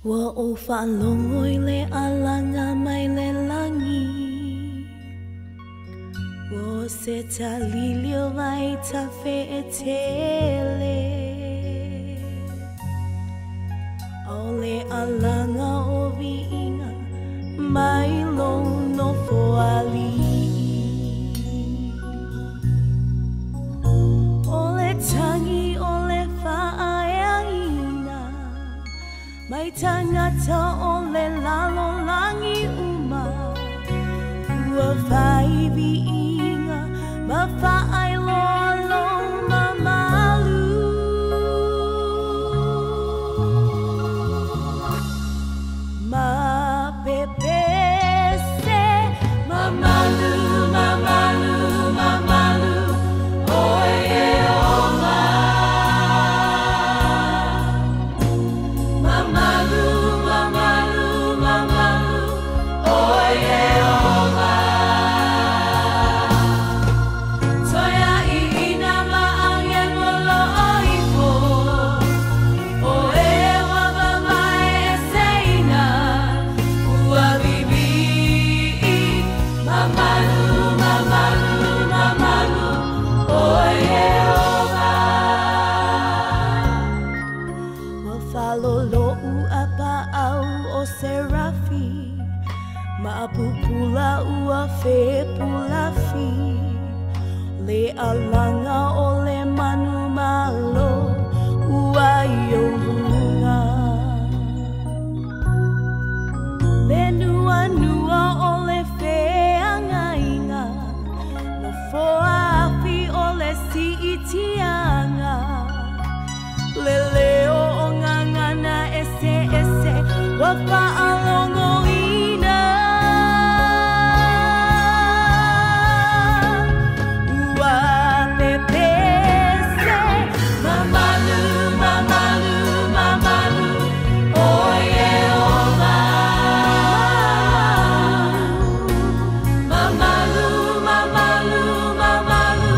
Ua ou faalogo i le alaga mai le lagi, ua se talili o vaitafe e tele. O le alaga o viiga mai lou nofoalii. O le tagi o le faaeaina mai tagata o le lalolagi uma, ua fai viiga ma faailoa lou mamalu. Ma pepese mamalu, mamalu, mamalu, oe Ieova. Mamalu, mamalu, mamalu, oe Ieova. Toea iina ma agemo loo ifo, o e wavavae eseina, ua vivi'i. Mamalu, mamalu, mamalu, oe Ieova. Ua falolo'u a paau o Serafi, ma pupula ua fepulafi, le alaga o le manu malo ua i ou luga. Le nuanua o le feagaiga, nofoafi o le siitiaga, le leo o gagana eseese ua faalogoina. Ua pepese mamalu, mamalu, mamalu, oe Ieova. Mamalu, mamalu, mamalu,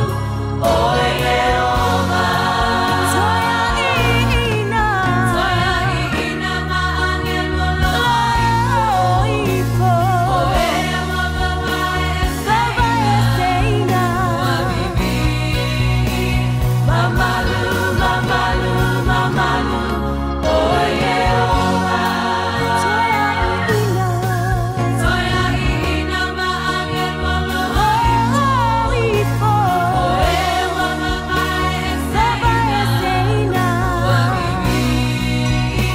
oe Ieova. Toea iina, toea iina ma agemo loo ifo, o e wavavae eseina, ua vivi'i. Mamalu, mamalu, mamalu, oe Ieova. Toea iina, toea iina ma agemo loo ifo, o e wavavae eseina, ua vivi'i.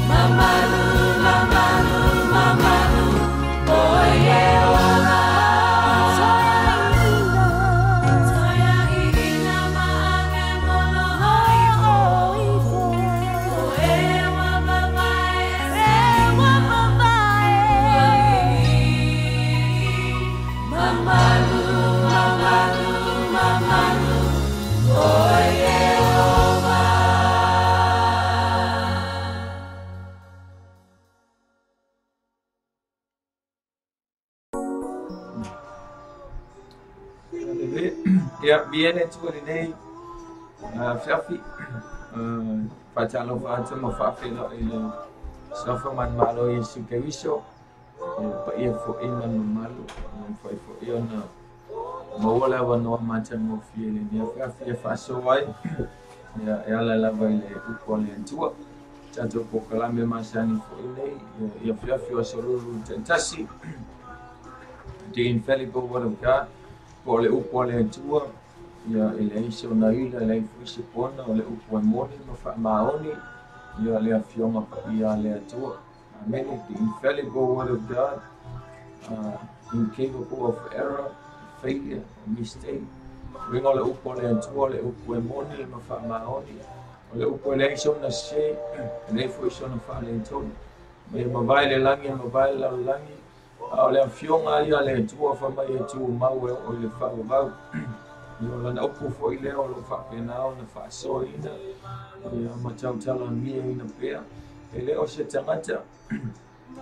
Mamalu, mamalu, mamalu, oe Ieova. Toea iina ma agemo loo ifo, o e wavavae eseina, ua vivi'i. Mamalu, mamalu, mamalu, oe Ieova. Ia, viia le Atua i lenei afiafi. Faatalofa atu ma faafeiloai i le suafa manumalo o Iesu Keriso, le paia foi ma le mamalu, ua mafai foi ona maua le avanoa matagofie i lenei afiafi e faasoa ai, ia, e ala lava i le upu a le Atua. Tatou polokalame masani foi nei, i afiafi o aso lulu taitasi, The Infallible Word of God, po o le upu a le Atua, ia, e leai se ona ila, e leai foi se pona, o le upu e moni ma faamaoni, ia, le afioga paia a le Atua. Amene. The Infallible Word of God, incapable of error, failure, or mistake. Uiga o le upu a le Atua, o le upu e moni ma faamaoni, o le upu e leai se ona sese, e leai foi se ona faaletonu. Ma ia mavae le lagi, mavae le lalolagi, a o le afioga ia a le Atua fai mai e tumau e oo i le faavavau. Ia, o lana upu foi lea o loo faapena ona faasoaina, ia, ma tautalagiaina pea. E le o se tagata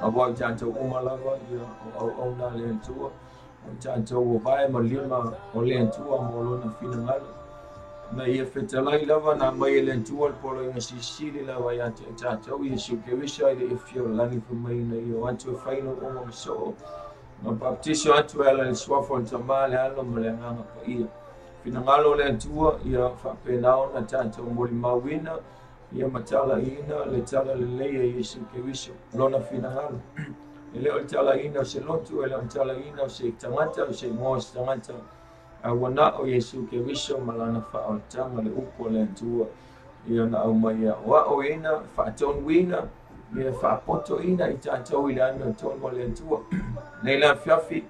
auā o tatou uma lava ia o auauna a le Atua, o tatou ua vae ma lima o le Atua mo lona finagalo. Na ia fetalai lava na aumai e le Atua le poloaiga silisili lava ia te tatou, Iesu Keriso ai le ia fia o le lagi fai mai ina ia o atu e fai lou uma ma soo ma baptiso atu e ala i le suafa o le Tama, le Alo ma le Agaga Paia. Finagalo o le Atua ia faapena ona tatou molimauina ia ma talaiina le talalelei e Iesu Keriso, lona finagalo. E le o le talaiina o se lotu, e le o le talaiina o se tagata, o se igoa o se tagata, a ua na o Iesu Keriso ma lana faaolataga le upu a le Atua ia na aumai e aoaoina, faatonuina, ia faapotoina i tatou i le amiotonu a le Atua. Nei le afiafi,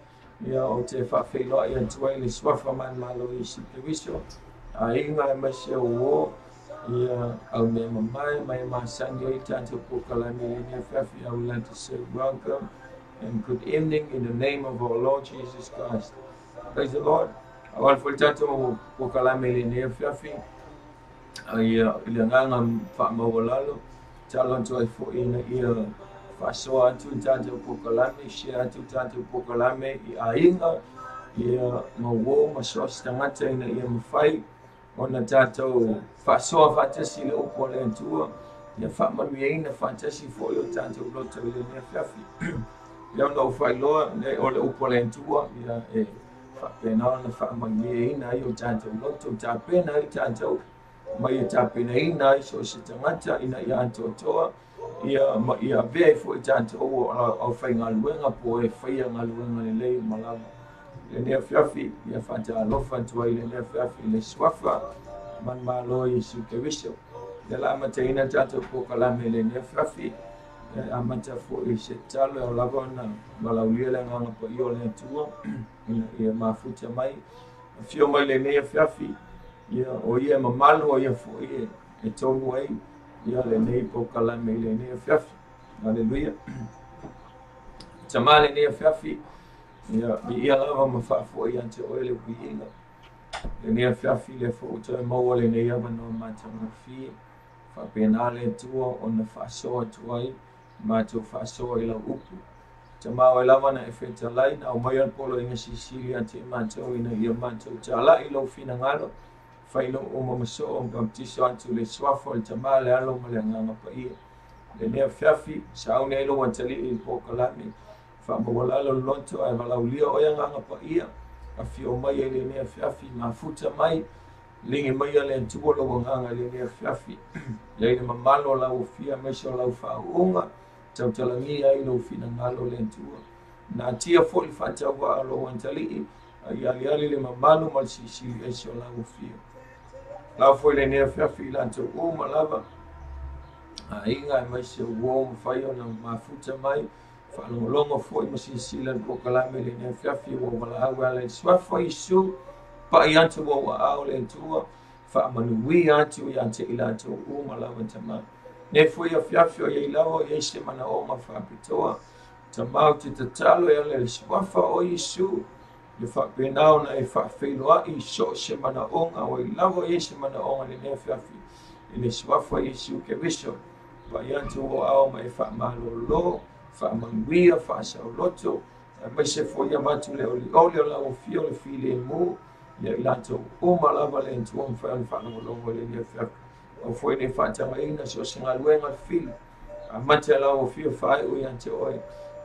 ia ou te faafeiloai atu ai le suafa manumalo o Iesu Keriso, aiga aemaise o uō, ia au mea mamae ma e masani ai tatou polokalame i lenei afiafi. I would like to say welcome and good evening in the name of our Lord Jesus Christ. Praise the Lord. Aua foi le tatou polokalame i lenei afiafi, ia i le agaga faamaualalo, tatalo atu ai foi ina ia faasoa atu le tatou polokalame, share atu le tatou polokalame i aiga, ia ma uō ma so o se tagata ina ia mafai ona tatou faasoa faatasi i le upu a le Atua, ia faamanuiaina faatasi foi o tatou loto i lenei afiafi. Ia ona ou faailoa nei o le upu a le Atua, ia e faapena ona faamanuiaina ai o tatou loto, tapena ai tatou ma ia tapenaina ai so o se tagata ina ia atoatoa, ia ma ia avea ai foi tatou o aufaigaluega po o e faia galuega lelei uma lava. Lenei afiafi, ia faatalofa atu ai lenei afiafi i le suafa manumalo o Iesu Keriso. Ia la amataina tatou polokalame i lenei afiafi, ia amata foi i se tatalo e ao lava ona valaaulia le Agaga Paia o le Atua ina ia mafuta mai, afio mai lenei afiafi, ia o ia e mamalu, o ia foi e tonu ai ia lenei polokalame i lenei afiafi. Aleluia. Tama lenei afiafi, ia viia lava ma faafo'i ia te oe le viiga. Lenei afiafi lea foi ua toe maua lenei avanoa matagofie, faapena le Atua ona faasoa atu ai matou faasoa i lau upu. Tama oe lava na e fetalai, na aumaia le poloaiga silisili ia te matou ina ia matou talai i lou finagalo, fai lou uma ma soo ma baptiso atu i le suafa o le Tama, le Alo ma le Agaga Paia. Lenei afiafi, sauni ai lou atalii i le polokalame, faamaualalo le loto ae valaaulia oe Agaga Paia, afio mai ai lenei afiafi, mafuta mai, ligi mai a le Atua lou agaga i lenei afiafi, ia i le mamalu o lau afia aemaise o lau faauuga, tautalagia ai lou finagalo le Atua. Natia foi le faatauvaa o lou atalii, a ia aliali le mamalu ma le silisili ese o lau afio. Lau foi lenei afiafi i latou uma lava, aiga aemaise o uō mafai ona mafuta mai, faalogologo foi ma silasila i le polokalame i lenei afiafi ua valaau e ala i le suafa o Iesu, pai atu ua ou aao le Atua, faamanuia atu ia te i latou uma lava Tama. Nei foi afiafi o iai lava o iai se manaoga faapitoa, Tama ou te tatalo e ala i le suafa o Iesu, ia faapena ona e faafeiloai i so o se manaoga o ai lava o iai se manaoga i lenei afiafi i le suafa o Iesu Keriso, pai atu ua ou aao ma e faamalolo, faamanuia, faasaoloto, aemaise foi ia avatu le olioli o lau afio le filemu, ia i latou uma lava le Atua mafai ona faalogologo i lenei afiafi. Au foi nei faatagaina so o se galuega le fili, amata lau afio faaiu ia te oe,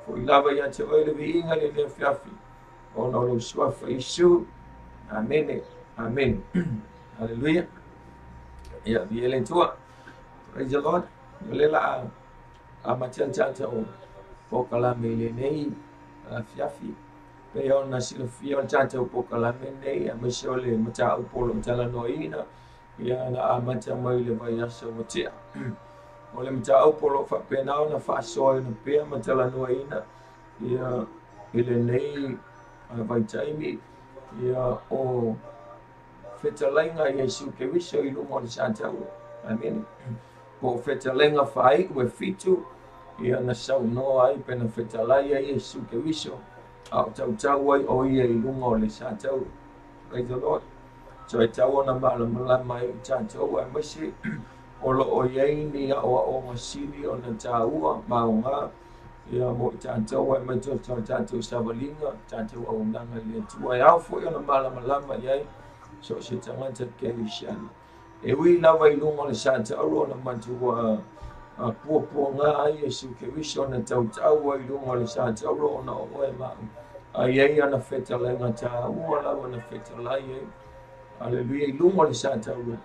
foi lava ia te oe le viiga i lenei afiafi, ona o lou suafa Iesu. Amene, amene. Haleluia. Ia, viia le Atua. Praise the Lord. O le la amatea le tatou polokalame i lenei afiafi. Pei ona silafia o le tatou polokalame lenei, aemaise o le mataupu o lo o talanoaina, ia na amata mai i le vaiaso ua tea. O le mataupu o lo o faapena ona faasoaina pea ma talanoaina ia i lenei vaitaimi, ia o fetalaiga a Iesu Keriso i luga o le sataua. Amene. Po o fetalaiga faaiu e 7, ia na saunoa ai pe na fetalai ai Iesu Keriso, a o tautau ai o ia i luga o le sataua. Praise the Lord. So e tau ona malamalama ai i tatou aemaise O loo iai ni aoaoga sili ona taua ma aoga ia mo i tatou aemaise o tatou savaliga, tatou auaunaga i le Atua. E ao foi ona malamalama i ai so o se tagata kerisiano. E ui lava i luga o le sa tauro ona matua puapuaga ai Iesu Keriso na tautau ai i luga o le sa tauro ona o oe ma au. A i ai ana fetalaiga taua lava na fetalai ai. Aleluia i luga o le sa tauro.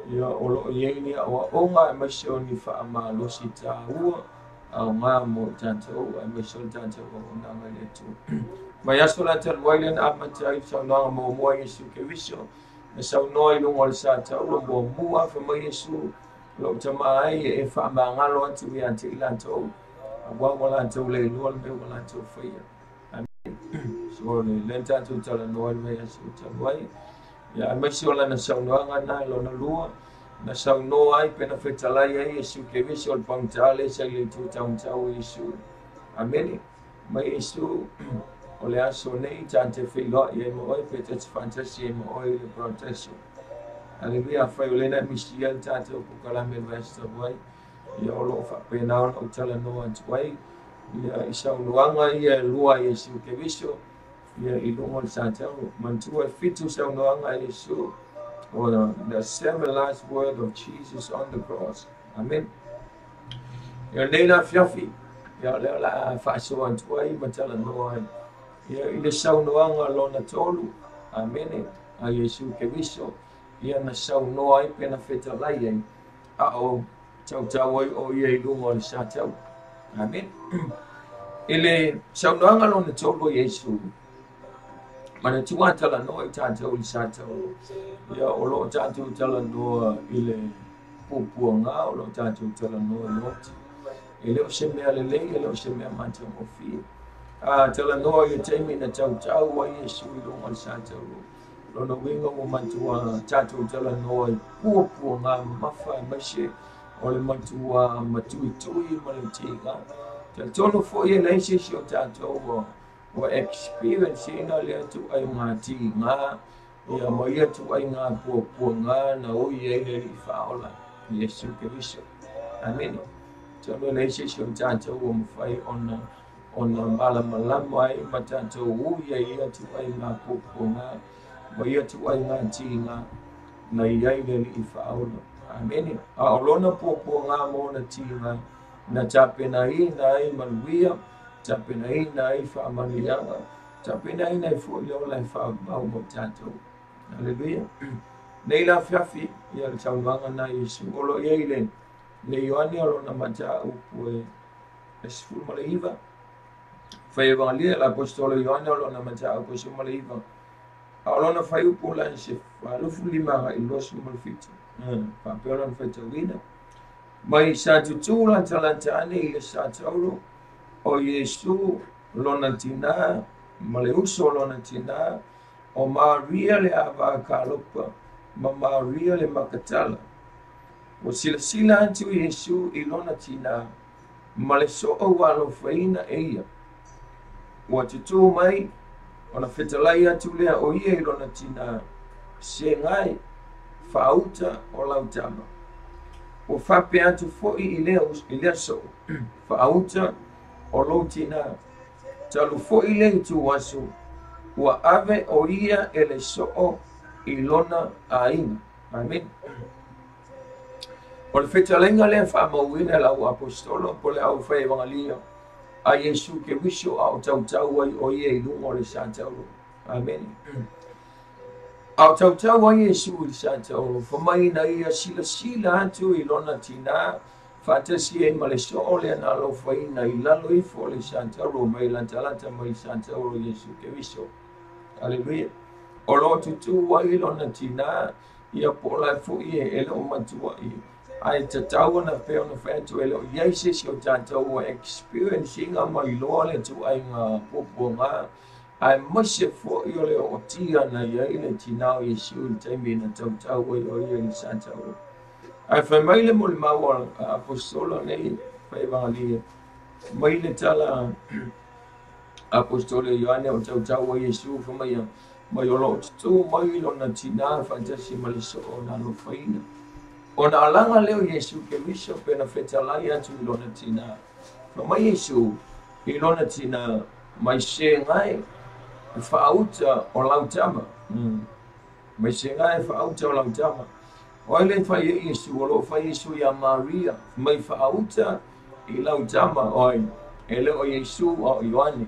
Ia o loo i ai ni aoaoga aemaise o ni faamalosi taua aoga mo i tatou aemaise o le tatou auaunaga i le Atua. Mai aso la talu ai lea na amata ai le saunoaga muamua a Iesu Keriso na saunoa i luga o le sa tauro muamua fai mai Iesu lou tama ai e faamagalo atu ia te i latou aua ua latou le iloa le mea ua latou faia. Amene. So le lea tatou talanoa i le vaiaso talu ai. Ia aemaise o lana saunoaga na lona lua na saunoa ai pe na fetalai ai Iesu Keriso o le pagita lea sa i le itu taumatau o Iesu. Amene. Mai Iesu o le aso nei ta te feiloai ai ma oe pe ta te faatasi ai ma oe i le parataiso. Aleluia, afai o lea na misia le tatou polokalame i le vaiaso talu ai, ia o loo faapena ona ou talanoa atu ai ia i saunoaga ia e lua a Iesu Keriso ia i luga o le sa tauro. Manatua e 7 saunoaga a Iesu, or the 7 last word of Jesus on the cross. Amen. Ia lenei la afiafi, ia lea o le a faasoa atu ai ma talanoa ai ia i le saunoaga lona 3. Amene. A Iesu Keriso ia na saunoa ai pe na fetalai ai a o tautau ai o ia i luga o le sa tauro. Amen. I le saunoaga lona 3 o Iesu, manatua talanoa i tatou i le sa tauro. Ia o loo tatou talanoa i le puapuaga, o loo tatou talanoa i le oti. E le o se mea lelei, e le o se mea matagofie. A talanoa i le taimi na tautau ai Iesu i luga o le sa tauro. Lona uiga ua matua tatou talanoa i puapuaga mamafa aemaise o le matua matuitui ma le tiga. Talitonu foi e leai se isi o tatou ua experience ina lea ituaiga tiga ia ma ia ituaiga puapuaga na ui ai le Alii Faaola Iesu Keriso. Amene. Talitonu e leai se isi o tatou ua mafai ona malamalama ai ma tatou ui ai ia ituaiga puapuaga ma ia ituaiga tiga na i ai le Alii Faaola. Amene. A o lona puapuaga ma ona tiga na tapenaina ai manuia, tapenaina ai faamanuiaga, tapenaina ai foi le ola e faavavau mo tatou. Aleluia. Nei la afiafi ia le saunoaga na Iesu o loo i ai le Ioane o lona mataupu e 19. Fai evangelia la apostolo Ioane o lona mataupu e 19. A o lona faiupu la se 25 i 27. Faapea lona faitauina. Mai sa tutu lantalanta ane i le sa tauro o Iesu lona tina ma le uso lona tina o Maria le ava a Kalopa ma Maria le Makatala. Ua silasila atu Iesu i lona tina ma le soo ua alofaina e ia. Ua tutū mai ona fetalai atu lea o ia i lona tina, segai faauta o lau tama. Ua faapea atu foi i lea soo faauta o lou tina. Talu foi le itu aso ua ave o ia e le soo i lona aiga. Amen. O le fetalaiga lea faamauina e lau apostolo po le au fai evangelia a Iesu Keriso a o tautau ai o ia i luga o le sa tauro. Amen. A o tautau ai Iesu i le sa tauro, fa mai na ia silasila atu i lona tina faatasi ai ma le soo lea na alofaina i lalo ifo o le sa tauro mai lantalanta mai le sa tauro Iesu Keriso. Aleluia. O loo tutū ai lona tina ia po o la foi e le o matuai. Ae tatau ona pei ona fai atu e le o i ai se isi o tatou ua experience ina mai loa le ituaiga puapuaga aemaise foi o le ootia na i ai le tina o Iesu i le taimi na tautau ai o ia i le sa tauro. Ae fai mai le molimau a apostolo nei fai evangelia mai le tala apostolo Ioane o tautau ai Iesu fai mai mai o loo tutū mai lona tina faatasi ma le soo na alofaina. Ona alaga lea o Iesu Keriso pe na fetalai atu i lona tinā. Fai mai Iesu i lona tinā, Mai segai e faauta o lau tama. Mai segai e faauta o lau tama. O ai lea e fai ai Iesu? O lo o fai Iesu iā Maria. Mai faauta i lau tama. O ai? E le o Iesu a o Ioane.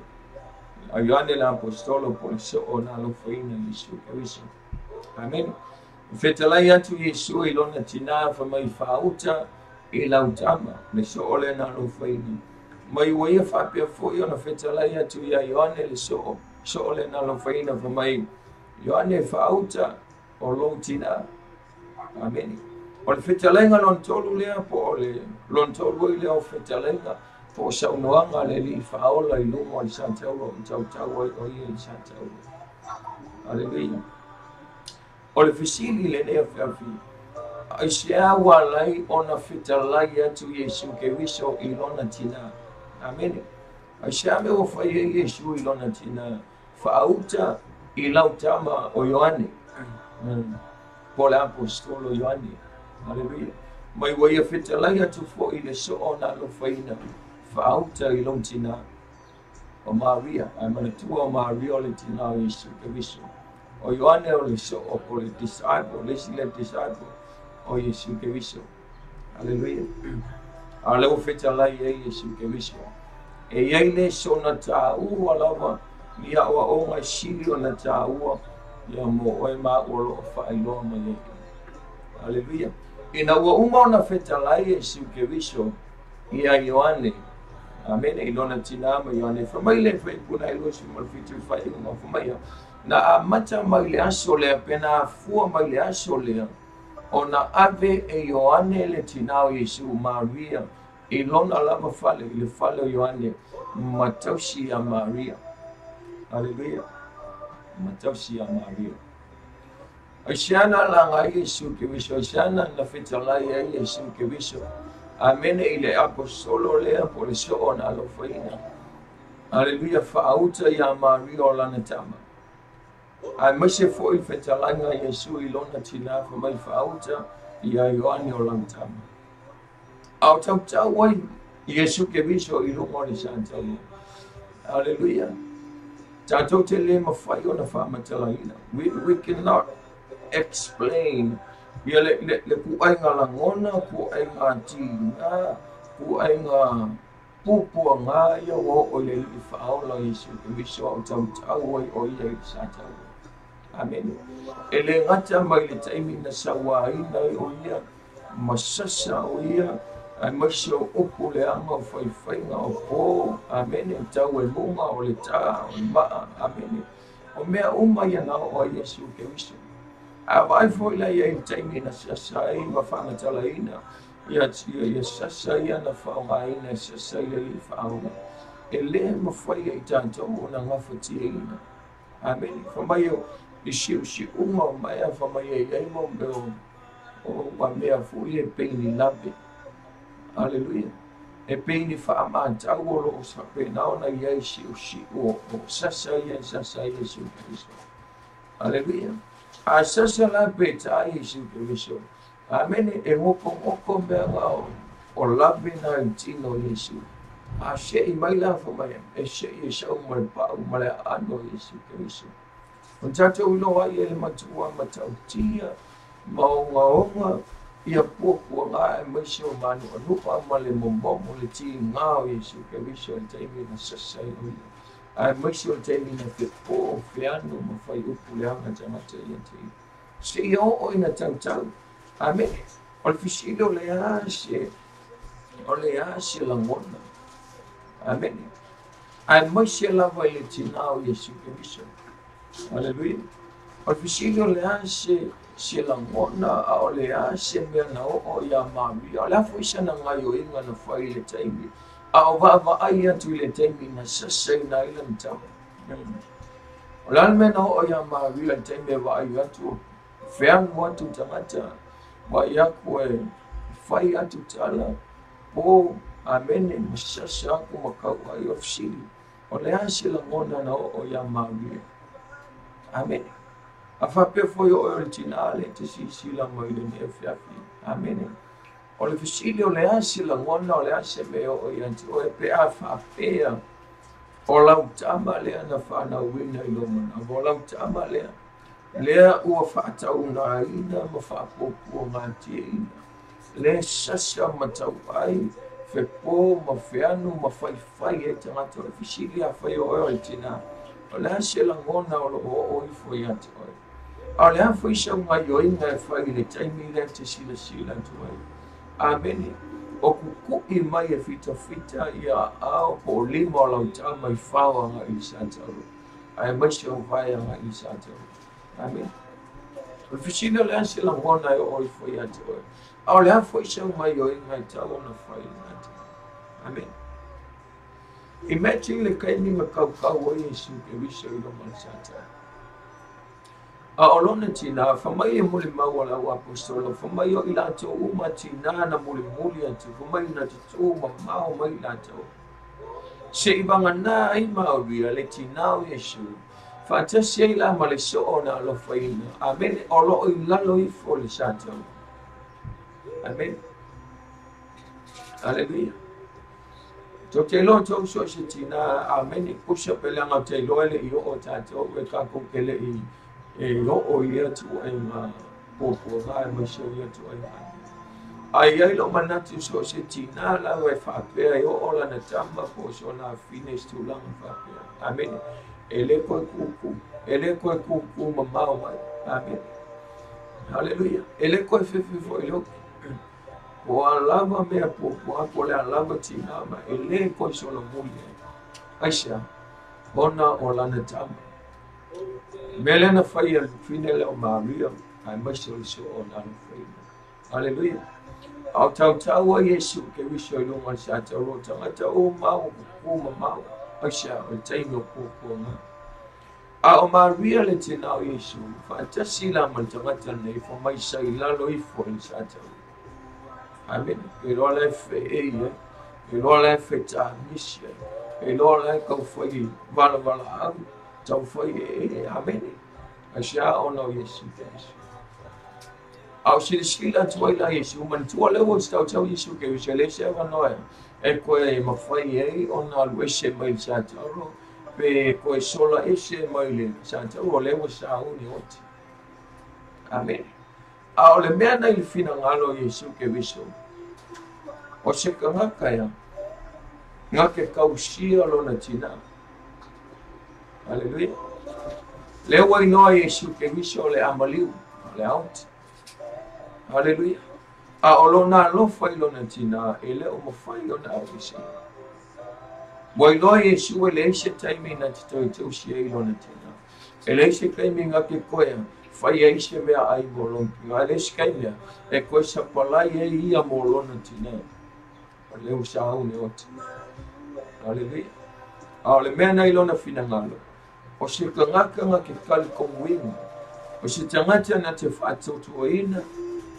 O Ioane le aposetolo po o le soo na alofaina Iesu Keriso. Amene. Fetalai atu Iesu i lona tinā fai mai faauta i lau tama, le soo lea na alofaina. Mai ua ia faapea foi ona fetalai atu iā Ioane le soo, soo lea na alofaina fai mai, Ioane faauta o lou tinā. Amene. O le fetalaiga lona tolu lea po o le lona tolu ai lea o fetalaiga po o saunoaga a le Alii Faaola i luma o le satauro o tautau ai o ia i le satauro. Aleluia. O le fesili lenei afiafi, aisea ua ala ai ona fetalai atu Iesu Keriso i lona tinā? Amene. Aisea mea ua fai ai Iesu i lona tinā? Faauta i lau tama o Ioane. Po o le aposetolo Ioane. Aleluia. Mai ua ia fetalai atu foi i le soo na alofaina, faauta i lou tinā o Maria. Ae manatua o Maria o le tinā o Iesu Keriso. O Ioane o le soo po o le disciple, le isi lea disciple o Iesu Keriso. Aleluia. A o lea ua fetalai ai Iesu Keriso. E i ai le sona tāua lava ni aʻoaʻoga e sili ona tāua ia mo oe ma aʻu o lo o faailoa mai ai. Aleluia. Ina ua uma ona fetalai Iesu Keriso iā Ioane, amene, i lona tinā ma Ioane, fai mai le Fuaipuna e 27 i le faaiuga, fai mai ia, na amata mai le aso lea, pe na afua mai le aso lea, ona ave e Ioane le tinā o Iesu, Maria, i lona lava fale, i le fale o Ioane, ma tausi iā Maria. Aleluia. Ma tausi iā Maria. Aisea na alaga ai Iesu Keriso? Aisea na na fetalai ai Iesu Keriso? Amene i le aposetolo lea po o le soo na alofaina. Aleluia, faauta iā Maria o lana tama. Aemaise foi le fetalaiga a Iesu i lona tinā fai mai faauta iā Ioane o lana tama. A o tautau ai Iesu Keriso i luga o le satauro. Aleluia. Tatou te le mafai ona faamatalaina. We cannot explain ia le, le, le kuaiga lagona, kuaiga tiga, kuaiga puapuaga ia ua oo i le Alii Faaola o Iesu Keriso a o tautau ai o ia i le satauro. Amene. E le gata mai le taimi na sauaina ai o ia, ma sasa o ia, aemaise o upu leaga o faifaiga o po, amene, o tauemuga, o le tā, o le maa, amene. O mea uma ia na oo ai Iesu Keriso. A vaai foi la ia i le taimi na sasa ai ma faamatalaina ia, ia, ia sasa ia na faaaogaina e sasa ai le Alii Faaola, e le mafai e i tatou ona gafatiaina. Amene. Fai mai o i siusiuga o maea, fai mai e i ai mau mea o ua mea foi e pei ni lave. Aleluia. E pei ni faamatau o lo o faapena ona i ai siusiu o sasa ia e sasa ai Iesu Keriso. Aleluia. A sasa la pe tā Iesu Keriso. Amene. E gokogoko mea nga o lave na i tino o Iesu. A seʻi mai la fai mai e seʻi e sau ma le paʻu ma le aano o Iesu Keriso. O tatou iloa ai e le matua matautia ma ogaoga ia puapuaga aemaise o manuʻanuʻa ma le momomo le tiga o Iesu Keriso i le taimi na sasa ai o ia, aemaise o le taimi na fepo feano ma fai upu leaga tagata ia te ia. Seia oo ina tautau. Amene. O le fesili o le a se o le a se lagona. Amene. Aemaise lava i le tinā o Iesu Keriso. Aleluia. O le fesili o le a se se lagona a o le a se mea na oo iā Maria. O le a foi sana gaioiga na fai i le taimi a o vaavaai atu i le taimi na sasaina ai lana tama. O le a le mea na oo iā Maria i le taimi e vaai atu, feagu atu tagata, vaai aku e fai atu tala, po, amene, ma sasa aku ma kauai. O le fesili, o le a se lagona na oo iā Maria? Amene. A faapea foi o oe o le tinā lea e te silasila mai i lenei afiafi. Amene. O le fesili o le a se lagona, o le a se mea e oo ia te oe pe a faapea o lau tama lea na fanauina i lou manawa, o lau tama lea, lea ua faataugaina ma faapuapuagatieina, lea sasa ma tauai, fepo ma feanu ma faifai ai tagata. O le fesili afai o oe o le tinā, o le a se lagona o loo oo ifo ia te oe? A o le a foi sau gaioiga e fai i le taimi lea e te silasila atu ai? Amene. O kukui mai e fitafita ia aao po o lima o lau tama i fao agai i le satauro, aemaise o vae agai i le satauro. Amene. O le fesili o le a se lagona e oo ifo ia te oe? A o le a foi sau gaioiga e tau ona fai i lena taimi? Amene. Imagine le taimi na kaukau ai Iesu Keriso i luma o le satauro. A o lona tinā, fai mai e molimau a le au apostola, fai mai o i latou uma tinā na mulimuli atu, fai mai na tutū mamao mai i latou. Se'i vagana ai Maria le tinā o Iesu, faatasi ai la ma le soo na alofaina. Amene. O loo i lalo ifo o le satauro. Amene. Aleluia. Tou te iloa tou so o se tinā, amene, pusa pe leaga ou te iloa e le i oo tatou e tatou te le i e oo i lea tuuaiga puapuaga aemaise o ia tuuaiga. A i ai lou manatu so o se tinā lava e faapea e oo lana tama po o sona afine i se tulaga faapea. Amene. E le koe kūkū, e le koe kūkū mamao mai. Amene. Haleluia. E le koe fefe foi i le oki. Po o a lava mea puapua, po o le a lava tinā ma e le koe solomuli ai. Aisea? Ona o lana tama. Mea lea na fai e le fafine lea o Maria, aemaise o le soo o na alofaina. Aleluia. A o tautau ai Iesu Keriso i luga o le satauro o tagata uma ua kukū mamao. Aisea? O le taimi o puapuaga. A o Maria le tinā o Iesu, faatasi la ma le tagata lenei, fai mai sa i lalo ifo i le satauro. Amene. E iloa la e feei ai, e iloa la e fetāmisi ai, e iloa la e taufai valavalaau, taufai ee. Amene. Aisea? Ona o Iesu Keriso. A o silasila atu ai la Iesu, manatua lea ua tautau Iesu Keriso, e leai se avanoa e koe mafai ai ona alu ese mai le satauro, pe koe sola ese mai le satauro, o lea ua sauni oti. Amene. A o le mea na i le finagalo o Iesu Keriso, o se tagata ia, na ke tausia lona tinā. Aleluia. Lea ua iloa Iesu Keriso o le amaliu, o le aoti. Aleluia. A o lona alofa i lona tinā, e le o mafai ona aveesea. Ua iloa Iesu e leai se taimi na te toe tausi ai lona tinā. E leai se taimi na te koe fai ai se mea ai mo lona tinā. E leai se taimi e koe sapalai ai ia mo lona tinā. O lea ua sauni oti. Aleluia. A o le mea na i lona finagalo, o se tagata na te talitonuina, o se tagata na te faatautuaina,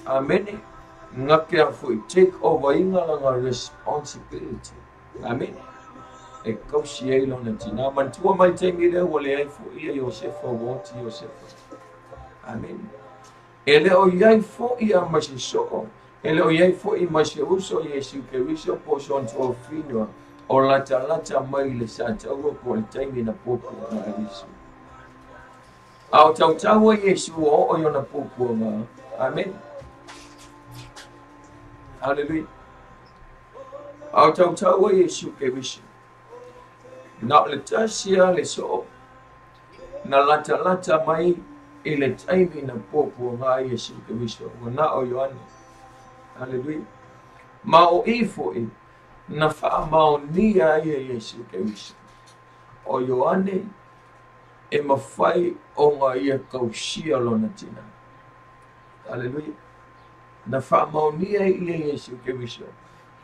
amene, na te a foi take over ina lana responsibility. Amene. E tausi ai lona tinā. Manatua mai le taimi lea ua leai foi ia Iosefa, ua oti Iosefa. Amene. E le o i ai foi a ma se soo, e le o i ai foi ma se uso Iesu Keriso po o sona tuafafine o latalata mai i le satauro po o le taimi na puapuaga ai Iesu. A o tautau ai Iesu ua oo i ona puapuaga. Amene. Haleluia. A o tautau ai Iesu Keriso. Na o le tasi lava le soo na latalata mai i le taimi na puapuaga ai Iesu Keriso, ua na o Ioane. Haleluia. Ma o i foi na faamaonia ai e Iesu Keriso. O Ioane e mafai ona ia tausia lona tinā. Haleluia. Na faamaonia ai ia Iesu Keriso.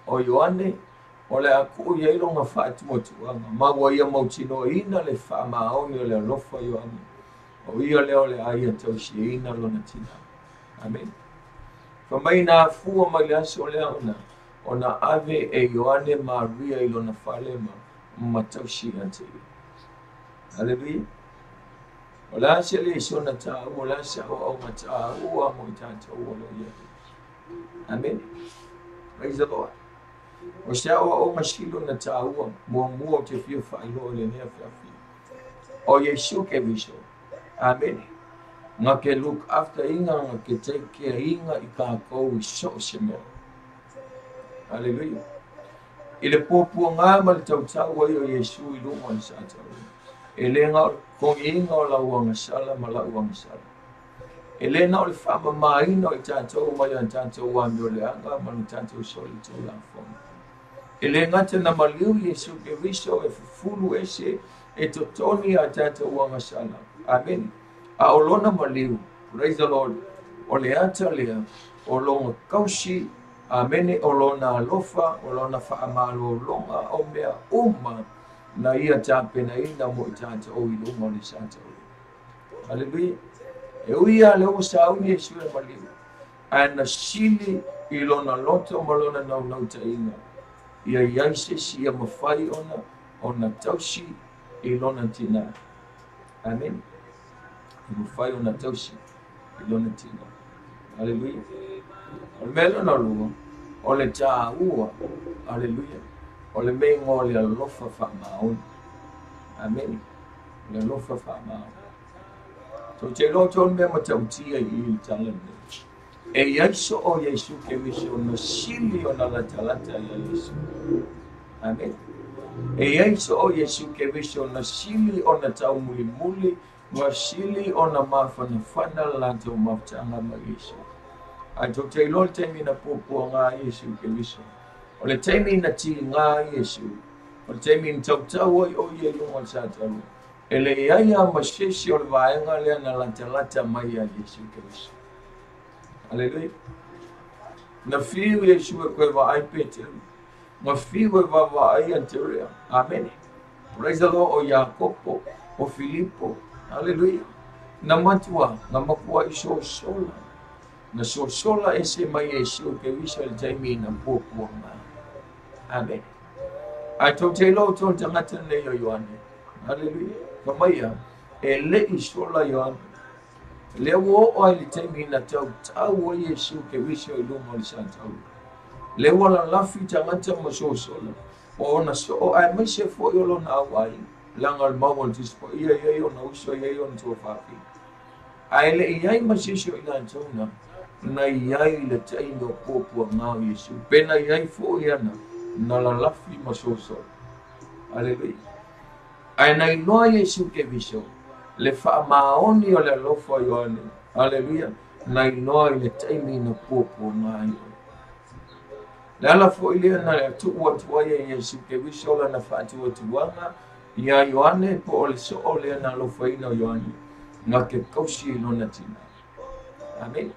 O Ioane o le a tuu i ai lona faatuatuaga, ma ua ia mautinoaina le faamaoni o le alofa o Ioane, o ia lea o le a ia tausiaina lona tinā. Amene. Fai mai na afua mai le aso lea ona ona ave e Ioane Maria i lona fale ma ma tausi ia te ia. Aleluia. O le a se lesona taua, o le a se aoaoga taua mo i tatou o lo o i ai. Amene. Praise the Lord. O se aoaoga sili ona taua muamua ou te fia faailoa i lenei afiafi. O Iesu Keriso. Amene. Na ke look after inga, na ke take care inga i kākou i so o se mea. Hallelujah. I le puapuaga ma le tautau ai o Iesu i luga o le sataua. E le na o le totogiina o lau agasala ma la'u agasala. E le na o le faamamāina o i tatou mai a tatou amioleaga ma le tatou solitulafono. E le gata na maliu Iesu Keriso e fufulu ese e totogi a tatou agasala. Amene. A o lona maliu, praise the Lord, o le ata lea o lona tausi, amene, o lona alofa, o lona faamalologa o mea uma na ia tapenaina mo i tatou i luga o le sataua. Haleluia. E ui lava lea ua sauni Iesu i le maliu, ae na sili i lona loto ma lona naunautaiga ia i ai se isi ia mafai ona tausi i lona tinā. Amene. Ia mafai ona tausi i lona tinā. Haleluia. O le mea lona lua, o le taua, haleluia, o le mea o le alofa faamaoni. Amene. O le alofa faamaoni. Tou te iloa outou le mea matautia i i le tala lenei. E i ai soo Iesu Keriso na sili ona latalata ia Iesu. Amene. E i ai soo Iesu Keriso na sili ona taumulimuli, na sili ona mafanafana le latou mafutaga ma Iesu. Ae tou te iloa le taimi na puapuaga ai Iesu Keriso. O le taimi na tiga ai Iesu. O le taimi na tautau ai o ia i luga o le sataua. E leai lava ma se isi o le vaega lea na latalata mai ia Iesu Keriso. Aleluia. Na fiu Iesu e koe vaai Peteru. Na fiu e vaavaai Aterea. Amene. Praise the Lord. O Iakopo, o Filipo. Aleluia. Na matua, na makuaʻi sosola. Na sosola ese mai Iesu Keriso i le taimi na puapuaga. Amene. Ae tou te iloa outou le tagata lenei o Ioane. Aleluia. Fa mai ia, e leʻi sola Ioane. Lea ua oo ai le taimi na tautau ai Iesu Keriso i luga o le sataua. Lea ua lalafi tagata ma sosola o ona soo aemaise foi o lona auaiga, leaga o le mau o le Tusi Paia e i ai ona uso, e i ai ona tuafafine. Ae le i ai ma se isi o i latou na, na i ai i le taimi o puapuaga o Iesu, pe na i ai foi ana na lalafi ma sosola. Aleluia. Ae na iloa Iesu Keriso le faamaoni o le alofa o Ioane. Aleluia. Na iloa i le taimi na puapuaga ai oe. Le ala foi lea na tuu atu ai e Iesu Keriso lana faatuatuaga iā Ioane, po o le soo lea na alofaina o Ioane, na ke tausi i lona tinā. Amene.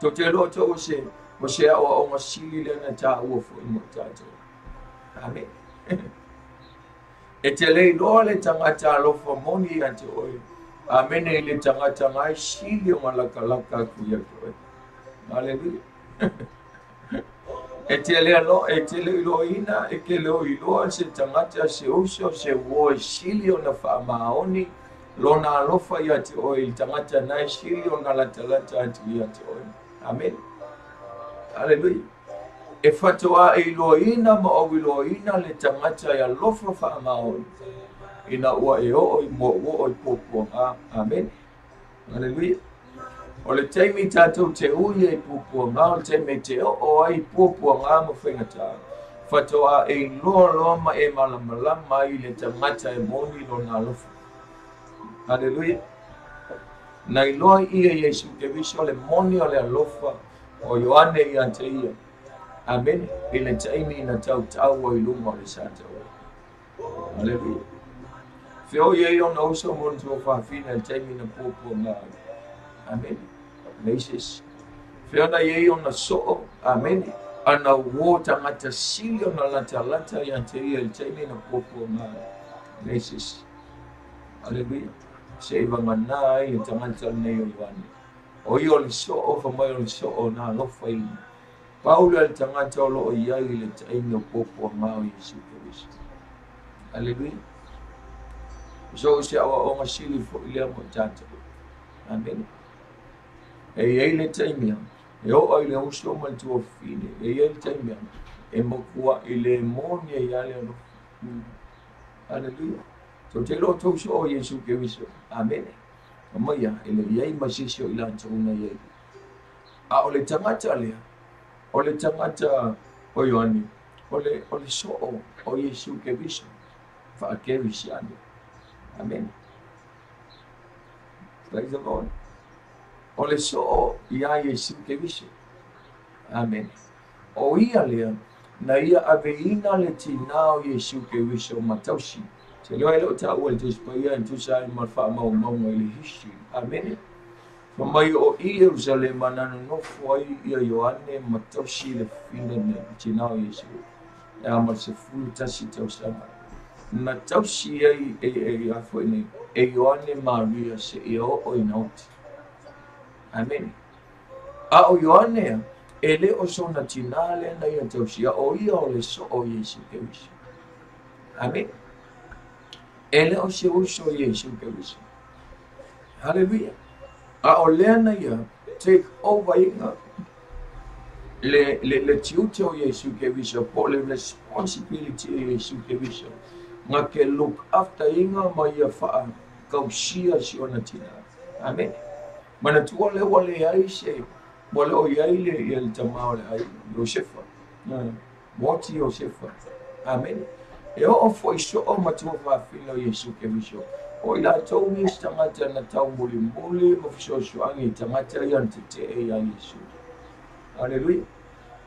Tou te iloa outou o se, o se aoaoga sili lea na taua foi mo i tatou. Amene. E te le iloa le tagata alofa moni ia te oe. Amene i le tagata na e sili ona latalata atu ia te oe. Aleluia. E te le alo, e te le iloaina, e te le iloa se tagata, se uso, se uo e sili ona faamaoni lona alofa ia te oe i le tagata na e sili ona latalata atu ia te oe. Amene. Aleluia. E faatoa e iloaina ma ou iloaina le tagata e alofa faamaoni ina ua e oo i mua ua oo i puapuaga. Amene. Aleluia. O le taimi tatou te ui ai i puapuaga, o le taimi e te oo ai i puapuaga ma faigata, faatoa e iloa loa ma e malamalama ai i le tagata e moni lona alofa. Aleluia. Na iloa ia Iesu Keriso le moni o le alofa o Ioane ia te ia. Amene. I le taimi na tautau ai i luga o le sataua. Aleluia. Fea o i ai ona uso ma ona tuafafine i le taimi na puapuaga ai. Amene. Leai se isi. Fea na i ai ona soo. Amene. Ana uō tagata sili ona latalata ia te ia i le taimi na puapuaga ai. Leai se isi. Aleluia. Se i vagana ai le tagata lenei o Ioane. O ia o le soo, fa mai o le soo na alofaina. Pau lea o le tagata o lo o i ai i le taimi o puapuaga o Iesu Keriso. Aleluia. So se aoaoga sili foʻi lea mo tatou. Amene. E iai le taimi e oo ai le uso ma le tuafafine. E iai le taimi e makuaʻi le moni ai lava le alofa. Aleluia. Tou te iloa outou soo o Iesu Keriso. Amene. Amaia e le iai ma se isi o i latou na iai. A o le tagata lea, o le tagata o Ioane, o le soo o Iesu Keriso. Faakerisiano. Amene. Praise the Lord. O le soo iā Iesu Keriso. Amene. O ia lea, na ia aveina le tinā o Iesu Keriso ma tausi. Te iloa e le o taua i le Tusi Paia e tusa ai ma le faamaumauga i le history. Amene. Fai mai o i Ierusalema na nonofo ai ia Ioane ma tausi le fafine nei, le tinā o Iesu. E a ma le 11 tausaga. Na tausi ai e a foi nei, e Ioane Maria seia oo ina oti. Amene. A o Ioane e le o sona tinā lea na ia tausia, o ia o le soo o Iesu Keriso. Amene. E le o se uso Iesu Keriso. Hallelujah. A o lea na ia take over iga le tiute o Iesu Keriso po o le responsibility o Iesu Keriso. Nga ke look after iga ma ia faakausia si ona tinā. Amene. Manatua lea ua leai se ua le o iai le ia le tamā o le aiga, Iosefa. Moti Iosefa. Amene. E oo foʻi soo ma tuafafine o Iesu Keriso. O i latou isi tagata na taumulimuli ma fesoasoani i tagata ia na tetee iā Iesu. Aleluia.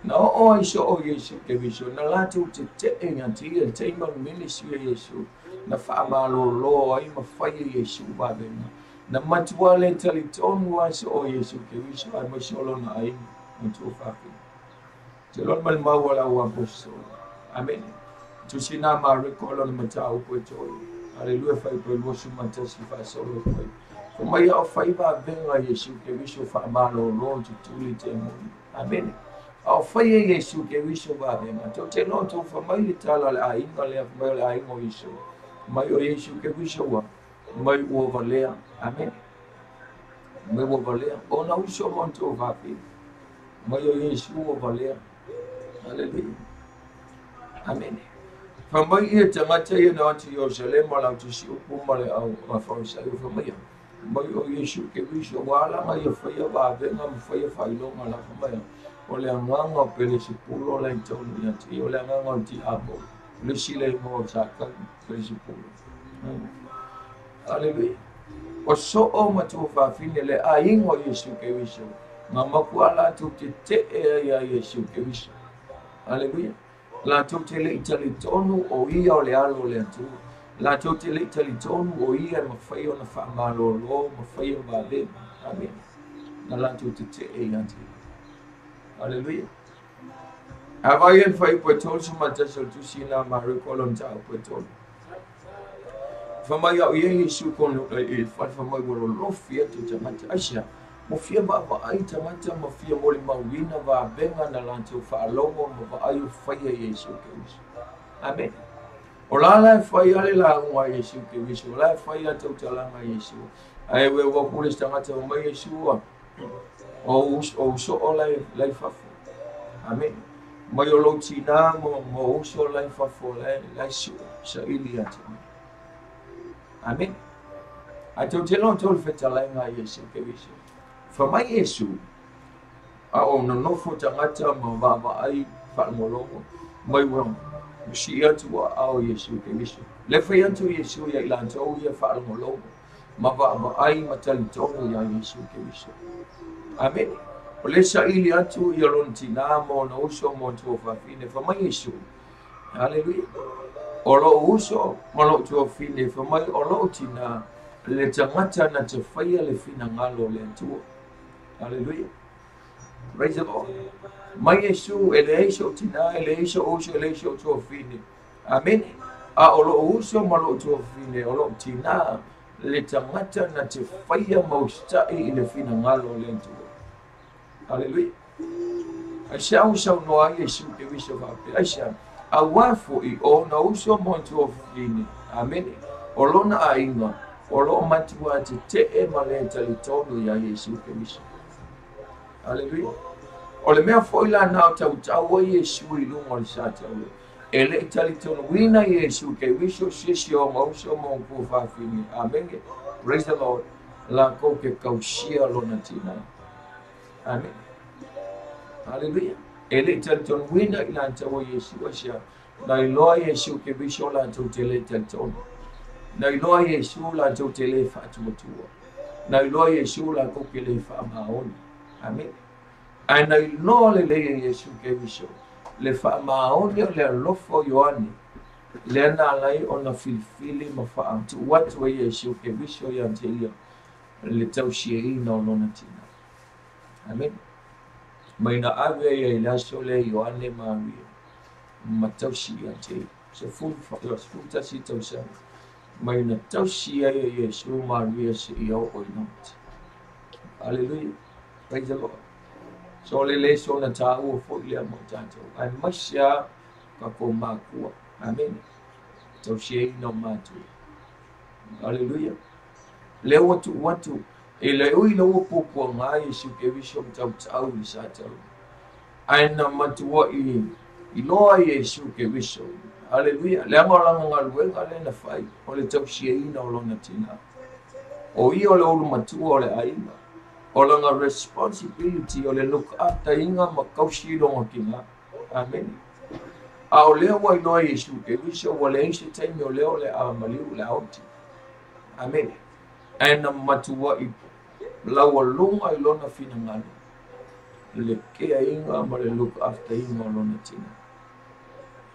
Na oo ai soo Iesu Keriso, na latou tetee ia te ia le taimi o le ministry a Iesu, na faamalōlō ai ma fai e Iesu vavega. Na matuā le talitonu lava soo Iesu Keriso aemaise o lona aiga ma tuafafine. Te iloa le malimau a le au aposetolo. Amene. Tusi na Mareko lona mataupu e 3. Aleluia fuaiupu e 21 faasolo foi. Fai mai a o fai vavega Iesu Keriso faamalōlō tutuli temoni. Amene. A o fai e Iesu Keriso vavega. Tou te iloa tou fai mai le tala o le aiga lea fai mai o le aiga o Iesu. Mai o Iesu Keriso ua mai ua valea. Amene. Mai ua valea. Ona uso ma ona tuafafine. Mai o Iesu ua valea. Aleluia. Amene. Fai mai ia tagata ia na atu i Ierusalema latou te siupu ma le au Farisai fai mai mai o Iesu Keriso ua ala ia faia vavega ma faia faailoga la fai mai o le agaga o Pelesepulo la i tonu ia te ia o le agaga o le tiapo le isi le igoa o Satani Pelesepulo. Aleluia. O soo ma tuafafine le aiga o Iesu Keriso na makuā latou tetee ai iā Iesu Keriso. Aleluia. Latou te le i talitonu o ia o le alo o le Atua. Latou te le i talitonu o ia e mafai ona faamalōlō ma faia vavega. Amene. Na latou tetee ia te ia. Aleluia. A vai e fuaiupu e 31 o le tusi na Mareko lona mataupu e 3. Fai mai au ia Iesu kono e fai mai ua lolofi atu tagata. Aisea, ua fia vaavaai tagata ma fia molimauina vavega na latou faalogo ma vaai o faia Iesu Keriso. Amene. O la la e fai ale lauga a Iesu Keriso, o la e fai a tautalaga a Iesu. Ae ue ua pule se tagata o mai Iesu ua o soo lai fafo. Amene. Mai o lou tinā ma uso lai fafo lai sue saili ia te oe. Amene. Ae tou te iloa tou le fetalaiga a Iesu Keriso. Fai mai Iesu, a o nonofo tagata ma vaavaai faalogologo mai ua sii atu aao Iesu Keriso. Le fai atu Iesu ia i latou ia faalogologo ma vaavaai ma talitonu iā Iesu Keriso. Amene. O le saili atu ia lona tinā ma ona uso ma ona tuafafine. Fai mai Iesu. Aleluia. O lou uso ma lou tuafafine fai mai o lou tinā le tagata na te faia le finagalo o le Atua. Aleluia. Praise the Lord. Mai Iesu e leai sou tinā, e leai sou uso, e leai sou tuafafine. Amene. A o lou uso ma lou tuafafine, o lou tinā le tagata na te faia ma usitai i le finagalo o le Atua. Aleluia. Aisea ua saunoa ai Iesu Keriso faapea. Aisea, auā foʻi o ona uso ma ona tuafafine. Amene. O lona aiga o loo matuā tete'e ma lē talitonu iā Iesu Keriso. Aleluia. O le mea fo'i lana o tautau ai Iesu i luga o le satauro, e le'i talitonuina Iesu Keriso se isi o ona uso ma ona tuafafine. Amene. Praise the Lord. Lakou te tausia lona tinā. Amene. Aleluia. E le'i talitonuina i latou o Iesu aisea? Na iloa Iesu Keriso latou te lē talitonu. Na iloa Iesu latou te lē faatuatua. Na iloa Iesu latou te lē faamaoni. Amene. Ae na iloa lelei e Iesu Keriso le faamaoni o le alofa o Ioane, lea na ala ai ona filifili ma faatuu atu e Iesu Keriso ia te ia le tausiaina o lona tinā. Amene. Mai na ave ia i le aso lea Ioane Maria ma tausi ia te ia. 11 tausaga mai na tausi ai e Iesu Maria seia oo ina mate. Aleluia. Praise the Lord. So le le sona tāua fo'i lea mo tatou. Aemaise lava tatou matua. Amene. Tausiaina o matua. Aleluia. Lea ua tuu atu e le ui ina ua puapuaga Iesu Keriso ma tautau i le satauro. Ae na matua'i iloa Iesu Keriso. Aleluia. Leaga o lana galuega lea na fai, o le tausiaina o lona tinā. O ia o le ulu matua o le aiga. O lana responsibility o le look after ina ma tausi lona tinā. Amene. A o lea ua iloa Iesu Keriso ua leai se taimi o lea o le a maliu o le a oti. Amene. Ae na matua'i laualuga i lona finagalo le keaina ma le look after ina o lona tinā.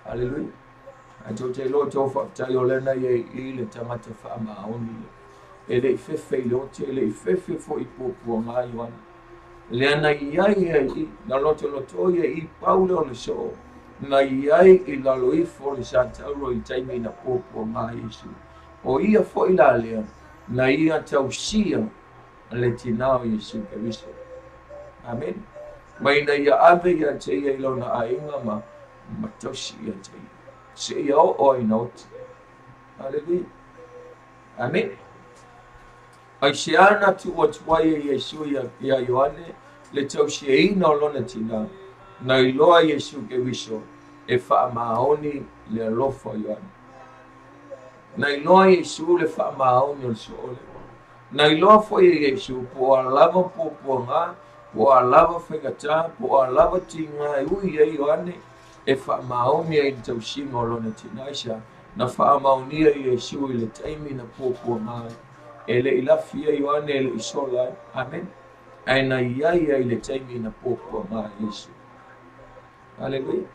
Aleluia. Ae tou te iloa tou faafetai o lea na i ai i le tagata faamaoni lea. E le i fefe i le oti, e le i fefe foi i puapuaga Ioane. Lea na i ai ai i, na lotoloto ia i pau lea o le soo, na i ai i lalo ifo o le satauro i le taimi na puapuaga Iesu. O ia foi la lea, na ia tausia le tinā o Iesu Keriso. Amene. Ma ina ia ave ia te ia i lona aiga ma ma tausi ia te ia. Seia oo ai ina oti. Aleluia. Amene. Aisea na tuu atu ai e Iesu iā Ioane le tausiaina o lona tinā, na iloa Iesu Keriso e faamaoni le alofa o Ioane. Na iloa Iesu le faamaoni o le soo lea. Na iloa foi e Iesu po o a lava puapuaga, po o a lava faigatā, po o a lava tiga e ui ai Ioane e faamaoni ai i le tausiga o lona tinā. Aisea? Na faamaonia Iesu i le taimi na puapuaga ai. E le i lafi ai Ioane, e le i sola ai. Amene. Ae na i ai ai i le taimi na puapuaga ai Iesu. Aleluia.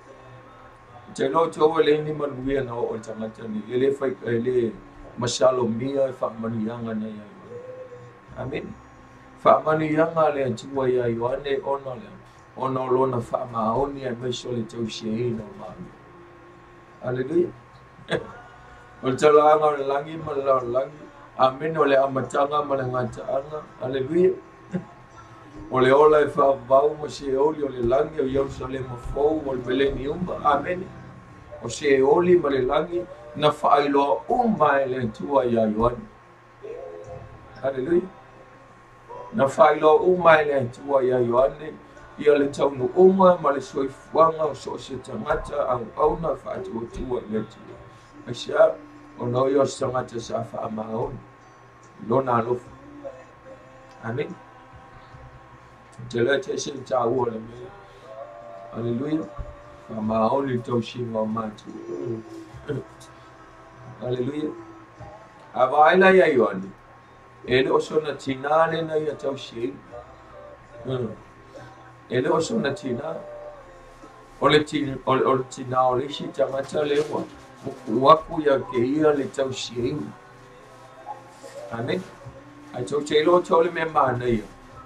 Ou te iloa outou e leai ni manuia na oo i le tagata nei. E le fai, e le masalomia e faamanuiaga na ia Ioane. Amene. Faamanuiaga a le Atua iā Ioane ona o le a? Ona o lona faamaoni aemaise o le tausiaina o Maria. Aleluia. O le talaaga o le lagi ma le lalolagi. Amene. O le amataga ma le gataaga. Aleluia. O le ola e faavavau ma Seoli o le lagi o Ierusalema fou o le mileniuma. Amene. O Seoli ma le lagi na faailoa uma e le Atua iā Ioane. Aleluia. Na faailoa uma e le Atua iā Ioane ia le taunuuga ma le soifuaga o so o se tagata auauna e faatuatua i le Atua. Aisea? Ona o ia o se tagata sa faamaoni i lona alofa. Amene. Ou te iloa e te ese le taua o le mea lea. Aleluia. Faamaoni le tausiga o matua. Aleluia. A vaai la iā Ioane, e le o sona tinā lea na ia tausiaina. E le o sona tinā. O le, o le, o le tinā o le isi tagata lea ua tuu atu ia te ia le tausiaina. Amene. Ae tou te iloa tou le mea manaia,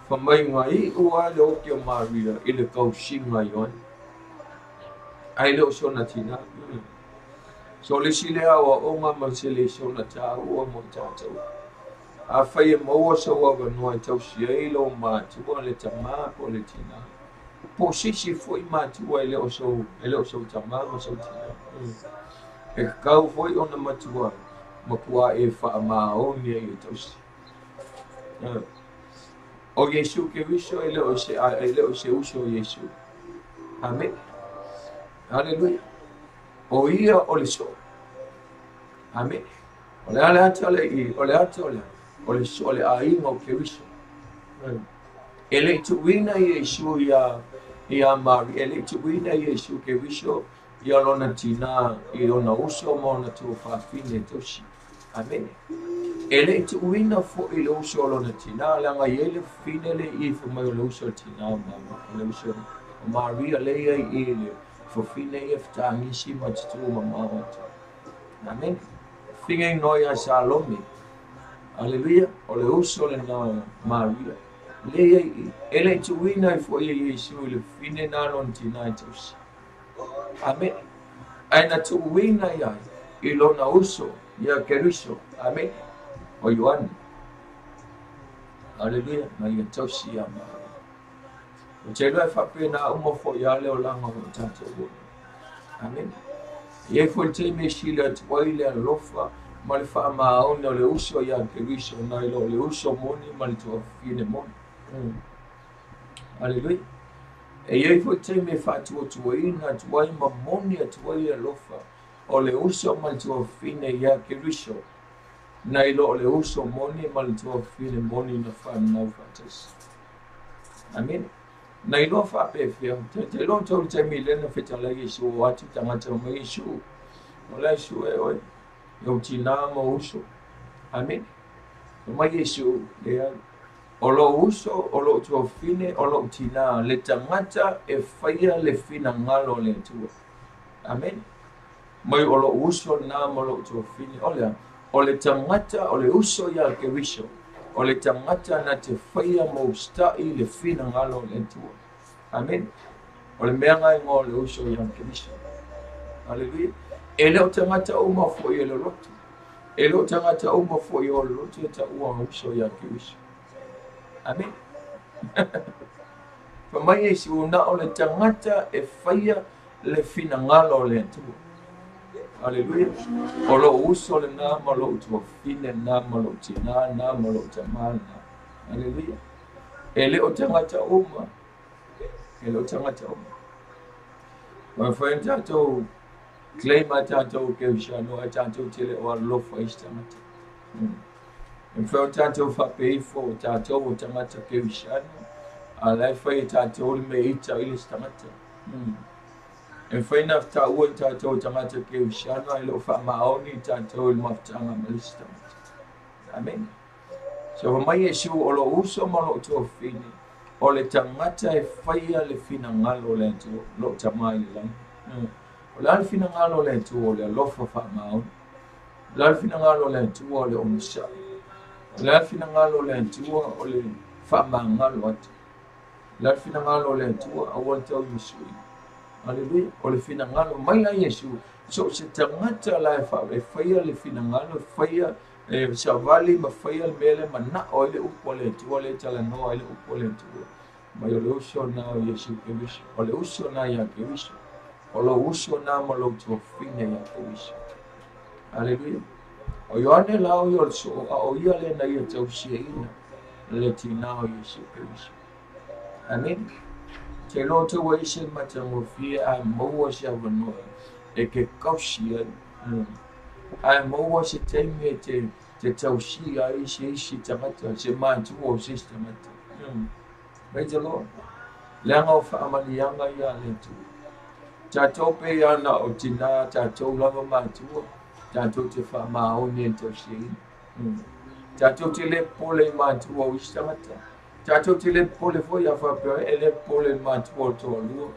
fai mai na iu lava le oti o Maria i le tausiga a Ioane. Ae le o sona tinā. So o le isi lea aoaoga ma se lesona taua mo tatou. Afai e maua sou avanoa e tausi ai lou matua, le tamā po o le tinā, po o se isi foi matua e le o sou, e le o sou tamā ma sou tinā. E tatau foi ona matua Matua e faamaoni ai e tausi. O Iesu Keriso e le o se e le o se uso o Iesu. Amen. Aleluia. O ia o le so. Amen. O le ale ata le i, o le ata o le so le aiga o Keriso. E le tuuina Iesu ia Mari, e le tuuina Iesu Keriso ia lona tina i ona uso ma ona tuafafine e tausi. Amen. E le tuuina fo'i le uso o lona tina, leaga i ai le fafine le i fai mai o le uso o le tina o o le uso o Maria le ia i le fafine ia fetagisi ma tutu mamao atu. Amen. Figa igoa ia Salome. Aleluia. O le uso lena o Maria. Le ia i e le tuuina ai fo'i e Iesu i le fafine na lona tina e tausi. Amen. Ae na tuuina ia i lona uso ia Keriso. Amen. O Ioane. Aleluia. Na ia tausi ia Maria. O te iloa e faapena uma fo'i a le olaga o loo tatou ola. Amen. E i ai foi le taimi e sili atu ai le alofa ma le faamaoni o le uso ia Keriso nai lo le uso moni ma le tuafafine moni. Aleluia. E i ai foi taimi e faatuatuaina atu ai ma moni atu ai le alofa o le uso ma le tuafafine ia Keriso nai lo le uso moni ma le tuafafine moni na fanau faatasi. Amen. Na iloa faapefea, te iloa tou le taimi lea na fetalai Iesu o atu tagata mai Iesu. O la Iesu e oe, e ou tina ma uso. Amen. Fai mai Iesu, leai. O lou uso, o lou tuafafine, o lou tina, le tagata e faia le finagalo o le Atua. Amen. Mai o lou uso lena ma lou tuafafine. O lea, o le tagata, o le uso ia Keriso, o le tagata na te faia ma usita'i le finagalo o le Atua. Amen. O le mea lena igoa o le uso ia Keriso. Aleluia. E le o tagata uma fo'i e loloto. E le o tagata uma fo'i o loloto e taua uso ia Keriso. Amen. Fai mai Iesu, na o le tagata e faia le finagalo o le Atua. Aleluia. O lou uso lena ma lou tuafafine lena ma lou tina lena ma lou tama lena. Aleluia. E le o tagata uma. E le o tagata uma. Ua mafai ona tatou claim a tatou kerisiano ae tatou te le o alofa i se tagata. E mafai ona tatou faapea ifo o tatou o tagata kerisiano a la e fai e tatou le mea ita i le isi tagata. E mafai ona taua i tatou o tagata kerisiano ae le o faamaoni i tatou i le mafutaga ma le isi tagata. Amen. So fai mai Iesu o lou uso ma lou tuafafine, o le tagata e faia le finagalo o le Atua, lou Tama i le lagi. O le a le finagalo o le Atua? O le alofa faamaoni. O le a le finagalo o le Atua? O le onosai. O le a le finagalo o le Atua? O le faamagalo atu. O le a le finagalo o le Atua? Aua le tauimasui. Aleluia. O le finagalo mai la Iesu, so o se tagata la e faia le finagalo, e faia e savali ma faia le mea lea manao ai le upu a le Atua, lea e talanoa ai le upu a le Atua. Mai o le uso lena o Iesu Keriso. O le uso lena ia Keriso. O lou uso lena ma lou tuafafine ia Keriso. Aleluia. O Ioane la o ia o le soo, a o ia lea na ia tausiaina le tina o Iesu Keriso. Amen. Te iloa outou e ese le matagofie ae maua se avanoa e te kausi ai. Ae maua se taimi e te tausia ai se isi tagata, se matua o se isi tagata. Praise the Lord. Leaga o faamaliaga ia a le Atua. Tatou pei lava na o tina, tatou lava matua, tatou te faamaoni e le tausiaina. Tatou te le popole i matua o isi tagata. Tatou te le popole foi a faapea e le popole i le matua o le toalua,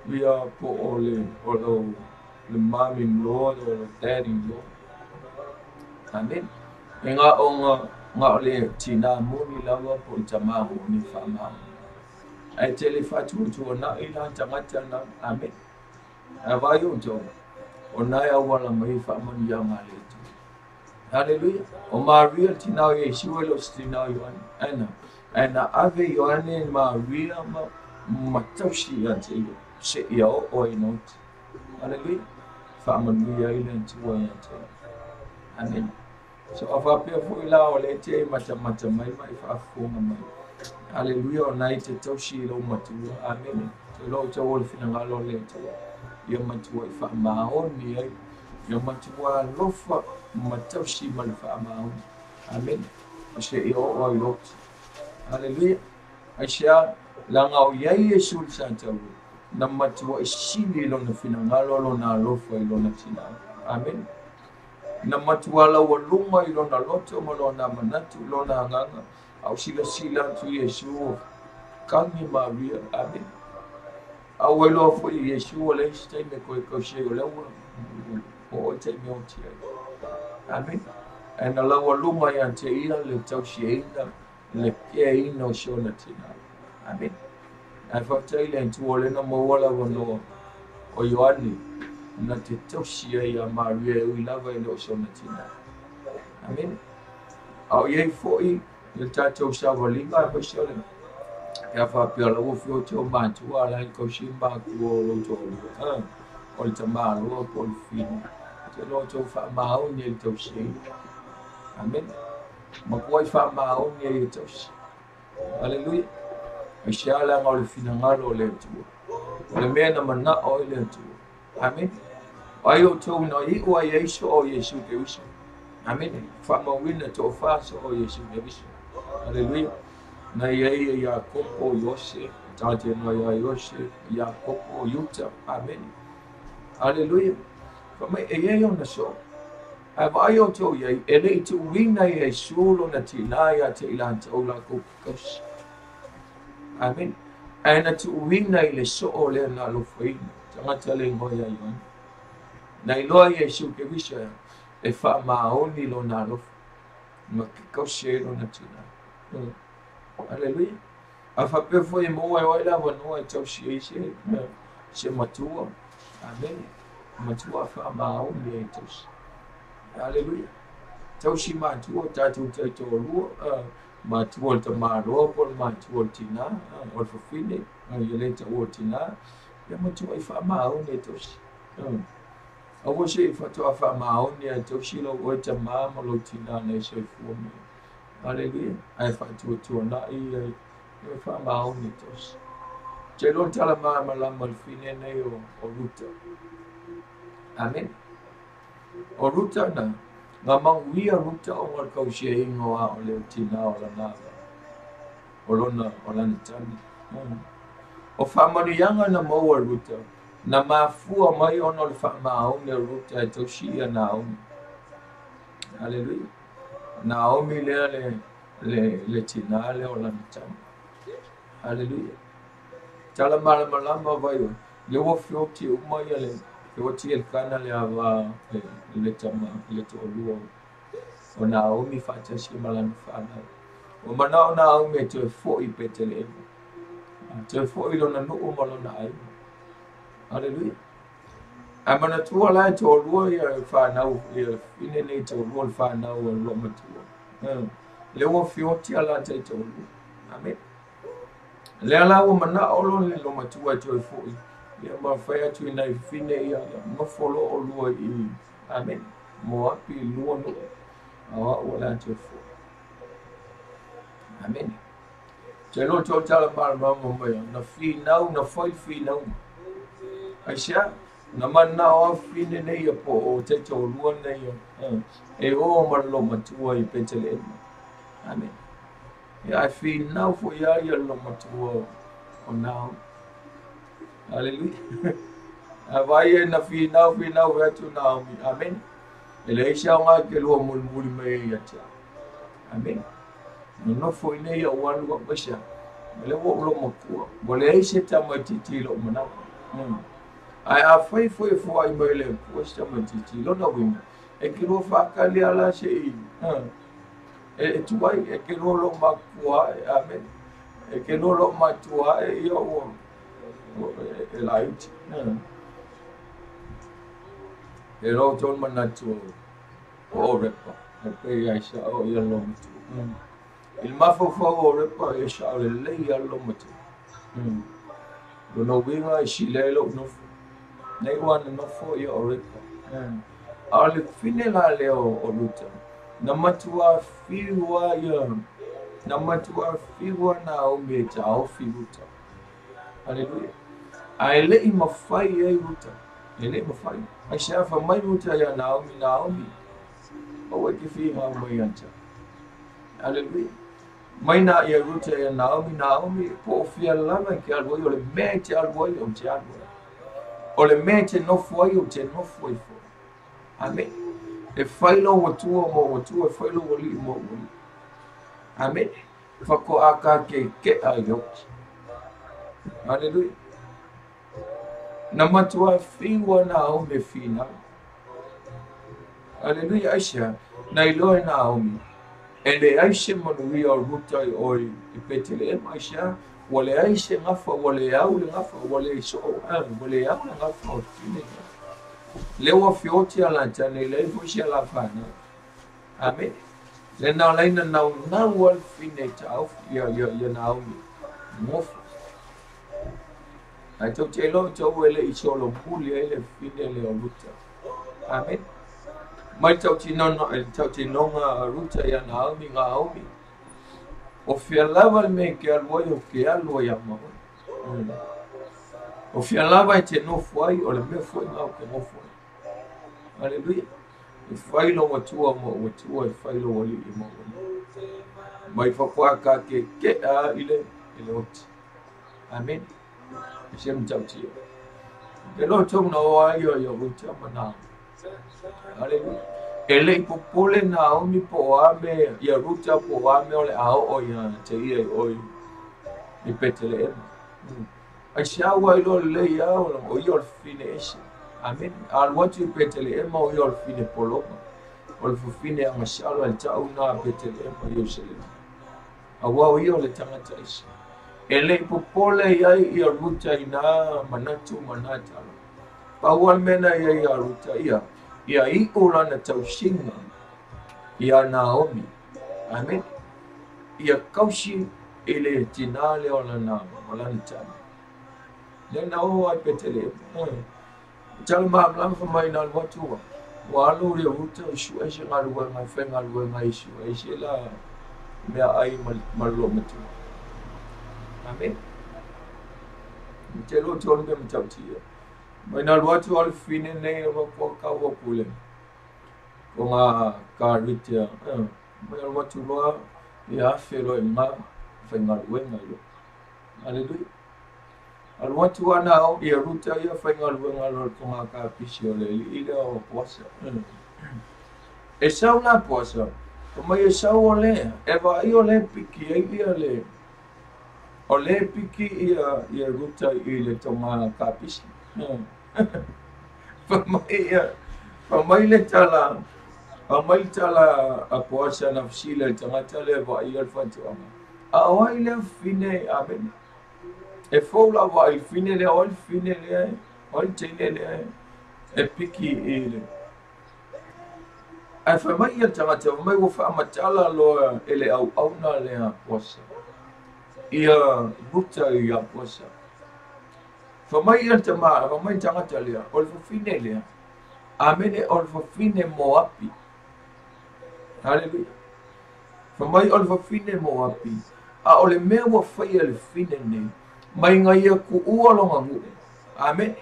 ia po o le o le mommy in law o le daddy in law. Amen. E na o nga o le tina moni lava po o le tama moni faamaoni. Ae te le faatuatuanai la tagata na. Amen. Ae vaai outou, o na e auala mai faamanuiaga a le Atua. Aleluia. O Maria le tina o Iesu e le o se tina o Ioane. Ae na. Ae na ave Ioane Maria ma tausi ia te ia, seia oo ai i gauta. Aleluia. Faamanuia ai le Atua ia te ia. Amene. So a faapea foi la o lea e te matamata mai ma e faafofoga mai. Aleluia, o na e te tausi i lou matua. Amene. Te iloa o tau o le finagalo o le Atua. Ia matua i faamaoni ai. Ia matua alofa ma tausi ma le faamaoni. Amene. O se ia oo ai lotu. Aleluia. Aisea, leaga o i ai Iesu i le sa taua, na matuai sili lona finagalo lona alofa i lona tinā. Amene. Na matua laualuga i lona loto ma lona manatu, lona agaga, a o silasila atu Iesu o kagi Maria. Amene. A ua iloa foi e Iesu ua leai se taimi e toe kausi ai, o lea ua oo i taimi e oti ai. Amene. Ae na laualuga ia te ia le tausiaina, le keaina o si ona tinā. Amene. Ae faafetai i le Atua o lea na maua le avanoa o Ioane na te tausi ai iā Maria e ui lava e le o si ona tinā. Amene. A o i ai foi i le tatou savaliga aemaise o le pe a faapea o la ua feoti o matua a la e tausi matua o lou toalua, o le tamaloa po o le fafine, te iloa outou faamaoni ai i le tausiaina. Amene. Matuai faamaoni ai e tausi. Aleluia. Aisea leaga o le finagalo o le Atua. O le mea na manao ai le Atua. Amene. O ai outou na iu ai ai soo o Iesu Keriso. Amene. Faamauina toafa soo o Iesu Keriso. Aleluia. Na i ai e Iakopo, Iose, tagata noa ia Iose, Iakopo, Iuta. Amene. Aleluia. Fai mai, e i ai ona soo. Ae vaai outou i ai, e le i tuuina e Iesu lona tinā ia te i latou lakou ke kausi. Amene. Ae na tuuina i le soo lea na alofaina, tagata le igoa ia Ioane. Na iloa Iesu Keriso e faamaoni lona alofa, ma ke kausi ai lona tinā. Aleluia. A faapea foi e maua e o ai le avanoa e tausi ai se matua. Amene. Matua faamaoni ai tausi. Aleluia. Tausi matua, tatou taitoalua, matua o le tamaloa po o le matua o le tinā, o le fafine, ia le taua o le tinā, ia matua i faamaoni ai tausi. Aua se i faatoa faamaoni ai tausi lau oe tamā ma lou tinā na e soifua mai. Aleluia. Ae faatuatuanai ai e faamaoni tausi. Te iloa tala malamalama le fine nei o Ruta. Amene. O Ruta na, na manuia Ruta o ngā kausiaina o a o le tinā o lana o lona o lana tane. O faamanuiaga na maua Ruta, na mafua mai ona o le faamaoni o Ruta e tausi ia Naomi. Aleluia. Naomi lea le tinā lea o lana tane. Aleluia. Tala malamalama vai o le ua feoti uma ia le feoti Elkana le ava le tama le toalua o Naomi faatasi ma lana fanau. O manao Naomi e toe foi i Petelehema. Toe foi lona nuu ma lona aiga. Aleluia. Ae manatua la e toalua ia fanau ia fine nei toalua le fanau o lo matua. Le ua feoti a latai toalua. Amen. Lea la ua manao lo le lo matua e toe foi. Ia ma fai atu i nai fine ia nofo lo o lua i. Amen. Moapi lua nuu. A o au la toe foi. Amen. Te iloa tou tala malamalama mai, na finau, na fai finau. Aisea, na manao a fine nei ia po o te toalua nei e o ma le matua i Petelehema. Amen. Ia ai finau foi ia ia le matua o Naomi. Aleluia. A vai e na finau, finau atu Naomi. Amen. E leai se aoga ke lua mulimuli mai ia te au. Amen. Na nofo i nei au alu au aisa. Le ua ou lomatua. Ua leai se tamaitiiti i lou manawa. Ae a fai foi e foai mai le Atua se tamaitiiti i lona uiga, e ke lua faakali ala se i e tuai, e ke lua lou matua ae. Amen. E ke lua lou matua ae ia ua e laiti. E lou tonu manatu o Orepa, e pei ai sao ia lomatua. I le mafaufau o Orepa e sao lelei ia lomatua. Lona uiga e sili ai lou nofo. Nei ua na nofo ia Orepa. A o le fine la lea o Ruta, na matua fiu lava ia, na matua fiu lava Naomi e taofi Ruta. Aleluia. Ae le i mafai ai Ruta, e le i mafai. Aisea fai mai Ruta ia Naomi, Naomi, aua e te finau mai ia te au. Aleluia. Mai na ia Ruta ia Naomi, Naomi, po o fia lava e te alu ai, o le mea e te alu ai, ou te alu ai. O le mea e te nofo ai, ou te nofo ai foi. Amene. E fai lou Atua ma ou Atua, e fai lou Alii ma ou Alii. Amene. Faatoa kakeke'a i le oti. Aleluia. Na matua fiu a Naomi e finau. Aleluia. Aisea? Na iloa e Naomi e leai se manuia o Ruta i o i Peteleema. Aisea? Ua leai se gafa, ua le au le gafa, ua le soo, ua le au le gafa o le fine. Lea ua feoti a latane, e leai foi se alafanau. Amene. Le na ala ai na naunau ai le fine e taofi ia Naomi nofo. Ae tou te iloa outou e le i solomuli ai le fine lea o Ruta. Amene. Mai tautinoga a Ruta ia Naomi, Naomi, o fea lava le mea e te alu ai, ou te alu ai lava ma oe. O fea lava e te nofo ai, o le mea foi lena ou te nofo ai. Aleluia. E fai lou Atua ma ou Atua, e fai lou Alii ma ou Alii. Mai faatoa kakeke'a i le oti. Amene. E se matautia. Te loa tou na oa ai ia Ruta ma Naomi. Aleluia. E le i popole Naomi po o a mea ia Ruta po o a mea o le a oo ia te ia i o i Peteleema. Aisea ua iloa lelei lava o ia o le fafine ese. Amene. A alu atu i Peteleema o ia o le fafine pologa. O le fafine agasala i le tau lena a Peteleema i Ierusalema. Aua o ia o le tagata ese. E le i popole i ai ia Ruta i nā manatu ma nā tala. Pau lava le mea na i ai ia Ruta, ia, ia iu lana tausiga iā Naomi. Amene. Ia kausi i le tinā lea o lana, o lana tama. Lea na oo ai Peteleema. Tala malamalama fai mai na alu atu ua, ua alu le Ruta i su'e se galuega e faigaluega ai i su'e se la meaai ma le loomatua. Amene. Te loa tolu mea matautia. Mai na alu atu a le fine nei o loa kau aku le ko ngā kāritea. Mai alu atu loa ia afe loa i ngā faigaluega i loa. Aleluia. Alu atu a na ia Ruta ia faigaluega loa i le togakapisi o le alii lea o Poasa. E sau la Poasa, fai mai e sau o le, e vaai o le piki ai ia le, o le piki ia, ia Ruta i le togakapisi. Fai mai ia, fai mai le tala, fai mai le tala a Poasa na fesili ai i le tagata lea e vaaia le faatoaga. A o ai lea fafine, amene? E fou lava i le fine lea, o ai le fine lea, o ai le teine lea e piki i le. Ae fai mai ia le tagata, fai mai ua faamatala loa e le auauna lea a Poasa, ia Ruta ia Poasa. Fai mai ia le tama, fai mai le tagata lea, o le fafine lea, amene, o le fafine Moapi. Haleluia. Fai mai o le fafine Moapi, a o le mea ua faia e le fafine nei, mai ga ia kuua lona nuu. Amene.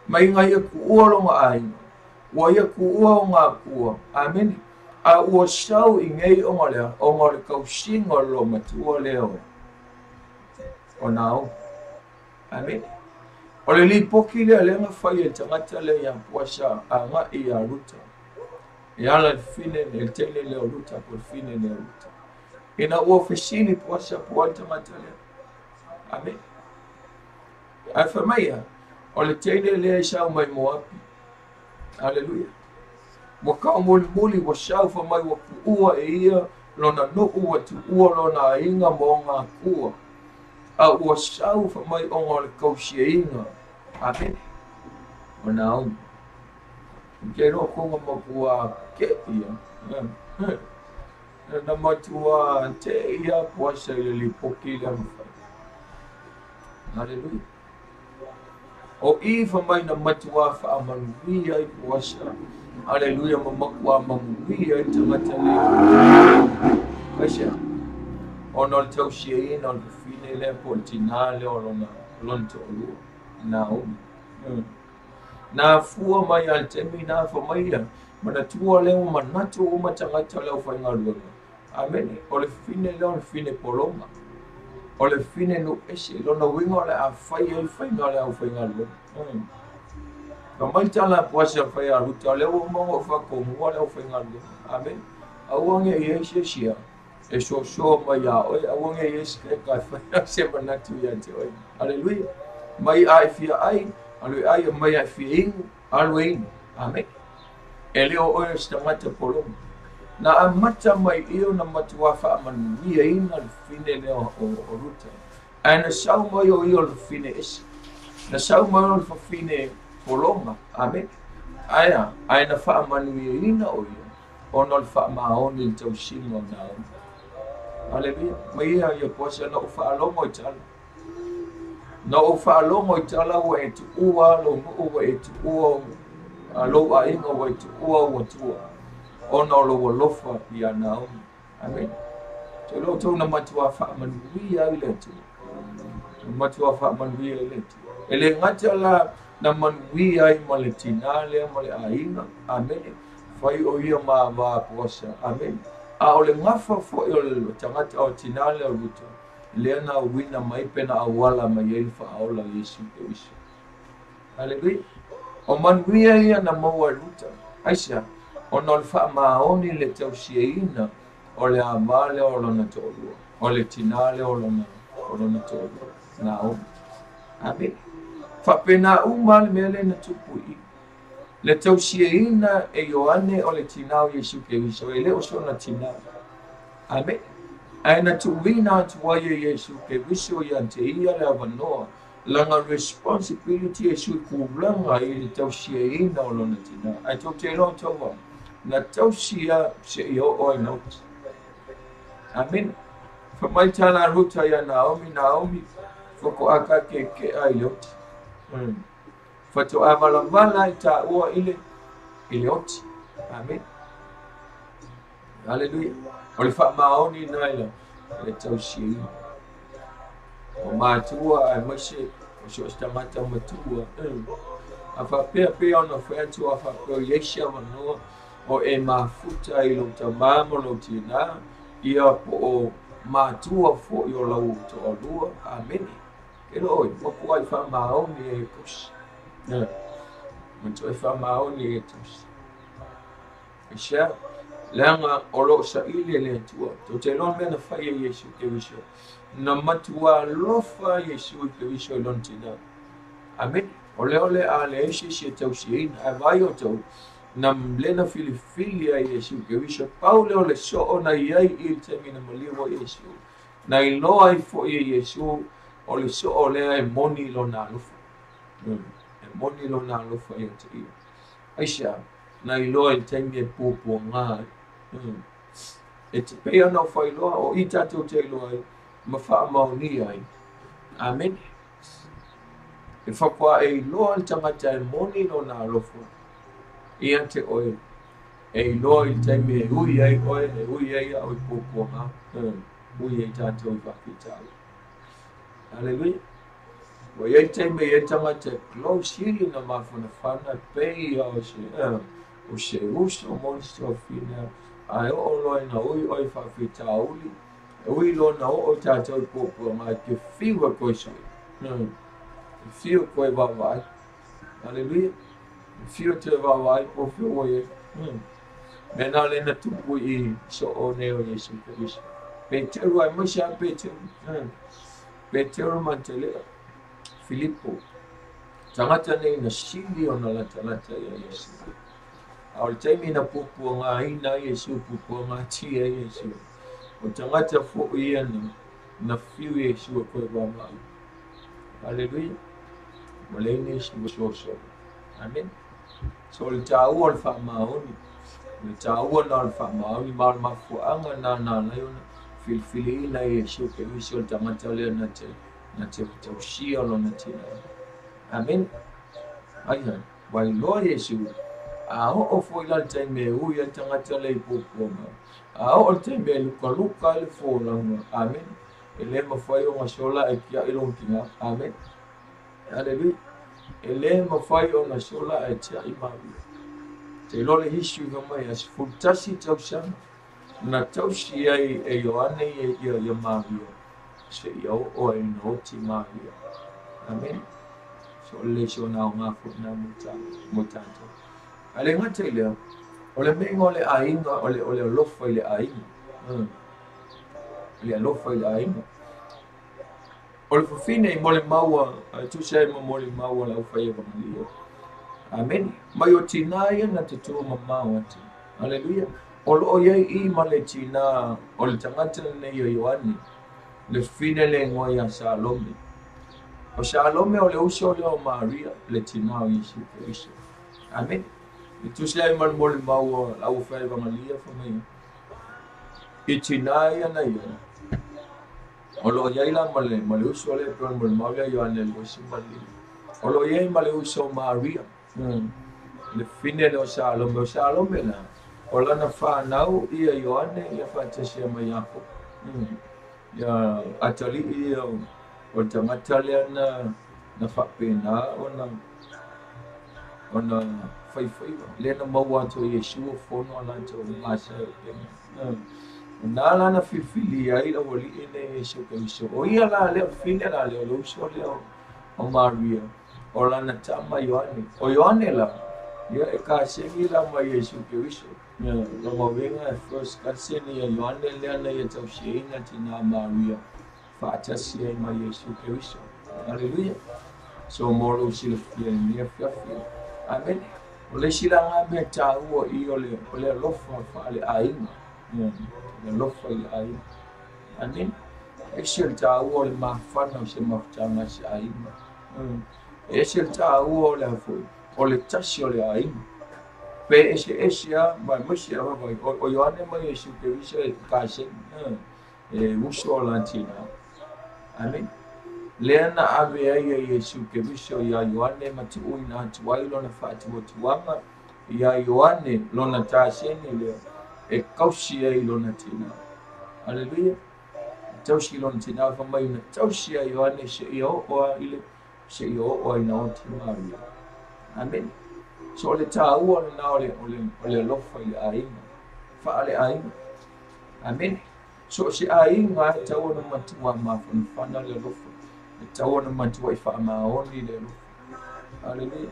Mai ga ia kuua lona aiga. Ua ia kuua ona akua. Amene. A ua sau i nei ona lea, ona o le tausiga o le loomatua lea o Naomi. Amene. O le lipoti lea lea na fai e le tagata lea ia Poasa agai ia Ruta. E ala i le fafine, le teine lea o Ruta po o le fafine lea o Ruta. Ina ua fesili Poasa po o ai le tagata lea. Amene. Ae fai mai ia, o le teine lea i sau mai Moapi. Aleluia. Ua taumolimoli, ua sau fai mai ua tuua e ia lona nuu, ua tuua lona aiga ma ona akua. A ua sau fai mai ona o le tausiaina. Amene. O Naomi. Ou te iloa kona matua te ia. Na matua te ia Poasa i le lipoti lea na fai. Haleluia. O i fai mai na matua faamanuia ai Poasa Aleluia ma matua manuia ai le tagata nei. Aisea? Ona o le tausiaina o le fafine lea po o le tinā lea o lona lona toalua, Naomi. Na afua mai lava i le taimi na fai mai ia, manatua lea ua manatu uma tagata o le aufaigaluega. Amene. O le fafine lea o le fafine pologa. O le fafine nuu ese. Lona uiga o le a fai ai faiga o le aufaigaluega. Fai mai tala a Boasi a fai a Ruta, o lea ua uma ona ou faatomua le aufaigaluega. Amene. Aua ne i ai se isi e sosoa mai ia oe, aua ne i ai se tagata e fai se manatu ia te oe. Aleluia. Mai a e fia ai, alu e ai, mai a e fia inu, alu e inu. Amene. E le o oe o se tagata pologa. Na amata mai i ona matuā faamanuiaina le fafine lea o Ruta. Ae na sau mai o ia o le fafine ese. Na sau mai o le fafine pologa. Amene. Ae a? Ae na faamanuiaina o ia ona o le faamaoni i le tausiga o Naomi. Aleluia. Mai ia ia Boasi, na ou faalogo i tala. Na ou faalogo i tala ua e tuua lou nuu, ua e tuua lou aiga, ua e tuua ou atua, ona o lou alofa iā Naomi. Amene. Te iloa outou na matuā faamanuia ai le Atua. Na matuā faamanuia ai le Atua. E le gata la na manuia ai ma le tinā lea ma le aiga. Amene. Fai o ia ma va Boasa. Amene. A o le gafa foi o le tagata o tinā lea o Ruta, lea na uina mai pe na auala mai ai le faaola o Iesu Keriso. Aleluia. O manuia ia na maua e Ruta. Aisea? Ona o le faamaoni le tausiaina o le ava lea o lona toalua, o le tinā lea o lona, o lona toalua, Naomi. Amene. Faapena uma le mea lea na tupu i i. Le tausiaina e Ioane o le tinā o Iesu Keriso, e le o sona tinā. Amene. Ae na tuuina atu ai e Iesu Keriso ia te ia le avanoa, lana responsibility e sui tulaga i le tausiaina o lona tinā. Ae tou te iloa outou a, na tausia seia oo ai na oti. Amene. Fai mai tala a Ruta ia Naomi, Naomi, faatoa ka keke'a i le oti. Faatoa valavala ai taua i le, i le oti. Amene. Aleluia. O le faamaoni na i le tausiaina. O matua aemaise o so o se tagata matua. A faapea pei ona fai atu a faapea o i ai se avanoa o e mafuta i lou tamā ma lou tinā, ia po o matua foi o lau toalua. Amene. Ke iloa ʻoe, matua i faamaoni e tausi. Matua i faamaoni e tausi. Aisea? Leaga o lo o saili e le Atua. Tou te iloa le mea na fai e Iesu Keriso. Na matua alofa Iesu i Keriso i lona tinā. Amene. O lea o le a leai se isi e tausiaina. Ae vaai outou, na lea na filifili ai Iesu Keriso. Pau lea o le soo na i ai i le taimi na maliu ai Iesu. Na iloa ai foi e Iesu o le soo lea e moni lona alofa. E moni lona alofa ia te ia. Aisea? Na iloa i le taimi e puapuaga ai. E te pei ona ou faailoa, o i tatou te iloa ai ma faamaonia ai. Amene. E faatoa e iloa le tagata e moni lona alofa ia te oe, e iloa i le taimi e ui ai oe, e ui ai au i puapuaga, ui ai tatou i faafitauli. Aleluia. Ua i ai taimi e i ai tagata e close sili ona mafanafana e pei ia o se, o se uso mo le toafina, ae oo loa ina ui oe i faafitauli, e ui loa ina oo tatou i puapuaga, e te fiu e koe sui. E fiu e koe vaavaai. Aleluia. E fiu e toe vaavaai po o fea ua i ai. Mea na lea na tupu i soo nei o Iesu Keriso. Peteru aemaise lava Peteru. Peteru ma Antelea, Filipo, tagata nei na sili ona latalata iā Iesu. A o le taimi na puapuagaina ai Iesu, puapuagatia ai Iesu, o tagata foi ia na, na fiu Iesu e koe vaavaai. Aleluia. Ua leai nisi ua sosoa. Amene. So o le taua o le faamaoni, o le taua na o le faamaoni, ma o le mafuaaga na na ala ai ona filifiliina e Iesu Keriso le tagata lea na te, na te tausia lona tinā. Amene. Ai ai, ua iloa Iesu, A oo foi la le taimi e ui ai le tagata lea i puapuaga. A oo le taimi e lukaluka ai le folauga. Amene. E lē mafai ona sola ae tia'i lona tigā. Amene. Aleluia. E lē mafai ona sola ae tia'i Maria. Te iloa le history fai mai a 11 tausaga na tausi ai e Ioane ia Maria seia oo ai ina oti Maria. Amene. So o le le sona aogā foi lena mo tatou. Ae le gata i lea, o le meiga o le aiga, o le alofa i le aiga. O le alofa i le aiga. O le fafine i molimau a tusa ai ma molimau a le aufai evangelio. Amene. Mai o tinā ia na te tū mamao atu. Aleluia. O loo iai i ma le tinā o le tagata lenei o Ioane, le fafine le igoa ia Salome. O Salome o le uso lea o Maria, le tinā o Iesu Keriso. Amene. E tusa ai ma le molimau a le aufai evangelia fai mai i tinā ia na ia. O loo iai la ma le uso lea pe o le molimau lea Ioane 25. O loo iai ma le uso o Maria. Le fafine lea o Salome. O Salome la, o lana whanau ia Ioane ia whaatasia mai Iakopo. Ia atalii ia o le tagata lea na faapena ona faifaiva. Lea na maua atu e Iesu o fono a latou gasea o pega. O nā lana filifili ai le aualii nei Iesu Keriso. O ia la lea, o le fafine la lea, o le uso lea o Maria, o lana tama Ioane. O Ioane la, ia e kasegi la ma Iesu Keriso. Ia lona uiga e first cousin ia Ioane lea na ia tausiaina tinā Maria faatasi ai ma Iesu Keriso. Aleluia. So mo lou silafia i lenei afiafi. Amene. O le isi laga mea taua i o le alofa faaleaiga. Le alofa i le aiga. Amene. Ese le taua o le mafana o se mafutaga a se aiga. Ese le taua o le afoi, o le tasi o le aiga. Pe ese ese a mai maise a vai o Ioane mai Iesu Keriso e kaseni. E uso o lana tinā. Amene. Lea na ave ai e Iesu Keriso ia Ioane ma tuuina atu ai lona faatuatuaga ia Ioane lona taseni lea e kausi ai lona tinā. Aleluia. Tausi lona tinā fai mai na tausi a Ioane seia oo a i le seia oo ai na oti Maria. Amene. So o le taua lena o le alofa i le aiga. Faaleaiga. Amene. So o se aiga e tatau ona matua mafanafana le alofa. E tatau ona matua i faamaoni le alofa. Aleluia.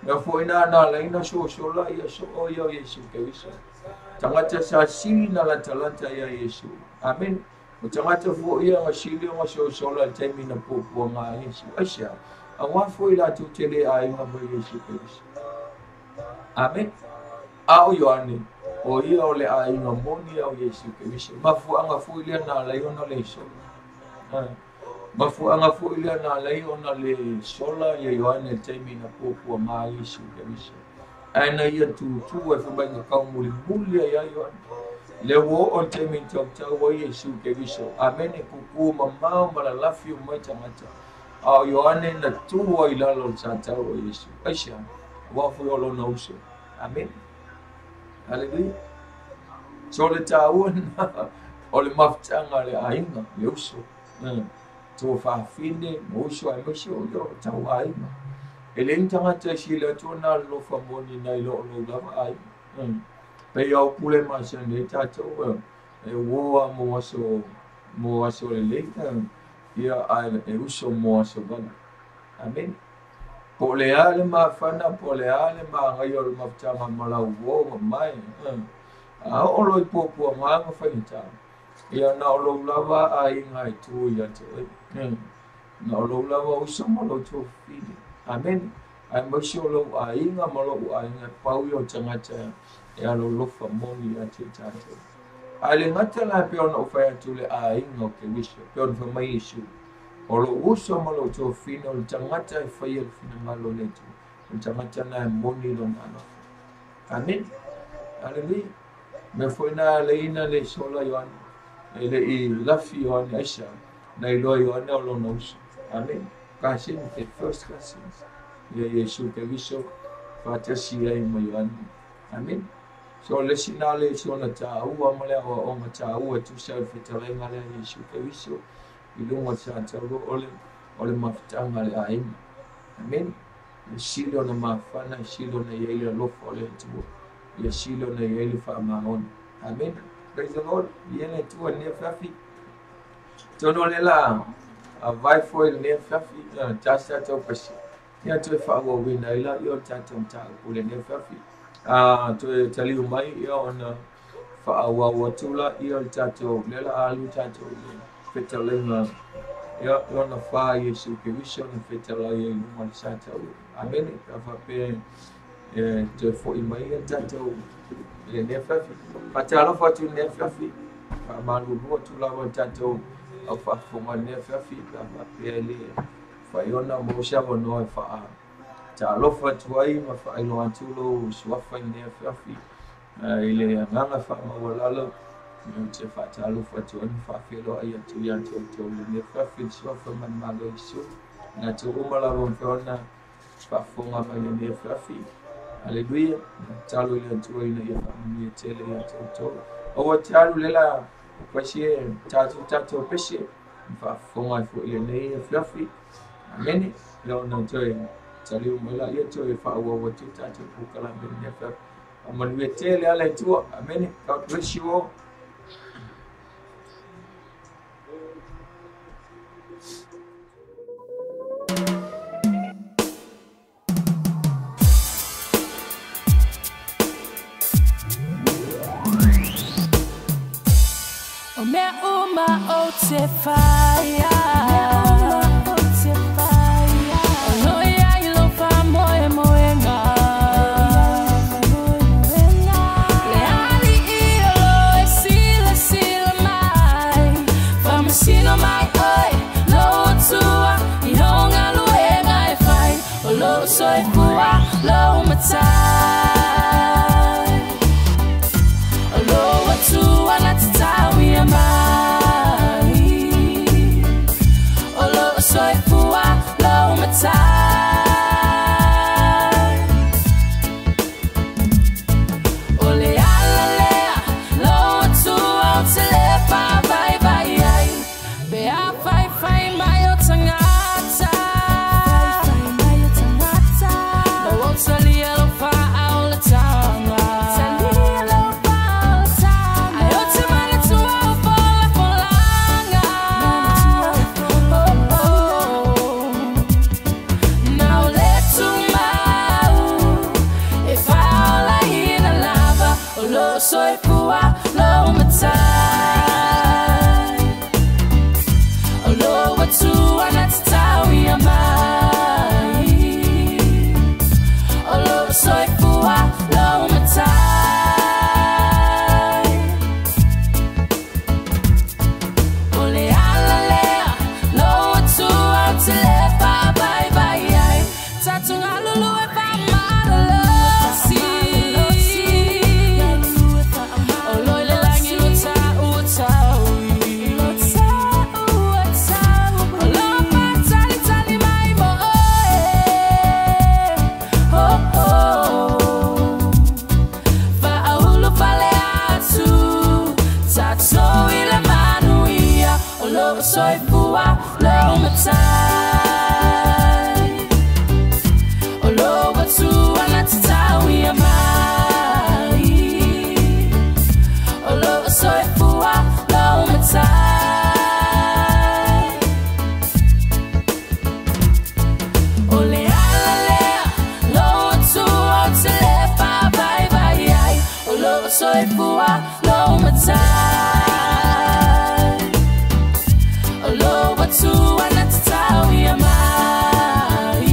Mea foi na na laina sosola ia so o ia o Iesu Keriso. Tagata sa sili na latalata ia Iesu. Amene. O tagata foi ia nga sili o nga sosola i taimi na puapuaga a Iesu. Aisea, auā foi latou te lē aiga ma Iesu Keriso. Amene. A o Ioane, o ia o le aiga moni ia o Iesu Keriso. Mafuaaga foi lea na alai ona le sola. Mafuaaga foi lea na alai ona le sola ia Ioane i le taimi na puapuaga a Iesu Keriso. Ae na ia tutū ai fai mai na kaumulimuli ai ia Ioane. Le ua oo le taimi na tautau ai Iesu Keriso. Amene. Kukū mamao ma lalafi o mai tagata. A o Ioane na tu ai lalo o le satau o Iesu. Aisea, auā foi o lona uso. Amene. Aleluia. So le taua na o le mafutaga a le aiga, le uso. Tua fafine, ma uso ai maise o ia o tau aiga. E leai ni tagata e sili atu ona alolofa moni nai lo o lou lava aiga. Pei au pule masani ai tatou e uō a mo aso lelei ia ae e uso mo aso vala. Amene. Po o le a le mafana, po o le a le magaia o le mafutaga ma lau uō ma mae. A oo loa i puapuaga ma faigata, ia na o lou lava aiga e tu ia te oe. Na o lou lava uso ma lou tuafafine. Amene. Ae maise o lou aiga ma lou aiga e pau ia o tagata e alolofa moni ia te tatou. Ae le gata la pe ona ou fai atu le aiga o Keriso, pe ona fai mai Iesu. O lou uso ma lou tuafafine o le tagata e faia le finagalo o le Atua. O le tagata na e moni lona alofa. Amene. Aleluia. Mea foi na alai na le sola Ioane. E le i lafi Ioane aisea. Na iloa Ioane o lona uso. Amene. Cousin, the first cousin. Ia Iesu Keriso faatasi ai ma Ioane. Amene. So le sina le sona tāua ma le aoaoga tāua e tusa ai le fetalaiga lea Iesu Keriso i luga o le sa taulua o le mafutaga a le aiga. Amene. Ia sili ona mafana, e sili ona iai le alofa o le Atua, ia sili ona iai le faamaoni. Amene. Praise the Lord. Ia le Atua lenei afiafi. Atonu o lea la vae foi i lenei afiafi, tasi tatou pasi. Ia toe faaauauina ai laia o le tatou mataupu i lenei afiafi. Toe taliu mai ia ona faaauau atu laia o le tatou, lea la alu tatou i le fetalaiga ia lona fa Iesu Keriso na fetalai ai i luga o le sa taulua. Amene. Pe a faapea e toe fo'i mai ia tatou i lenei afiafi. Faatalofa atu i lenei afiafi, faamalulu atu lava i le tatou au faafofoga i lenei afiafi, pe a faapea e le mafai ona maua se avanoa e faatalofa atu ai ma faailoa atu lou suafa i lenei afiafi i le agaga faamaualalo. Ou te faatalofa atu ai ma faafeiloai atu ia te outou i lenei afiafi i le suafa manumalo o Iesu. Latou uma lava mafai ona faafofoga mai i lenei afiafi. Aleluia. Tatalo i le Atua ina ia faamanuia tele ia te outou. Aua te alu lea la paisi e tatou tatou pese faafofoga ai foi i lenei afiafi. Amene. Ia ona toe taliu mai laia toe faaauau atu tatou polokalame i lenei afiafi. Faamanuia tele a le Atua. Amene. God bless you all. O mea uma o te whaia, o loia i lo whamoemoenga. Le ali i o lo e sila sila mai, whamasino mai oi, lo atua, i honga luenga e whai, o lo soifua, lo matai. O lo atua na te tauia mai, o lo soifua, lo matai. O le ala lea, lo atua o te le whawhai vai ai, pe a whai whai mai o tangata. Ma o talia lo wha o le tanga. Ai o te mana tua o pola polanga. Oh, oh. Na o le tumau, e whaola ina lava, o lo soifua, lo matai. O lo atua na te tauia mai, o lo soifua, lo matai. O le ala lea, lo atua o te le whapai vai ai, tatu ngalulu e whamalalosi. O loi le langi lo tau o taui. O lo patali tali mai mo oe. Oh, oh. Fa'aulu fale atu, tatou i le manuia, o lo soifua, lo matai. O lo atua na te tauia mai, o lo soifua, lo matai. O le ala lea, lo atua o te le whawhai vai ai, o lo soifua, lo matai. O lo atua na te tauia mai,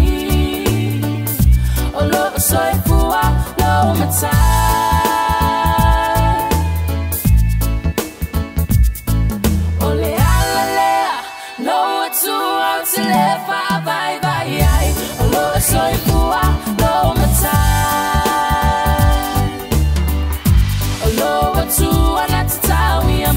o lo soifua, lo matai. O le ala lea, lo atua o te le whawhai vai ai, o lo soifua, lo matai. O lo atua na te tauia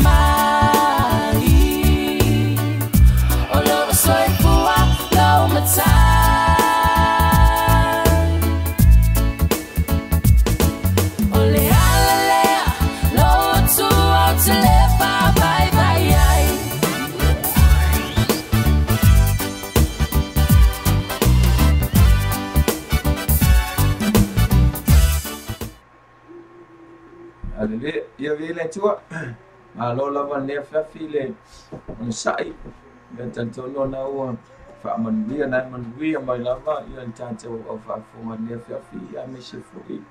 Aleluia. Ia viia le Atua. Malo lava lenei afiafi i le onosai. Ia talitonu ona ua faamanuia na e manuia mai lava ia le tatou au faafofoga i lenei afiafi ia aemaise foi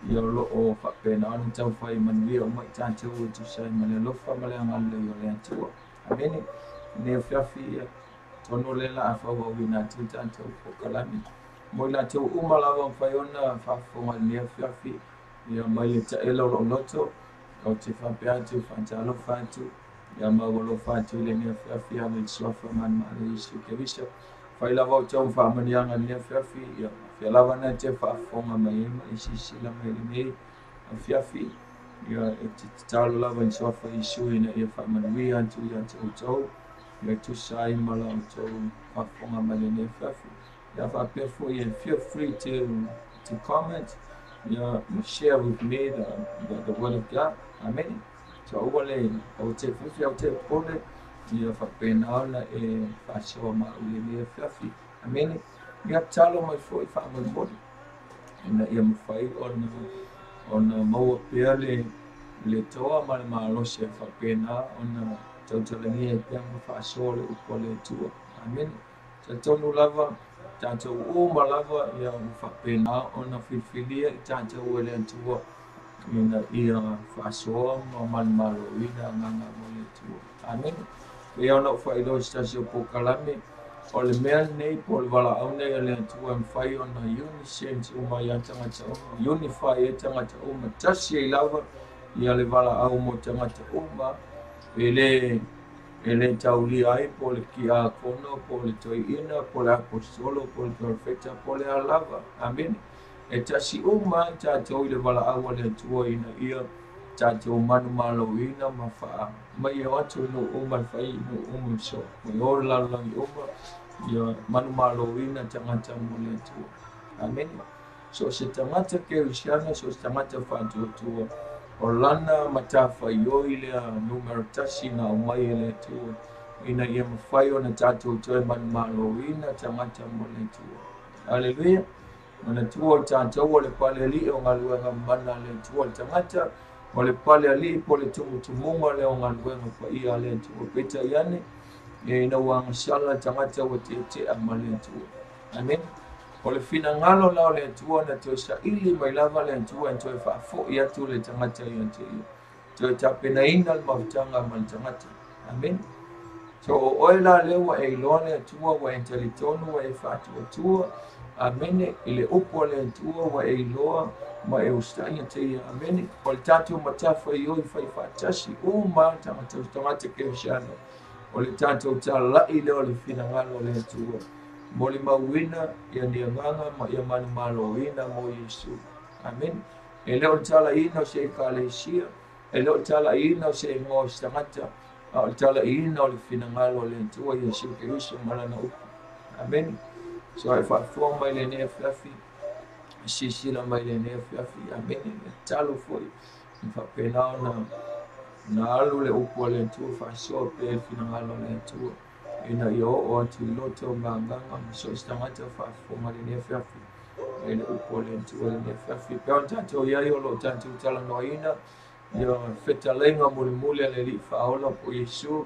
ia o lo o faapena ona taufai manuia uma i tatou e tusa ai ma le alofa ma le agalelei o le Atua. Amene. Lenei afiafi ia tonu le la a fauauina atu le tatou polokalame. Mo i latou uma lava mafai ona faafofoga i lenei afiafi ia mai le taela o lou loto, ou te faapea atu, faatalofa atu, ia ma ua alofa atu i lenei afiafi ave i le suafa manumalo o Iesu Keriso. Fai lava outou ma faamanuiaga i lenei afiafi, ia fia lava na te faafofoga mai ai ma e silasila mai i lenei afiafi. Ia e te tatalo lava i le suafa o Iesu ina ia faamanuia atu ia te outou, ia tusa ai ma la outou faafofoga mai lenei afiafi. Ia faapea foi e feel free to comment, ia ma share with me the word of God. Amen. So aua le aua te fiafia, aua te popole, ia faapena ona e faasoa ma au i lenei afiafi. Amene. Ia tatalo mai foi faamolemole ina ia mafai ona maua pea le toa ma le malosi e faapena ona tautalagia ai pea ma faasoa le upu a le Atua. Amene. Talitonu lava tatou uma lava ia ua faapena ona filifilia i tatou e le Atua ina ia faasoa ma manumaloina agaga mo le Atua. Amene. Pei ona ou faailoa i se tasi o polokalame, o le mea lenei po o le valaau nei a le Atua e mafai ona unisense uma ia tagata uma, unify ai tagata uma, tasi ai lava ia le valaau mo tagata uma, e le taulia ai po o le kiakono, po o le toeaina, po o le aposetolo, po o le perofeta, po o le a lava. Amene. E tasi uma tatou i le valaau a le Atua ina ia tatou manumaloina ma faa mai e o atu i nuu uma, e fai i nuu uma so mai o le lalolagi uma, ia manumaloina tagata mo le Atua. Amene. So se tagata kerisiano, so se tagata faatuatua, o lana matafaioi lea numera 1 na aumai e le Atua, ina ia mafai ona tatou toe manumaloina tagata mo le Atua. Aleluia. Manatua o tatou o le palealii o galuega mana a le Atua le tagata, o le palealii po o le tumutumuga lea o galuega paia a le Atua. Peitai ane, ina ua agasala le tagata ua tetea ma le Atua. Amene. O le finagalo la o le Atua na toe saili mai lava le Atua e toe faafoi atu le tagata ia te ia. Toe tapenaina le mafutaga ma le tagata. Amene. So o oe la lea ua e iloa le Atua, ua e talitonu, ua e faatuatua. Amene. I le upu a le Atua ua e iloa ma e usitaia te ia. Amene. O le tatou matafaioi fai faatasi uma tagata tagata kerisiano. O le tatou talai lea o le finagalo o le Atua. Mo le mauina ia ni agaga ma ia manumaloina mo Iesu. Amene. E le o le talaiina o se ekalesia, e le o le talaiina o se igoa o se tagata, a o le talaiina o le finagalo o le Atua Iesu Keriso ma lana upu. Amene. So e faafofoga mai lenei afiafi, silasila mai lenei afiafi. Amene. E tatalo foi e faapena ona na alu le upu a le Atua faasoa pea le finagalo o le Atua ina ia oo atu i loto ma agaga ma so o se tagata faafofoga lenei afiafi i le upu a le Atua lenei afiafi. Pea ona tatou iai o loo tatou talanoaina ia fetalaiga mulimuli a le Alii Faaola po o Iesu,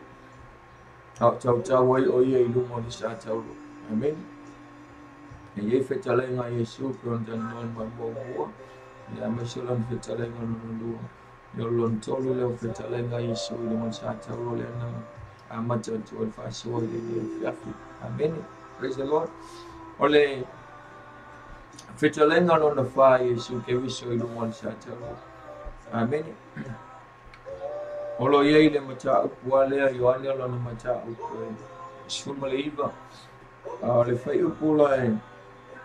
a o tautau ai o ia i luga o le sa taulo. Amene. E iai fetalaiga a Iesu pe ona talanoa le muamua, ia aemaise o lana fetalaiga lona lua. Ia o lona tolu lea o fetalaiga a Iesu i luga o le sa taulo lea na amata atu ai le faasoa i lenei afiafi. Amene. Praise the Lord. O le fetalaiga lona fa a Iesu Keriso i luga o le sa taulo. Amene. O lo iai le mataupu a lea Ioane o lona mataupu e 19. A o le faiupu la e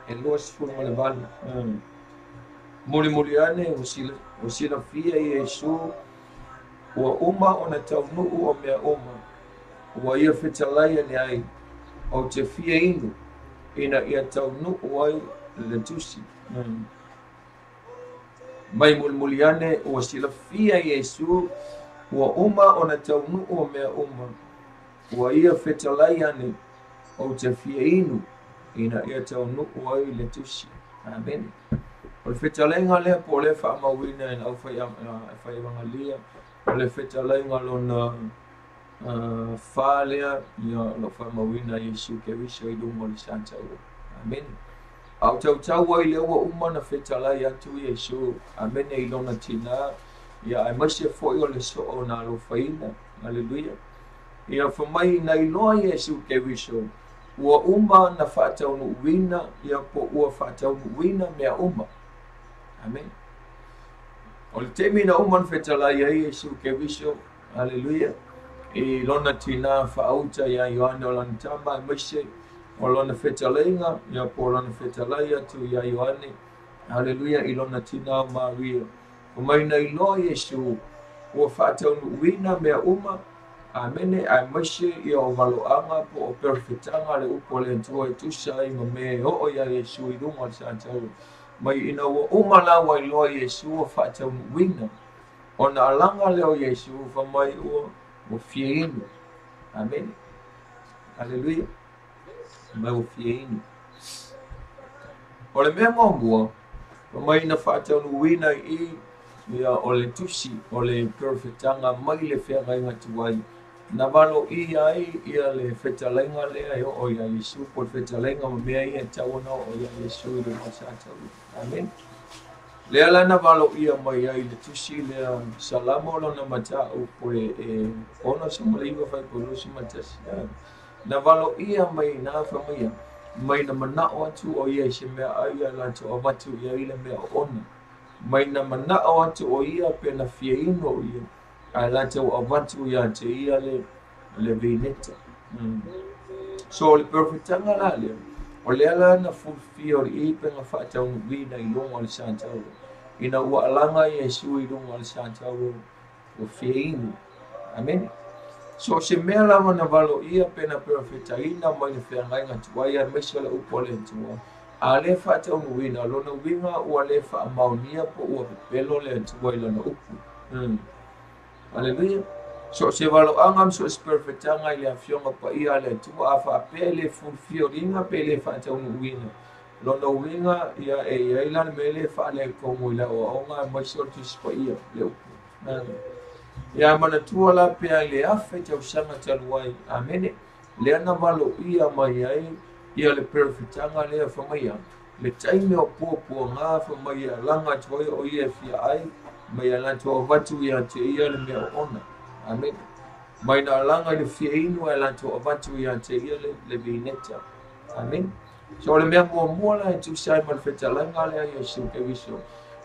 28. Mulimuli ane ua silafia i Iesu ua uma ona taunuu o mea uma, ua ia fetalai ane ai, ou te fia inu ina ia taunuu ai le tusi. Mai mulimuli ane ua silafia i Iesu ua uma ona taunuu o mea uma, ua ia fetalai ane, ou te fia inu ina ia taunuu ai le tusi. Amene. O le fetalaiga lea po o le faamauina e le aufaievagalia, o le fetalaiga lona fa lea, ia o lo o faamauina Iesu Keriso i luga o le sataua. Amene. A o tautau ai lea ua uma ona fetalai atu Iesu, amene, i lona tinā, ia aemaise foi o le soo na alofaina. Aleluia. Ia fa mai na iloa Iesu Keriso, ua uma na faataunuuina, ia po ua faataunuuina mea uma. Amen. O le taimi na uma na fetalai ai Iesu Keriso, aleluia, i lona tinā faauta ia Ioane o lana tama, aemaise o lona fetalaiga, ia po o lona fetalai atu ia Ioane, aleluia, i lona tinā o Maria. Fa mai na iloa Iesu, ua faataunuuina mea uma, amene, aemaise ia o valoaga po o perofetaga le upu a le Atua e tusa ai ma mea e oo ia Iesu i luga o le sataua. Mai ina ua uma la ua iloa Iesu ua faataunuuina, ona alaga lea o Iesu fa mai ua fia inu. Amene. Aleluia. Mai ua fia inu. O le mea muamua, fa mai na faataunuuina i ia o le tusi, o le perofetaga mai le feagaiga tuai, na valoia ai ia le fetalaiga lea e oo ia Iesu, po o le fetalaiga ma mea ia e tatau ona oo ia Iesu i luga o le sataua. Amen. Lea la na valoia mai ai le tusi lea Salamo lona mataupu e 69 faipulu 21. Na valoia mai na fa mai mai na manao atu o ia i se mea ai a latou avatu i ai le mea oona. Mai na manao atu o ia pe na fia inu o ia, ae latou avatu ia te ia le vineta. So o le perofetaga la lea, o lea la na fulfil o le i pe na faataunuuina i luga o le sataua. Ina ua alaga Iesu i luga o le sataua, ua fia inu. Amene. So se mea lava na valoia pe na perofetaina mai le feagaiga tuai aemaise o le upu a le Atua, a le faataunuuina, lona uiga ua le faamaonia po ua pepelo le Atua i lona upu. Aleluia. So se valoaga ma so se perofetaga i le afioga paia a le Atua, a faapea e le fulfil ina pe le faataunuuina, lona uiga ia e iai la le mea le faaletonu i le aoaoga aemaise o le tusi paia le upu. Ia manatua la pea i le afe tausaga talu ai, amene, lea na valoia mai ai ia le perofetaga lea fa mai le taimi o puapuaga fa mai alaga atu ai o ia e fia ai, mai a latou avatu ia te ia le mea oona. Amene. Mai na alaga i le fia inu e latou avatu ia te ia le vineta. Amen. So o le mea muamua la e tusa ai ma le fetalaiga lea Iesu Keriso,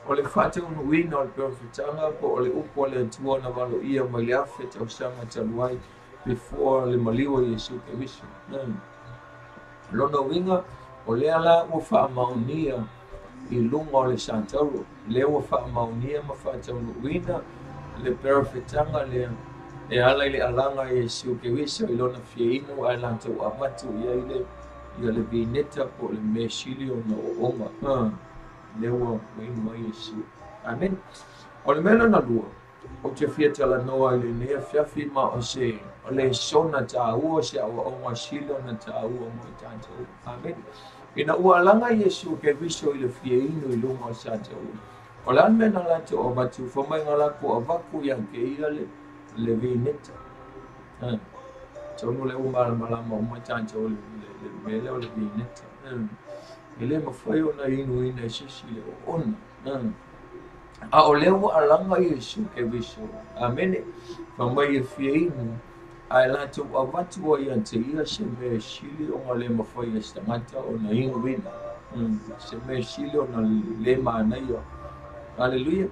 o le faataunuuina o le perofetaga po o le upu a le Atua na valoia mai le afe tausaga talu ai before le maliu o Iesu Keriso. Lona uiga, o lea la ua faamaonia i luga o le sataua, lea ua faamaonia ma faataunuuina le perofetaga lea e ala i le alaga Iesu Keriso i lona fia inu ae latou avatu i ai le vineta po o le mea sili ona ooga. Lea ua inu ai Iesu. Amen. O le mea lona lua, ou te fia talanoa i lenei afiafi ma o se o le sona taua, se aoaoga sili ona taua mo i tatou. Amen. Ina ua alaga Iesu Keriso i le fia inu i luga o le sataua, o le a le mea na latou avatu, fa mai na latou avatu ia te ia le vineta. Tonu le ua malamalama uma tatou le mea lea o le vineta. E le mafai ona inuina e sisi le oona. A o lea ua alaga Iesu Keriso, amene, fa mai e fia inu, ae latou avatu ai ia te ia se mea sili ona le mafai e se tagata ona inuina. Se mea sili ona le manaia. Aleluia.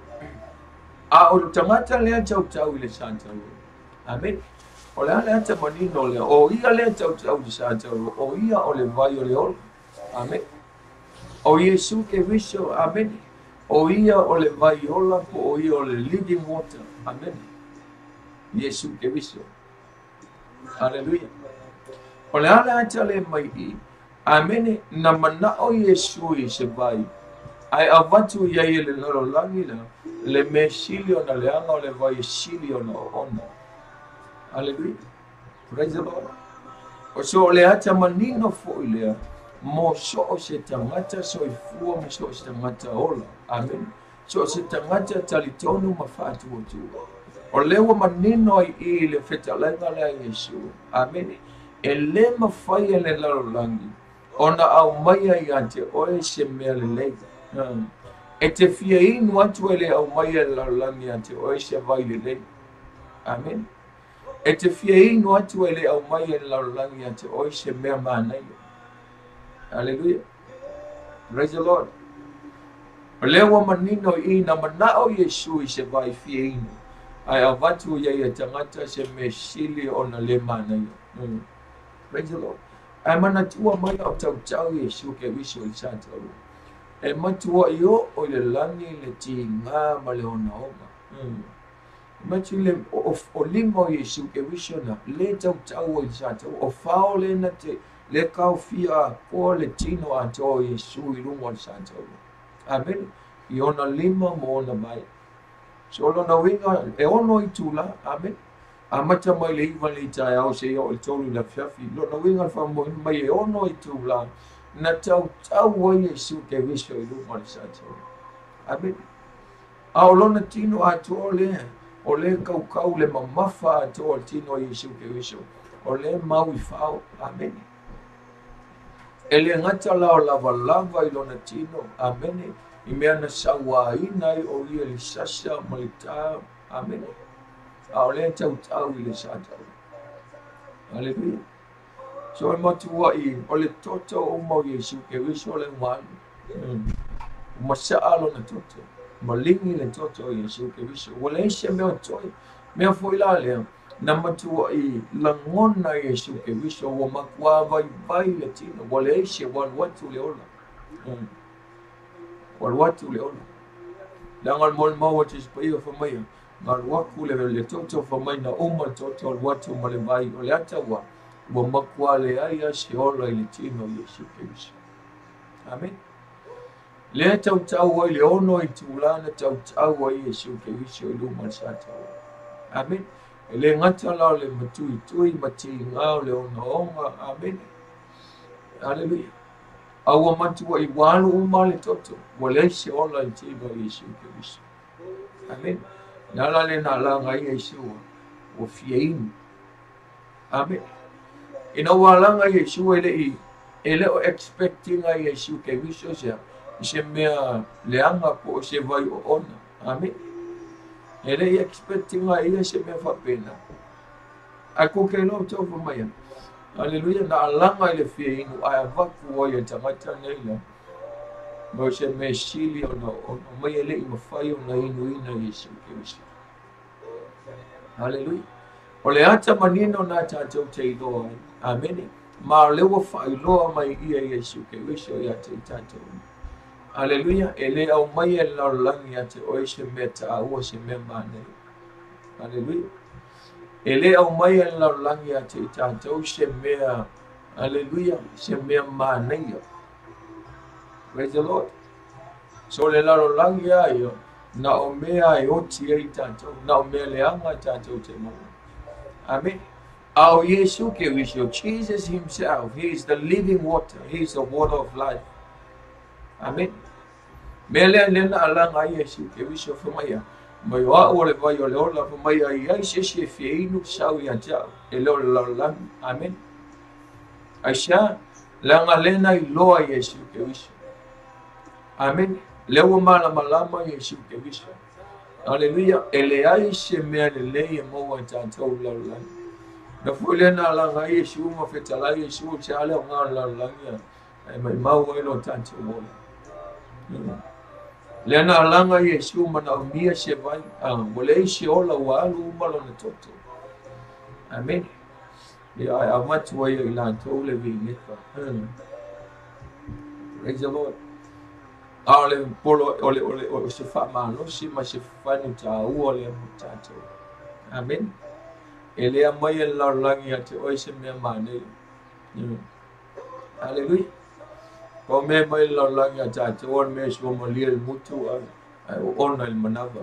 A o le tagata lea tautau i le sataua. Amen. O le a le ata manino lea, o ia lea tautau i le sataua, o ia o le vai o le ola. Amen. O Iesu Keriso, amen. O ia o le vai ola po o ia o le living water. Amen. Iesu Keriso. Aleluia. O le a le ata le mai i, amene, na manao Iesu i se vai, ae avatu ia i le lalolagi la, le mea sili ona leaga o le vai e sili ona oona. Aleluia. Praise the Lord. O so o le ata manino foi lea, Mo so o se tagata soifua ma so o se tagata ola. Amene. So o se tagata talitonu ma faatuatua. O lea ua manino ai i le fetalaiga lea a Iesu. Amene. E lē mafai e le lalolagi ona aumaia ia te oe se mea lelei. E te fia inu atu e le aumaia e le lalolagi ia te oe se vai lelei. Amene. E te fia inu atu e le aumaia e le lalolagi ia te oe se mea manaia. Hallelujah. Praise the Lord. O lea ua manino i na manao Iesu i se vai fia inu, ae avatu ia ia tagata se mea sili ona le manaia. Praise the Lord. Ae manatua mai o tautau Iesu Keriso i sa taua. E matua i o o le lagi le tiga ma le ogaoga. Matu le o lima o Iesu Keriso na le tautau i sa taua. O fao le na te le kaofia atoa le tino atoa o Iesu i luga o le sa taua. Amene. I ona lima ma ona vae. So lona uiga e 6 itula. Amene. Amata mai le 9 i le taeao seia oo i le 3 i le afiafi. Lona uiga le faamoemoe mai e 6 itula na tautau ai Iesu Keriso i luga o le sa taua. Amene. A o lona tino atoa o lea, o lea kaukau le mamafa atoa o le tino o Iesu Keriso, o lea mau i fao. Amene. E le gata la o lavalava i lona tino. Amene. I mea na sauaina ai o ia i le sasa ma le tā. Amene. A o lea tautau i le sa taua. Haleluia. So e matuai o le toto uma o Iesu Keriso le ua alu. Ua masaa lona toto. Maligi le toto o Iesu Keriso. Ua leai se mea o toe. Mea foi la lea, na matuai lagona Iesu Keriso ua matua vaivai le tino. Ua leai se ua alu atu le ola. Ua alu atu le ola. Leaga o le molimau a Jesu Paia fai mai, na alu atu le toto fai mai na uma le toto alu atu ma le vai. O le ata ua matua leai a se ola i le tino o Iesu Keriso. Amen. Lea tautau ai le 6 itula na tautau ai Iesu Keriso i luma o le sa taua. Amen. E le gata la o le matuitui ma tiga o le ogaoga. Amen. Haleluia. A ua matua i ua alu uma le toto. Ua leai se ola i le tino o Iesu Keriso. Amen. Le ala le na alaga ai Iesu ua fia inu. Amen. Ina ua alaga Iesu e le i e le o expecting ai Iesu Keriso se i se mea leaga po o se vai oona. Amen. E le i expecting ai ia se mea faapena. Ae ko ke iloa tou fai mai ai. Haleluia. Na alaga i le fia inu ae avatu ai e tagata nei la. Ma o se mea sili ona mai e le i mafai ona inuina Iesu Keriso. Haleluia. O le ata manino na tatou te iloa ai. Amene. Ma o le ua faailoa mai ia Iesu Keriso ia te i tatou. Haleluia. E le aumaia e le lalolagi ia te oe se mea taua, se mea manaia. Haleluia. E le aumaia e le lalolagi ia te i tatou se mea, haleluia, se mea manaia. Praise the Lord. So le lalolagi a ia, na o mea e oti ai tatou, na o mea leaga tatou te maua. Amen. A o Iesu Keriso, Jesus himself, he is the living water, he is the water of life. Amen. Mea lea lea na alaga ai Iesu Keriso fai mai ia, mai o au o le vai o le ola, fai mai ai ai se isi e fia inu sau ia te au, e le o le lalolagi. Amen. Aisea, leaga lea na iloa Iesu Keriso. Amen. Lea ua malamalama Iesu Keriso. Haleluia. E leai se mea lelei e maua e tatou i le lalolagi. Na foi lea na alaga ai Iesu ma fetalai Iesu o se ale o ngā o le lalolagi e maimau ai lo tatou ola. Lea na alaga Iesu ma naomia se vai, ua leai se ola ua alu uma lona toto. Amen. Ia ae avatu ai i latou le vineka. Praise the Lord. A o le polo o le o le o se faamalosi ma se fanu taua lea mo tatou. Amen. E le aumaia e le lalolagi ia te oe se mea manaia. Haleluia. Pau mea mai le lalolagi ia tatou o le mea e suamalie le mutu ae oona i le manava.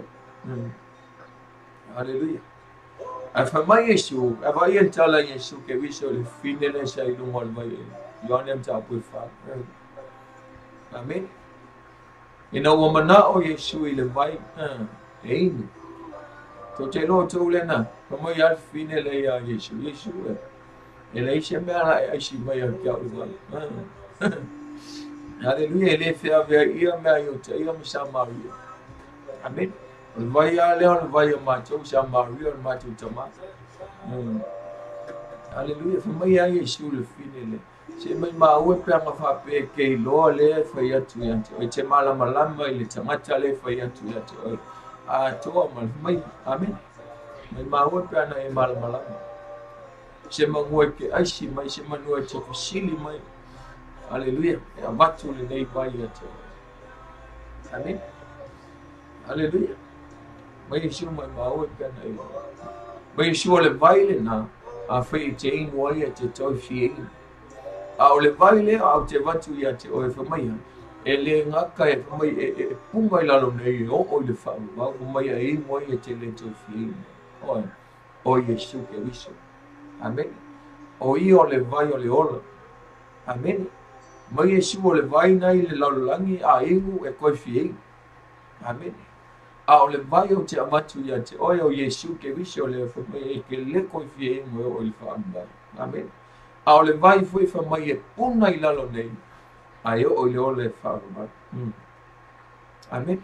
Haleluia. Ae fai mai Iesu, ae vaai le tala a Iesu Keriso i le fine lea sa i luga o le vai Ioane mataupu e 4. Amene. Ina ua mana'o Iesu i le vai e inu. Tou te iloa outou lena, fai mai lava le fafine lea iā Iesu, Iesu e, e leai se mea la e aisi mai ia te au i vai. Aleluia, e le feaveaia mea i Iutaia ma Samaria. Amene. O le vai lava lea o le vai a matou Samaria o le matou tamā. Aleluia, fai mai lava Iesu i le fafine lea, Se i maumau e pe ana faapea e te iloa lea e fai atu ia te oe, e te malamalama i le tagata lea e fai atu ia te oe, atoa ma le mai. Amene. Maumau e pe ana e malamalama. Se manua e te aisi mai, se manua e te fesili mai. Aleluia. E avatu lenei vai ia te oe. Amene. Aleluia. Mai Iesu maumau e pe ana e iloa. Mai Iesu o le vai lena, afai e te inu ai e te toe fia inu. A o le vai lea ou te avatu ia te oe, fai mai ia, e le gata e fai mai e puna i lalo nei e oo i le faavavau, fai mai e inu ai e te le toe fia inu. Oe, o Iesu Keriso. Amene. O ia o le vai o le ola. Amene. Mai Iesu o le vai na i le lalolagi a inu e toe fia inu. Amene. A o le vai ou te avatu ia te oe, o Iesu Keriso lea fai mai e te le toe fia inu e oo i le faavavau. Amene. A o le vai foi fai mai e puna i lalo nei, ae oo i le ola e faavavau. Amene.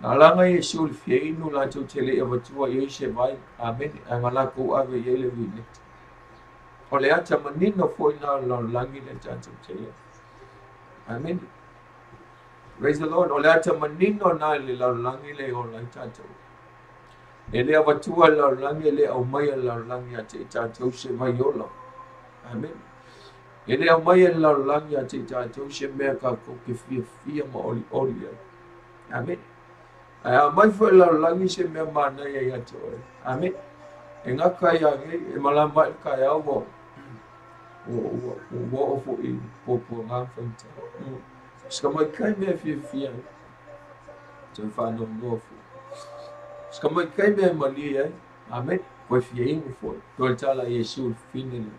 Na alaga Iesu i le fia inu, latou te le i avatua i ai se vai. Amene. Ae na latou ave i ai le vineta. O le ata manino foi na o le lalolagi lea tatou te i ai. Amene. Praise the Lord. O le ata manino na i le lalolagi lea e ola ai tatou. E le avatua e le lalolagi, e le aumaia e le lalolagi ia te i tatou se vai ola. Amene. E le aumaia e le lalolagi ia te i tatou se mea tatou te fiafia ma olioli ai. Amene. Ae aumai foi e le lalolagi se mea manaia ia te oe. Amene. E gata ia nei, e malama ai le taeao ua ua ua oo foi i puapuaga ma faigata. Se tamaitai mea e fiafia ai. Toe faanoanoa foi. Se tamaitai mea e malie ai. Amene. Toe fia inu foi. Toe tala Iesu i le fafine lea.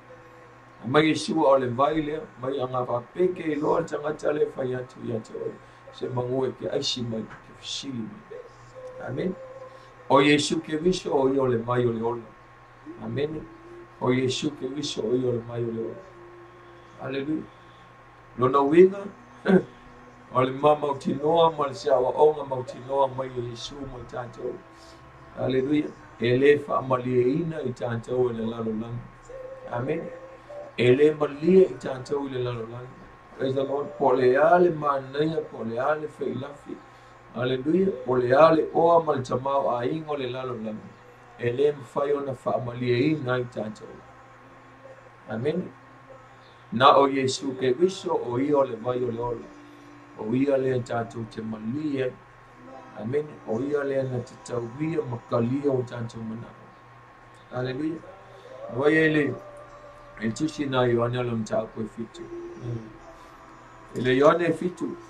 Mai Iesu a o le vai lea, mai ana faapea ke iloa le tagata lea e fai atu ia te oe, se manu e te aisi mai, te fesili mai. Amene. O Iesu Keriso o ia o le vai o le ola. Amene. O Iesu Keriso o ia o le vai o le ola. Aleluia. Lona uiga, o le ma mautinoa ma le seaoaoga mautinoa mai o Iesu mo i tatou. Aleluia. E le faamalieina i tatou e le lalolagi. Amene. E le malie i tatou i le lalolagi. Praise the Lord. Po o le a le manaia, po o le a le feilafi. Aleluia. Po o le a le oa ma le tamaoaiga o le lalolagi. E le mafai ona faamalieina i tatou. Amene. Na o Iesu Keriso, o ia o le vai o le ola. O ia lea tatou te malie ai. Amene. O ia lea na te tauia ma talia o tatou mana'o. Aleluia. Vai e le e tusi na Ioane o le mataupu e 7. E le Ioane e 7.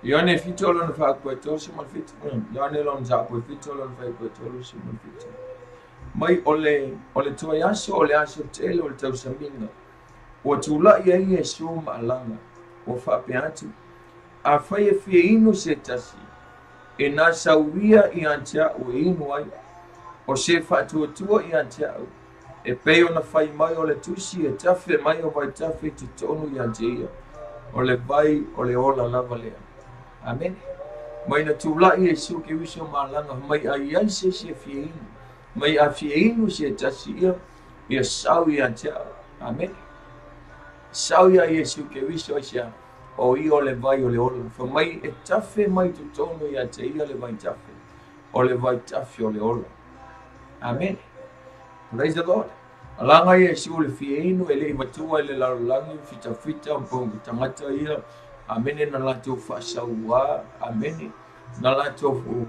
Ioane 7 o lona 47. Ioane lona mataupu e 7 o lona 47. Mai o le toe aso o le aso tele o le tausamiga. Ua tula'i ai Iesu ma alaga, ua faapea atu, Afai e fia inu se tasi, e na sauia ia te a'u e inu ai, o se faatuatua ia te a'u, e pei ona fai mai o le tusi e tafe mai o vaitafe i totonu ia te ia, o le vai o le ola lava lea. Amene. Mai na tula'i Iesu Keriso ma alaga, mai a i ai se isi e fia inu, mai a fia inu se tasi ia, ia sau ia te a'u. Amene. Sau ia Iesu Keriso ai se a, o ia o le vai o le ola. Fai mai e tafe mai totonu ia te ia le vaitafe, o le vaitafe o le ola. Amene. Praise the Lord. Alaga Iesu le fia inu e le i matua i le lalolagi, fitafita ma tagata ia. Amene na latou faasauā. Amene. Na latou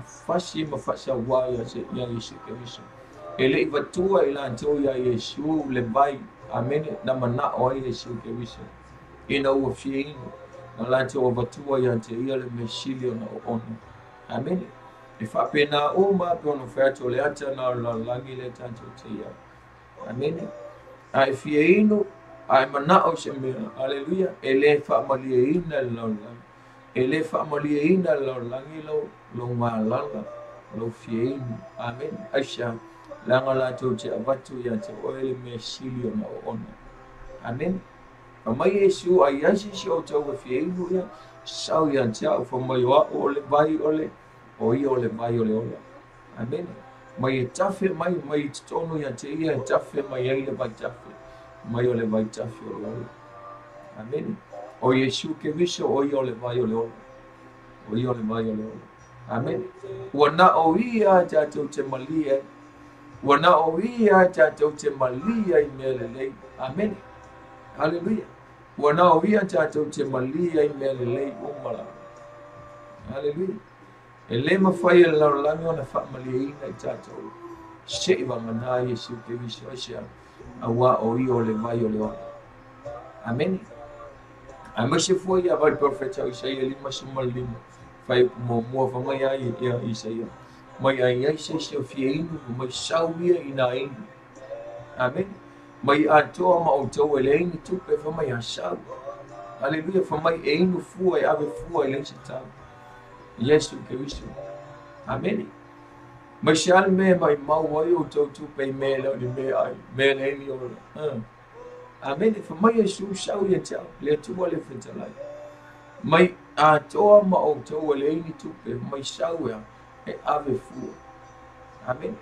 fasi ma faasauā ia Iesu Keriso. E le i vatua i latou ia Iesu le vai. Amene. Na mana'o ai Iesu Keriso ina ua fia inu na latou avatua ia te ia le mea sili ona oona. Amene. E faapena uma pe ona fai atu o le ata na o le lalolagi lea tatou te i ai. Amene. A e fia inu, a e mana'o i se mea, aleluia, e lē faamalieina le lalolagi. E lē faamalieina le lalolagi lou, lou galala, lou fia inu. Amene. Aisea? Leaga latou te avatu ia te oe le mea sili ona oona. Amene. Fai mai Iesu, a i ai se isi o outou e fia inu ia, sau ia te a'u, fai mai o a'u o le vai o le, o ia o le vai o le ola. Amene. Mai e tafe mai, mai i totonu ia te ia e tafe mai ai le vai tafe, mai o le vai tafe o le ola. Amene. O Iesu Keriso, o ia o le vai o le ola. O ia o le vai o le ola. Amene. Ua na o ia tatou te malie ai. Ua na o ia tatou te malie ai mea lelei. Amene. Haleluia. Ua na o ia tatou te malie ai mea lelei uma lava. Haleluia. E lē mafai e le lalolagi ona faamalieina i tatou se'i vagana Iesu Keriso. Aisea? Auā o ia o le vai o le ola. Amene. Aemaise foi ia vai profeta o Isaia 55 fuaiupu muamua fai mai ai ia Isaia mai ai ai se isi o fia inu mai sau ia ina inu. Amene. Mai atoa ma outou e leai ni tupe fai mai a sau. Aleluia. Fai mai e inu fua e ave fua e leai se tau. Iesu Keriso. Amene. Mai se a le mea e maumau ai outou tupe i mea e le o ni meaai, mea e leai ni ola. Amene. Fai mai Iesu sau ia te au, le Atua le fetalai. Mai atoa ma outou e leai ni tupe, mai sau ea e ave fua. Amene.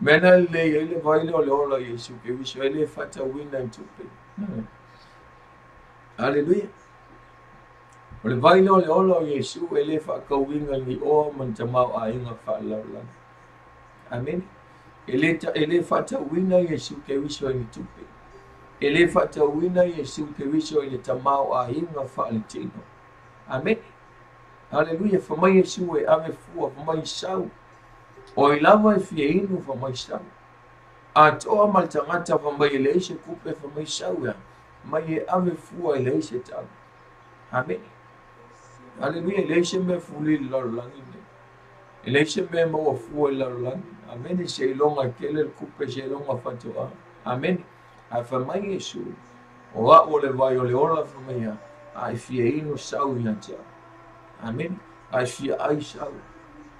Mea na lelei ai le vai lea o le ola o Iesu Keriso, e le faatauina i tupe. Aleluia. O le vai lea o le ola o Iesu e le faakauina i ni oa ma ni tamaoaiga faalelalolagi. Amene. E le, e le faatauina Iesu Keriso i ni tupe. E le faatauina Iesu Keriso i le tamaoaiga faaletino. Amene. Aleluia. Fai mai Iesu e ave fua, fai mai sau. O ai lava e fia inu, fai mai sau. Atoa ma le tagata fai mai e leai se kupe, fai mai sau ea, mai e ave fua e leai se tau. Amene. Aleluia. E leai se mea fuli i le lalolagi lenei. E leai se mea e maua fua i le lalolagi. Amene. Seiloga e tele le kupe, seiloga faatoa. Amene. Ae fai mai Iesu, o a'u o le vai o le ola, fai mai ia, a e fia inu sau ia te au. Amene. A e fia ai sau.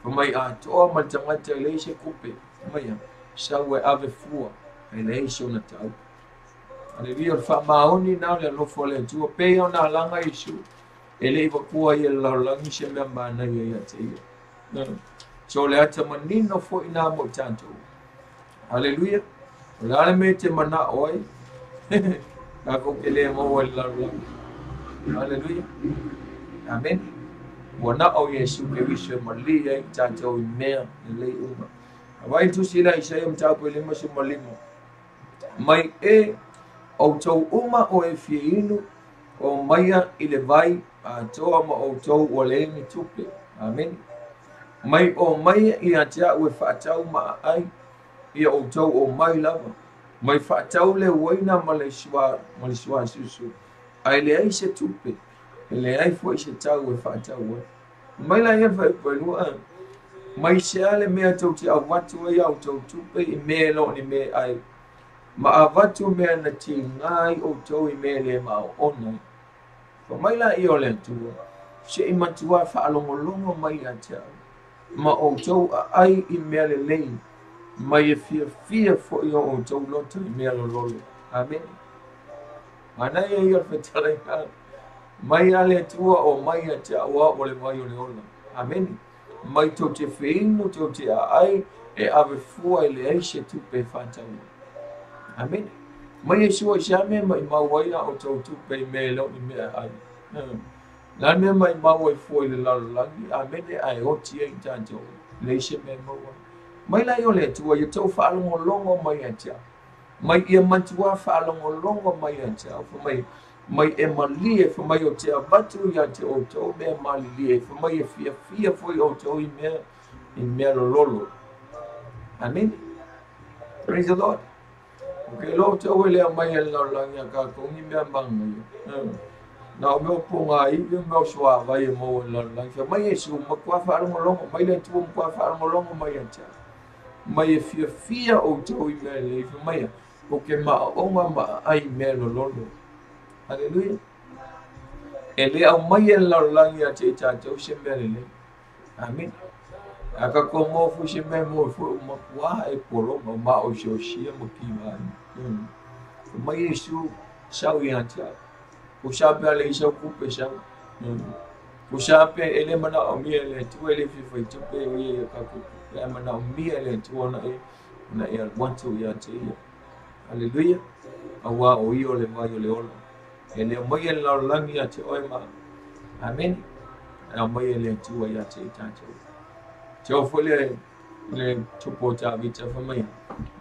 Fai mai atoa ma le tagata e leai se kupe, fai mai ia, sau e ave fua, e leai sona tau. Aleluia, o le faamaoni na o le alofa o le Atua, pei ona alaga Iesu, e le i vakuua ai e le lalolagi se mea manaia ia te ia. So o le ata manino foi na mo i tatou. Aleluia. O le a le mea e te mana'o ai? Tatou te le maua i le lalolagi. Aleluia. Amene. Ua na'o Iesu Keriso e malie ai tatou i mea lelei uma. A vai tusi la Isaia mataupu e 55. Mai e outou uma o e fia inu, o maia i le vai atoa ma outou ua leai ni tupe. Amene. Mai o maia ia te a'u e faatau ma aai ia outou o mai lava. Mai faatau le uaina ma le sua, ma le suasusu, ae leai se tupe, e leai foi se tau e faatau ai. Mai la ia le fuaiupu ʻelua, a. Mai se a le mea tou te avatu ai a outou tupe i mea e le o ni meaai, ma avatu mea na tiga ai outou i mea e le maoona ai. Fai mai laia o le Atua, Se i matuā faalogologo mai ia te au, ma outou aai i mea lelei, mai e fiafia foi o outou loto i mea lololo. Amene. Manaia ia o le fetalaiga mai a le Atua o mai ia te au au o le vai o le ola. Amene. Mai tou te feinu, tou te aai, e ave fua e leai se tupe e faatau ai. Amene. Mai Iesu i se a mea maʻimau ai a outou tupe i mea e le o ni mea ai. Le a le mea maʻimau ai fua i le lalolagi, amene, ae oti ai tatou, leai se mea e maua ai. Mai laia o le Atua ia tou faalogologo mai ia te au. Mai ia matuā faalogologo mai ia te au, fai mai, mai e malie, fai mai o te avatu ia te outou mea malilie, fai mai e fiafia foi outou i mea, i mea lololo. Amene. Praise the Lord. O ke lo te ue lea mai e le lalolagi a kākou ni mea magaia. Na o mea o pogaivi o mea o suavai e maua i le lalolagi. Fai mai Iesu, matua faalogologo mai le Atua, matua faalogologo mai ia te au. Mai e fiafia outou i mea lelei. Fai mai ia, tou te maaoga ma aai i mea lololo. Aleluia. E le aumai e le lalolagi ia te i tatou se mea lelei. Amene. A tatou maua foi se mea e maua foi o matua e pologa o maosiosia ma kiva ai. Fai mai Iesu, sau ia te au. Tusa pe a leai sau tupe sau. Tusa pe e le manaomia e le Atua e le fia faitupe o ia ia tatou tupe, ae manaomia e le Atua ona e ona e alu atu ia te ia. Aleluia. Auā o ia o le vai o le ola. E le aumai e le lalolagi ia te oe ma Amene. E aumai e le Atua ia te i tatou. Te o foi le le tupu o Tavita fai mai,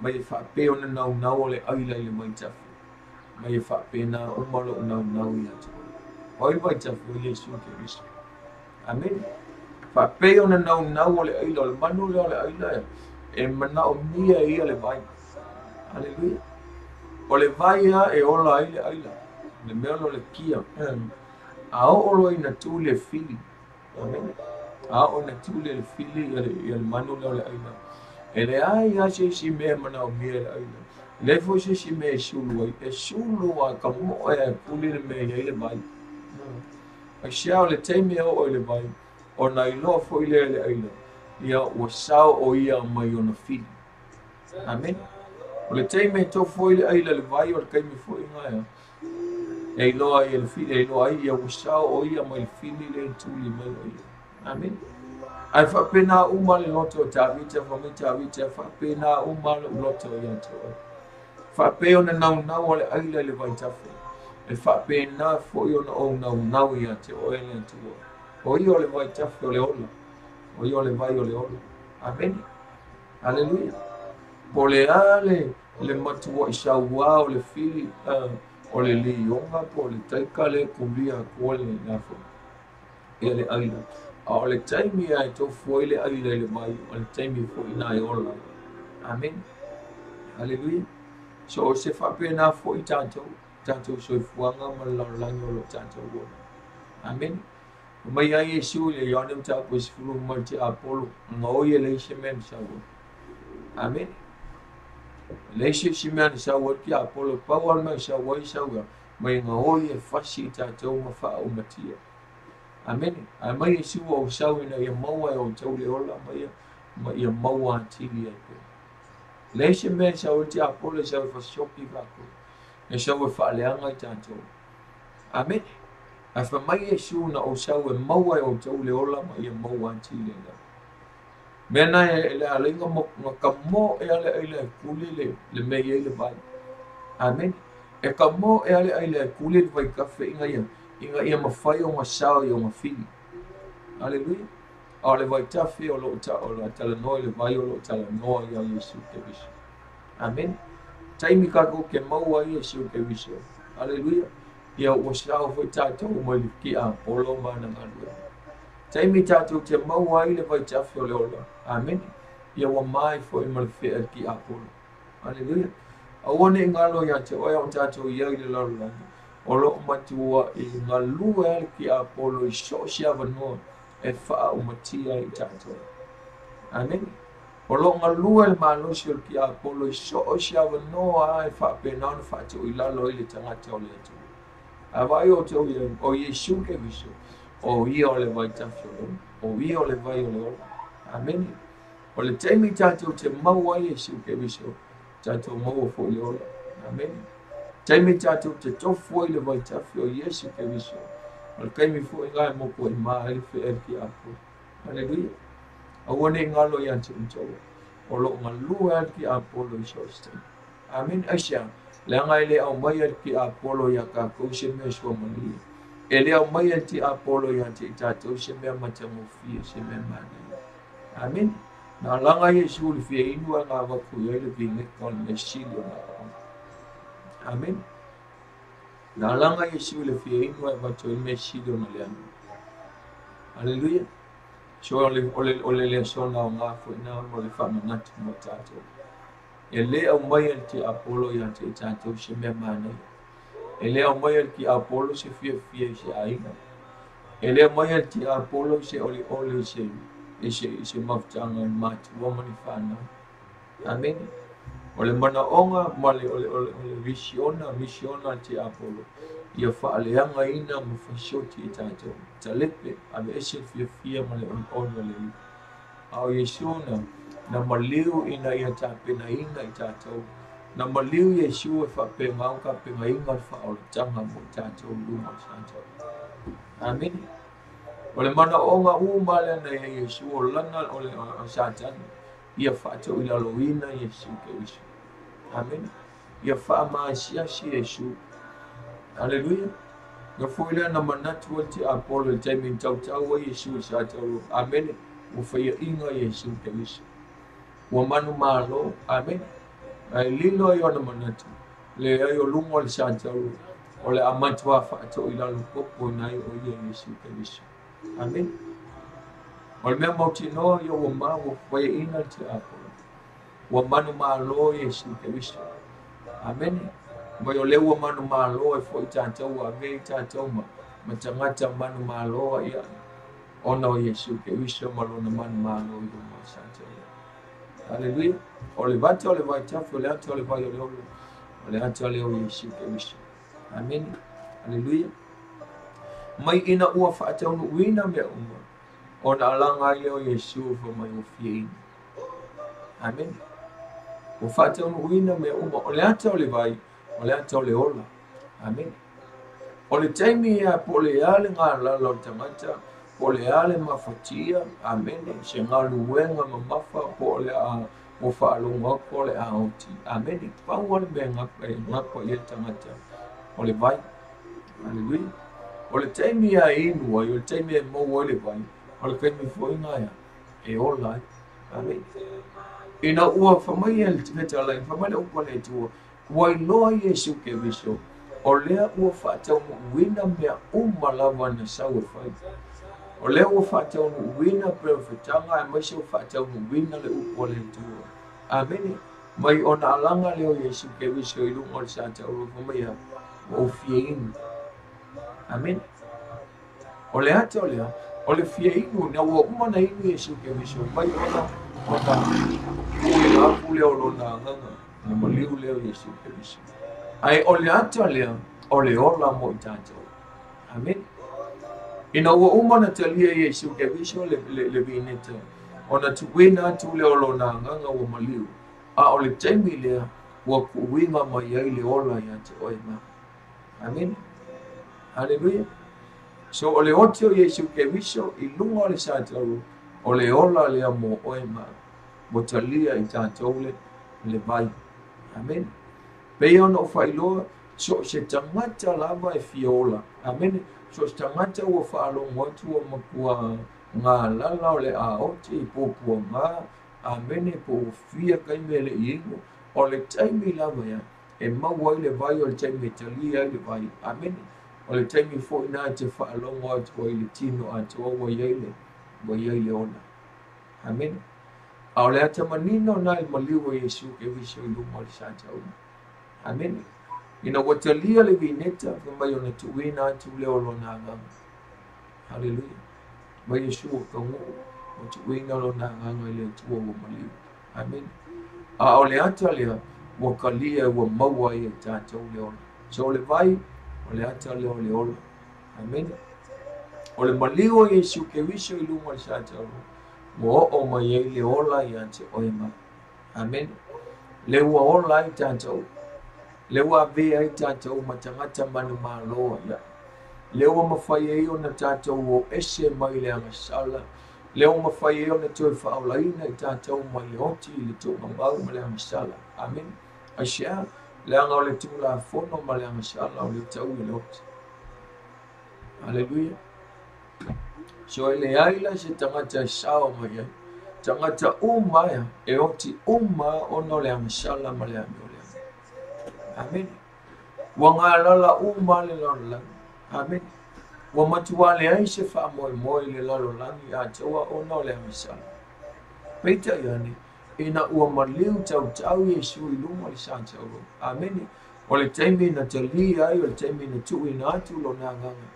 mai e faapea ona naunau o le aila i le vaitafe. Mai e faapena uma lou naunau ia te oe. O ai le vaitafe? O Iesu Keriso. Amene. Faapea ona naunau o le aila, o le manu lea o le aila e manaomia e ia le vai. Aleluia. O le vai a e ola ai le aila. Le mea lea o le kia. A oo loa ina tu le fili. Amene. A oo ina tu le fili ia le manu lea o le aila. E leai lava se isi mea e manaomia e le aila. E leai foi se isi mea e sulu ai. E sulu a ka moe a e puli le mea e i ai le vai. Aisea o le taimi e oo i le vai, ona iloa foi lea e le aila, ia ua sao o ia mai ona fili. Amene. O le taimi e tofu ai le aila i le vai, o le taimi foi lena e iloa ai e le fili, e iloa ai ia ua sao o ia mai le fili lea e tuli mai o ia. Amene. Ae faapena uma le loto o Tavita, fai mai Tavita, faapena uma lou loto ia te oe. Faapea ona naunau o le aila i le vaitafe, e faapena foi ona ou naunau ia te oe le Atua. O ia o le vaitafe o le ola, o ia o le vai o le ola. Amene. Aleluia. Po o le a le, le matuaʻi sauā o le fili, o le lioga po o le taika lea e kulia atu ai le lafo ia le aila. A o le taimi a e tofu ai le aila i le vai, o le taimi foi lena e ola ai. Amene. Aleluia. So o se faapena foi tatou, tatou soifuaga ma le lalolagi o lo o tatou ola. Amene. Fai mai ai Iesu i le Ioane mataupu e 10 mai le tiapolo, gaoi e leai se mea na sau ai. Amene. E leai se isi mea na sau ai le tiapolo, pau lava le mea na sau ai, sau ia mai gaoi e fasi i tatou ma faaumatia. Amene. Ae mai Iesu ua ou sau ina ia maua e outou le ola ma ia, ma ia maua atili ai pea. Leai se mea e sau ai le tiapolo, e sau e fasisopi kākou. E sau e faaleaga i tatou. Amene. Ae fai mai Iesu na ou sau e maua e outou le ola ma ia maua atili ai lava. Mea na e le ala ai na ka mo e ale aila e kuli le, le mea i ai le vai. Amene. E ka mo e ale aila e kuli le vaitafe ina ia, ina ia mafai ona sao i ona fili. Aleluia. A o le vaitafe o loo ta, o lo talanoa i le vai o loo talanoa ia Iesu Keriso. Amene. Taimi kākou ke maua ai Iesu Keriso. Aleluia. Ia ua sao foi tatou mai le tiapolo ma ana galuega. Taimi tatou te maua ai le vaitafe o le ola. Amene. Ia ua mae foi ma le fea le tiapolo. Aleluia. Aua ne i galo ia te oe o tatou i ai i le lalolagi, o loo matuaʻi galue ai le tiapolo i so o se avanoa e faaumatia ai i tatou. Amene. O loo galue le malosi o le tiapolo i so o se avanoa e faapena ona faatuu i lalo ai le tagata o le Atua. Ae vaai outou i ai, o Iesu Keriso, o ia o le vaitafe o le ola, o ia o le vai o le ola. Amene. O le taimi tatou te maua ai Iesu Keriso, tatou maua foi le ola. Amene. Taimi tatou te tofu ai le vaitafe o Iesu Keriso, o le taimi foi lena e motuaʻi mā ai le fea i le tiapolo. Aleluia. Aua ne i galo ia te outou, o loo galue ai le tiapolo i so o se taimi. Amene. Aisea? Leaga e le aumaia le tiapolo ia kākou se mea suamalie. E le aumaia le tiapolo ia te i tatou se mea matagofie, se mea manaia. Amene. Na laga Iesu i le fia inu ae gavatu i ai le vineka o le mea sili ona aoga. Amene. Na laga Iesu i le fia inu ae avatu ai le mea sili ona leaga. Aleluia. So o le, o le, o le lesona o ngā foi nā mo le whamanatu mo tātou. E lē aumaia e le tiapolo iā te i tatou se mea manaia. E lē aumaia e le tiapolo se fiafia i se aiga. E lē aumaia e le tiapolo se olioli i se i se i se mafutaga i matua ma ni fanau. Amene. O le manaoga ma le o le o le o le visiona misiona a le tiapolo ia faaleagaina ma fasioti i tatou. Talepe aveese le fiafia ma le olioli o le Alii. A o Iesu na na maliu ina ia tapenaina i tatou. Na maliu Iesu e faapegau tapenaina le faaolataga mo i tatou i luma o le tatou. Amene. O le manaoga uma lea na ia Iesu o lana o le o Satani ia faatoilaloina Iesu Keriso. Amene. Ia faamaasiasi Iesu. Aleluia. Na foi lea na manatu ai le tiapolo i le taimi na tautau ai Iesu i sa taulu. Amene. Ua faiaʻiga Iesu Keriso. Ua manumalo. Amene. Ae lilo ai ona manatu, leai o luga o le sa taulu, o le a matuā faatoilalo popoina ai o ia Iesu Keriso. Amene. O le mea mautinoa ia ua ma ua faiaʻiga le tiapolo. Ua manumalo Iesu Keriso. Amene. Mai o lea ua manumalo ai foi tatou ua avea i tatou ma, ma tagata manumalo ia ona o Iesu Keriso ma lona manumalo i luma o Satani. Aleluia. O le vata o le vaitafe, o le ata o le vai o le olo, o le ata lea o Iesu Keriso. Amene. Aleluia. Mai ina ua faataunuuina mea uma, ona alaga ai lea o Iesu fai mai ua fiaina. Amene. Ua faataunuuina mea uma, o le ata o le vai, o le ata o le ola. Amene. O le taimi ia po o le a le galala o le tagata, po o le a le mafatia, amene, se galuega mamafa po o le a ua faalogo atu o le a oti. Amene. Pau lava le mea e gapa e gapa i ai le tagata o le vai. Aleluia. O le taimi ia e inu ai, o le taimi e maua ai le vai, o le taimi foi lena e ola ai. Amene. Ina ua fai mai le fetalai, fai mai le upu a le Atua, ua iloa Iesu Keriso, o lea ua faataunuuina mea uma lava na sau e fai. O lea ua faataunuuina perofetaga aemaise ua faataunuuina le upu a le Atua. Amene. Mai ona alaga lea o Iesu Keriso i luga o le sa taulu fai mai a, ua ou fia inu. Amene. O le ata o lea, o le fia inu, na ua uma na inu Iesu Keriso mai ona ona tuuina atu lea o lona agaga, na maliu lea o Iesu Keriso. Ae o le ata lea, o le ola mo i tatou. Amene. Ina ua uma na talia Iesu Keriso le, le, le vineta, ona tuuina atu lea o lona agaga ua maliu, a o le taimi lea, ua kuuiga mai ai le ola ia te oe ma. Amene. Haleluia. So o le oti o Iesu Keriso i luga o le sa taulu, o le ola lea mo oe ma ua talia i tatou le, le vai. Amene. Pei ona ou faailoa, so o se tagata lava e fia ola. Amene. So o se tagata ua faalogo atu ua matua galala o le a oti i puapuaga, amene, po ua fia taimi e le i inu, o le taimi lava ia e maua ai le vai, o le taimi e talia ai le vai. Amene. O le taimi foi lena e te faalogo atu ai i le tino atoa ua i ai le, ua i ai le ola. Amene. A o le ata manino lena i le maliu o Iesu Keriso i luma o le sa taula. Amene. Ina ua talia le vineta, fai mai ona tuuina atu lea o lona agaga. Haleluia. Mai Iesu ua taunuu, ua tuuina lona agaga i le Atua ua maliu. Amene. A o le ata lea, ua talia ua maua ai e tatou le ola. So o le vai, o le ata lea o le ola. Amene. O le maliu o Iesu Keriso i luga o le sa taulu, ua oo mai ai le ola ia te oe ma. Amene. Le ua ola ai tatou. Le ua avea ai tatou ma tagata manumalo ia. Le ua mafai ai ona tatou o ese mai le agasala. Le ua mafai ai ona toe faaolaina i tatou mai le oti i le tuugamau ma le agasala. Amene. Aisea? Leaga o le Tulafono ma le agasala o le tau i le oti. Aleluia. So e leai la se tagata e sao mai ai. Tagata uma ia, e oti uma ona o le agasala ma le amio leaga. Amene. Ua galala uma le lalolagi. Amene. Ua matua leai se faamoemoe i le lalolagi atoa ona o le agasala. Peitai ane, Ina ua maliu tautau Iesu i luga o le sa taualoa. Amene. O le taimi na talia ai, o le taimi na tuuina atu lona agaga.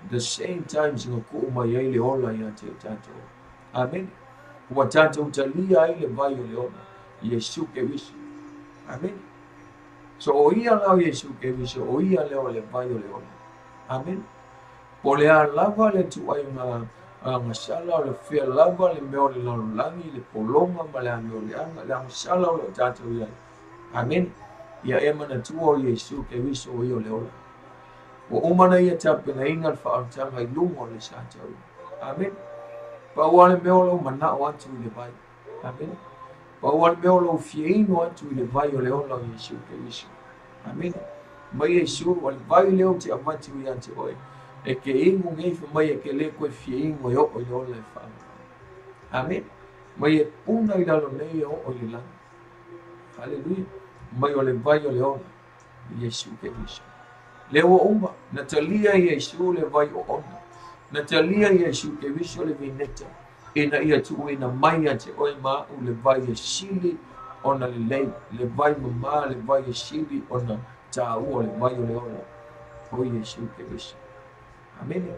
The same times na kuu mai ai le ola ia te i tatou. Amene. Ua tatou talia ai le vai o le ola. Iesu Keriso. Amene. So o ia la o Iesu Keriso, o ia lea o le vai o le ola. Amene. Po o le a lava le ituaiga agasala, o le fea lava le mea o le lalolagi, le pologa ma le amio leaga, le agasala o lo o tatou i ai. Amene. Ia e manatua o Iesu Keriso o ia o le ola. Ua uma ona ia tapenaina le faaolataga i luga o le sa tauina. Amene. Pau lava le mea o lou manao atu i le vai. Amene. Pau lava le mea o lou fia inu atu i le vai o le ola o Iesu Keriso. Amene. Mai Iesu, o le vai lea ou te avatu ia te oe, e ke inu nei, fai mai e ke le koe fia inu e oo i le ola e faavavau. Amene. Mai e puna i lalo nei e oo i le lagi. Haleluia. Mai o le vai o le ola, Iesu Keriso. Lea ua uma, na talia Iesu le vai oona. Na talia Iesu Keriso le vineta, ina ia tuuina mai ia te oe ma a'u le vai e sili ona lelei, le vai mamā, le vai e sili ona tāua, le vai o le ola o Iesu Keriso. Amene.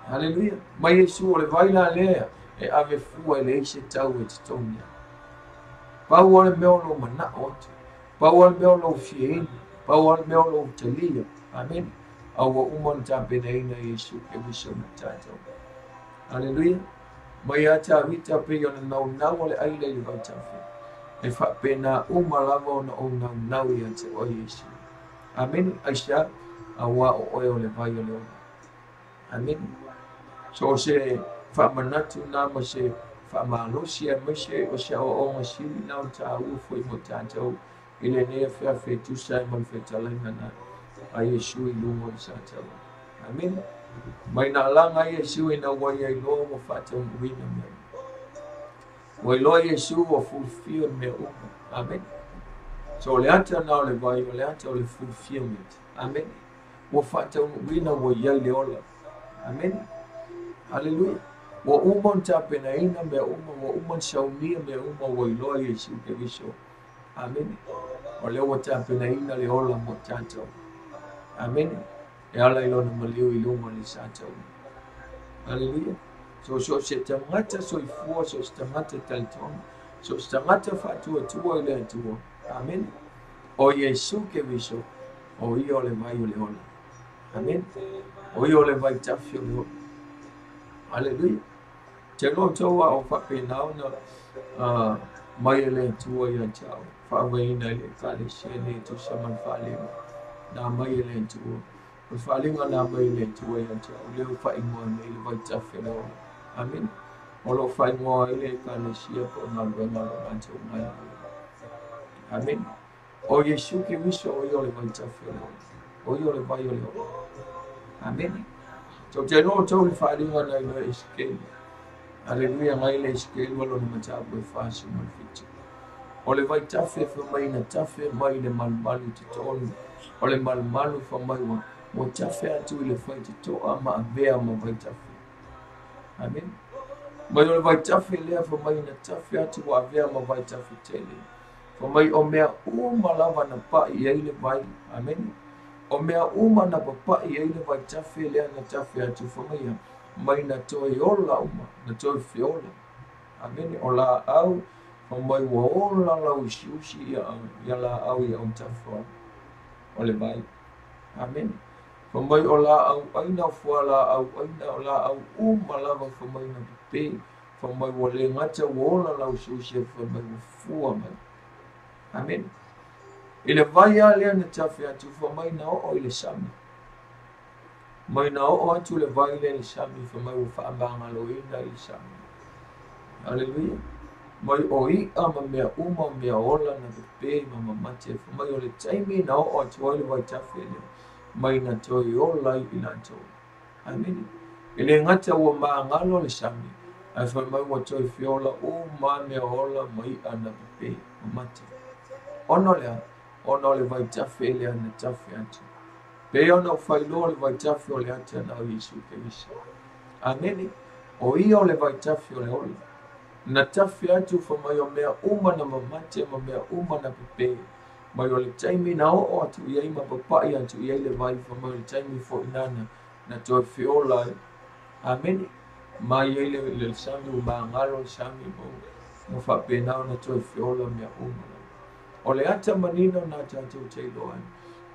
Haleluia. Mai Iesu o le vai la lea e ave fua e leai se tau e totogi ai. Pau lava le mea o lou manao atu, pau lava le mea o lou fia inu, pau lava le mea o lou talia. Amene. A ua uma ona tapenaina e Iesu Keriso mo tatou. Haleluia. Mai ia Tavita pei ona naunau o le aila i le vaitafe, e faapena uma lava ona ou naunau ia te oe Iesu. Amene. Aisea? Auā o oe o le vai o le ola. Amene. So o se faamanatu na ma se faamalosi aemaise o se aoaoga sili na o tāua foi mo tatou i lenei afeafe e tusa ai ma le fetalaiga na a Iesu i luga o le sa taualoa. Amene. Mai na alaga ai Iesu ina ua ia iloa ua faataunuuina mea uma. Ua iloa Iesu ua fulfilled mea uma. Amene. So o le ata na o le vai, o le ata o le fulfillment. Amene. Ua faataunuuina ua i ai le ola. Amene. Haleluia. Ua uma ona tapenaina mea uma, ua uma ona saunia mea uma, ua iloa Iesu Keriso. Amene. O lea ua tapenaina le ola mo tatou. Amene. E ala i lona maliu i luga o le sa taua. Haleluia. So, so se tagata soifua, so se tagata talitonu, so se tagata faatuatua i le Atua. Amene. O Iesu Keriso, o ia o le vai o le ola. Amene. O ia o le vai tafi o le ola. Haleluia. Te iloa outou a o faapena ona mai e le Atua ia te au, faaauauina i le Ekalesia nei e tusa ma le faaliga na aumai e le Atua. O le faaliga na aumai e le Atua ia te au, lea ua faaigoa nei le vaitafe o le ola. Amene. O lo o faaigoa ai le Ekalesia po o galuega o lo o matou galulue. Amene. O Iesu Keriso o ia o le vaitafe o le ola. O ia o le vai o le ola. Amene. Tou te iloa outou le faaliga na iloa e Esekeli. Aleluia, ngai le Esekeli ua lona mataupu e 47. O le vaitafe fai mai na tafe mai le malumalu i totonu. O le malumalu fai mai ua, ua tafe atu i le faitotoa ma avea ma vaitafe. Amene. Mai o le vaitafe lea fai mai na tafe atu ua avea ma vaitafe tele. Fai mai o mea uma lava na pa'i i ai le vai. Amene. O mea uma na papa'i i ai le vaitafe lea na tafe atu fai mai ia, mai na toe ola uma, na toe feola. Amene. O laau, fai mai ua ola lauusiusi ia, ia laau i autafa o le vai. Amene. Fai mai o laau ʻaina, o fualaau ʻaina, o laau uma lava fai mai na pepē. Fai mai ua le gata ua ola lauusiusi ae fai mai ua fua mai. Amene. I le vai lava lea na tafe atu, fai mai na oo i le sami. Mai na oo atu le vai lea i le sami, fai mai ua faamagaloina i le sami. Aleluia. Mai o iʻa ma mea uma o mea ola na pepē ma mamate. Fai mai o le taimi na oo atu ai le vaitafe lea, mai na toe ola ai i latou. Amene. E le gata ua magalo le sami, ae fai mai ua toe feola uma mea ola ma iʻa na pepē mamate. Ona o le a? Ona o le vaitafe lea na tafe atu. Pei ona ou faailoa le vaitafe o le ata na o Iesu Keriso. Amene. O ia o le vaitafe o le ola. Na tafe atu whamai o mea uma na mamate ma mea uma na pepe. Mai o le taimi na oo atu i ai ma papai atu i ai le vai whamai o le taimi fo inana na toe feola ai. Amene. Mai ai le sami u maangalo le sami mo whaapenao na toe feola mea uma. O le ata manino na tātou te iloa ai.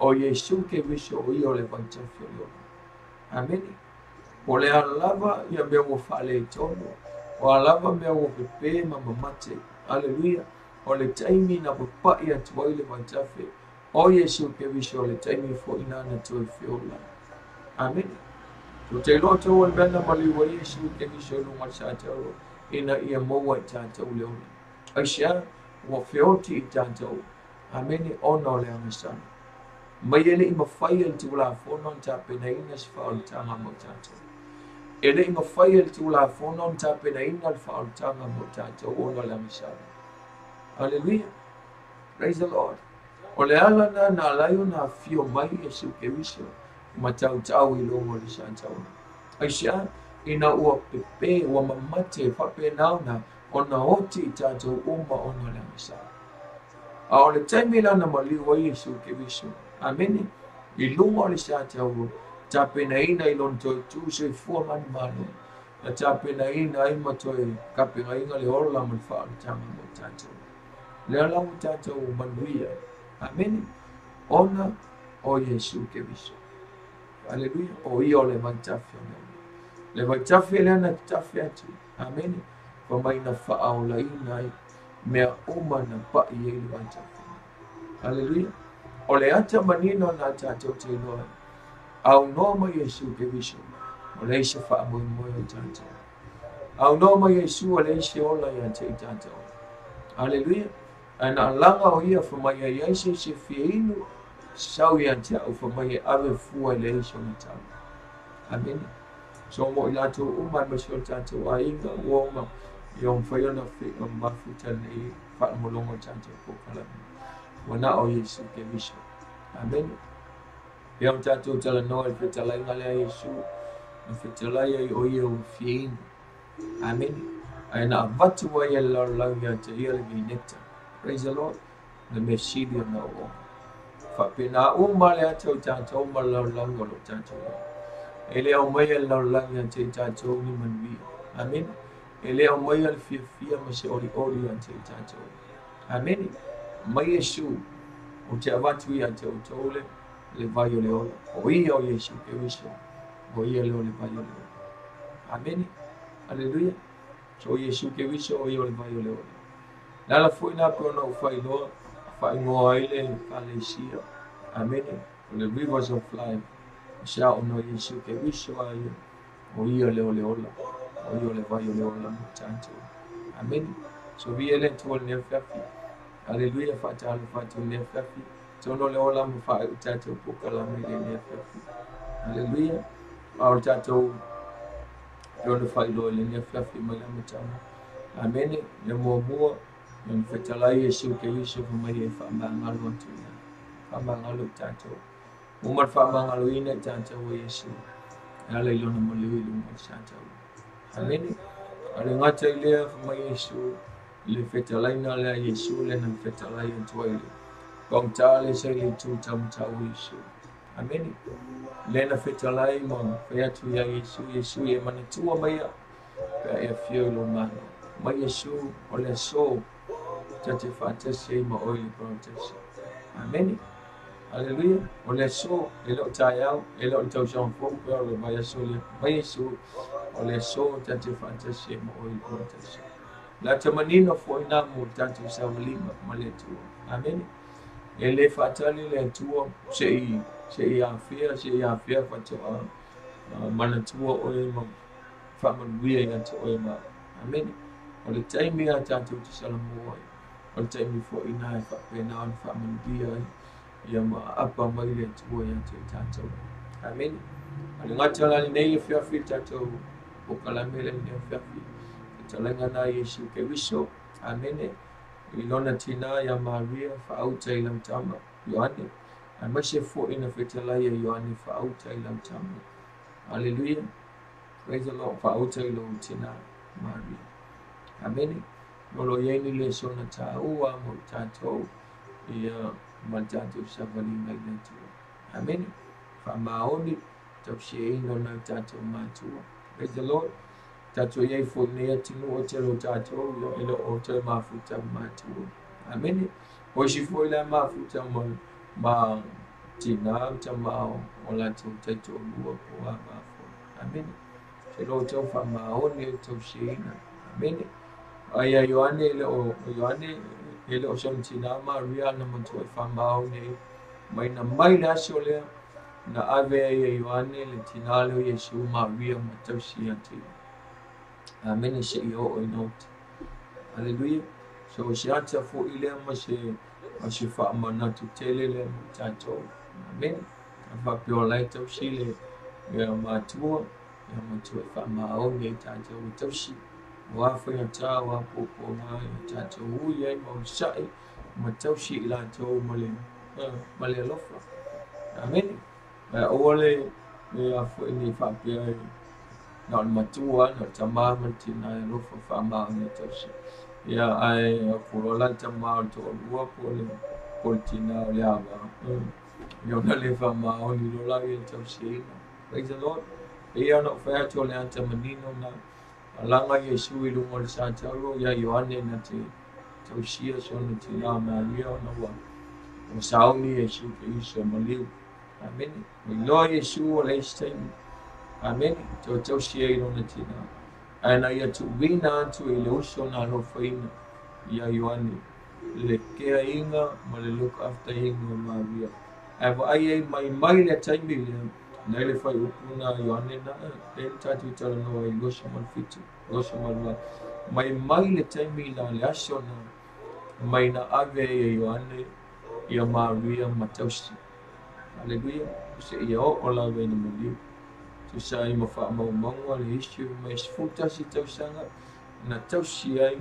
O Iesu Keriso o ia o le vaitafe o le ola. Amene. O le alava ia mea ua faaletonu. O alava mea ua pepe ma mamate. Aleluia. O le taimi na papai atu ai le vaitafe. O Iesu Keriso o le taimi fo'i nana toe feola. Amene. O te iloa tau o le mea na maliu ai Iesu Keriso i luga o le satau ina ia maua i tātou le ola. Aisea ua feoti i tātou. Amene. Ona o le agasala. Mai e le'i mafai e le Tulafono ona tapenaina se faaolataga mo tatou. E le'i mafai e le Tulafono ona tapenaina le faaolataga mo tatou ona o le agasala. Aleluia. Praise the Lord. O le ala na na alai ona afio mai Iesu Keriso ma tautau i luga o le sataua. Aisea ina ua pepe, ua mamate faapenao na ona oti i tatou uma ona o le agasala. A o le taimi la na maliu ai Iesu Keriso. Amene. I luga o le sataua, tapenaina i lona toe tu soifua manumalo. Na tapenaina ai ma toe kapegaina le ola ma le faaolataga mo tatou. Lea la ua tatou manuia. Amene. Ona o Iesu Keriso. Aleluia. O ia o le vaitafe o le ola. Le vaitafe lea na tatafe atu. Amene. Fa mai na faaolaina ai mea uma na pa'i ai le vaitafe. Aleluia. O le ata manino na tātou te iloa. Au noa mai Iesu Keriso. O le ise whaamoemoe o tātou. Au noa mai Iesu o le ise ola ia te i tātou. Aleluia. Ae na alanga o ia whamai ai ai se se fia inu. Sau ia te au whamai e ave fua i le ise o na tau. Amene. So mo i lātou uma ma se o tātou ainga ua uma. Ia o mwhai ona o mafuta nei whaalamolongo tātou pōkalame. Ua na o Iesu Keriso. Amene. Ia o tātou talanoa i whetalainga lea Iesu. Na whetalai ai o ia o fia inu. Amene. Ae na avatu ai e le lalolagi ia te ia le vineta. Praise the Lord. Le mea sili o na o. Whapena uma le ata o tātou ma le lalolagi o lo tātou. E le au mai e le lalolagi ia te i tātou ni manuia. Amene. E le au mai a le fiafia ma se ori ori ia te i tātou. Amene. Mai Iesu o te avatu ia te o tole le vai o le ola. O ia o Iesu Keriso. O ia le o le vai o le ola. Amene. Aleluia. So Iesu Keriso o ia o le vai o le ola. Lala foi na pe ona o whailoa, whaingoa ai le kalesia. Amene. O le rivers of life. Sa o no Iesu Keriso a ia. O ia le o le ola. O ia o le vai o le ola mo tātou. Amene. So vi ele tua le nea. Aleluia, whaatalo whaatu le nea. Tono le ola mo whae o tātou pokalame le nea fiafi. Aleluia. A o tātou ona whailoa le nea fiafi mai la matama. Amene. Le mua mua. Ona whetalai Iesu Keriso whamai e whaamangalo atu ia. Whaamangalo tātou. Uma whaamangalo ina tātou o Iesu. E ala i lona maliu i lunga o tātou. Amene. Ale ngata i lea whamai Iesu. Le whetalaina lea Iesu le na whetalai atu ai le. Kongtale sa le tu tamtau Iesu. Amene. Le na whetalai ma whaiatu ia Iesu. Iesu e manatua maia. Pea e whio i lo mano. Mai Iesu o le aso. Tate whaatasi ai ma oi le paratasi. Amene. Aleluia. O le aso e leo tai au. E leo tau fou pea o le vai aso le. Mai Iesu o le aso tate whaatasi ai ma oi le paratasi. La te manino foi nā mo tātou savalima ma le Atua. Amene. E le whaatali le Atua se i awhia whatoa manatua oe ma whaamanuia ia te oe ma. Amene. O le taimi a tātou te salamua ai. O le taimi foi nā e whapena ona whaamanuia ai. Ia ma apa mai le Atua ia te tātou. Amene. A le ngata la nei le fiafi tātou o kalame le nei fiafi. Talenga na Iesu Keriso. Amene. I lona tina ia Maria whaauta i lautama Ioane. Ai maise foi na whetalai ia Ioane whaauta i lautama. Aleluia. Praise the Lord. Whaauta i lau tina Maria. Amene. O lo o i ai ni lesona taua mo tatou ia ma le tatou savaliga i le Atua. Amene. Faamaoni tausiaina o nai o tatou matua. Praise the Lord. Tatou i ai foi i lenei atunuu o tele o tatou ia e le o toe mafuta ma matua. Amene. O isi foi la e mafuta ma tina ma tama o latou taitoalua po o a ma foi. Amene. Se lo outou faamaoni e le tausiaina. Amene. Ai ia Ioane e le o Ioane e le o sona tina Maria na matuai faamaoni ai mai na mai le aso lea na ave ai e Ioane le tina lea o Iesu Maria ma tausi ia te ia. Amene seia oo ina oti. Aleluia. So o se ata foi lea ma se ma se faamanatu tele lea mo tatou. Amene. A faapea o la e tausi le ia matua, ia matua e faamaoni ai tatou e tausi. Aua faigata, aua puapuaga ia tatou ui ai ma onosai ma tausi i latou ma le ma le alofa. Amene. Ae aua le a foi nei faapea e na o le matua, na o le tama ma le tina e alofa faamaoni e tausi. Ia ae atu loa la le tama o le toalua po o le tina o le ava. Ia ona le faamaoni loa lea i le tausiaina. Praise the Lord. E pei ona ou fai atu o le ata manino na alaga Iesu i luga o le sa tauro ia Ioane na te tausia sona tina Maria ona ua sauni Iesu Keriso maliu. Amene. Ua iloa Iesu o le isi taimi. Amene. Toe tausi ai i lona tina. Ae na ia tuuina atu i le uso na alofaina ia Ioane le keaiga ma le look after iga o Maria. Ae vaai ai mai mai le taimi lea na i le fuaiupu na Ioane na lea na tatou talanoa ai 27, 28. Mai mai le taimi na le aso na mai na ave ai e Ioane ia Maria ma tausi. Haleluia. Seia oo lava ina maliu. Tusa ai ma faamaumauga le issue mai 11 tausaga na tausi ai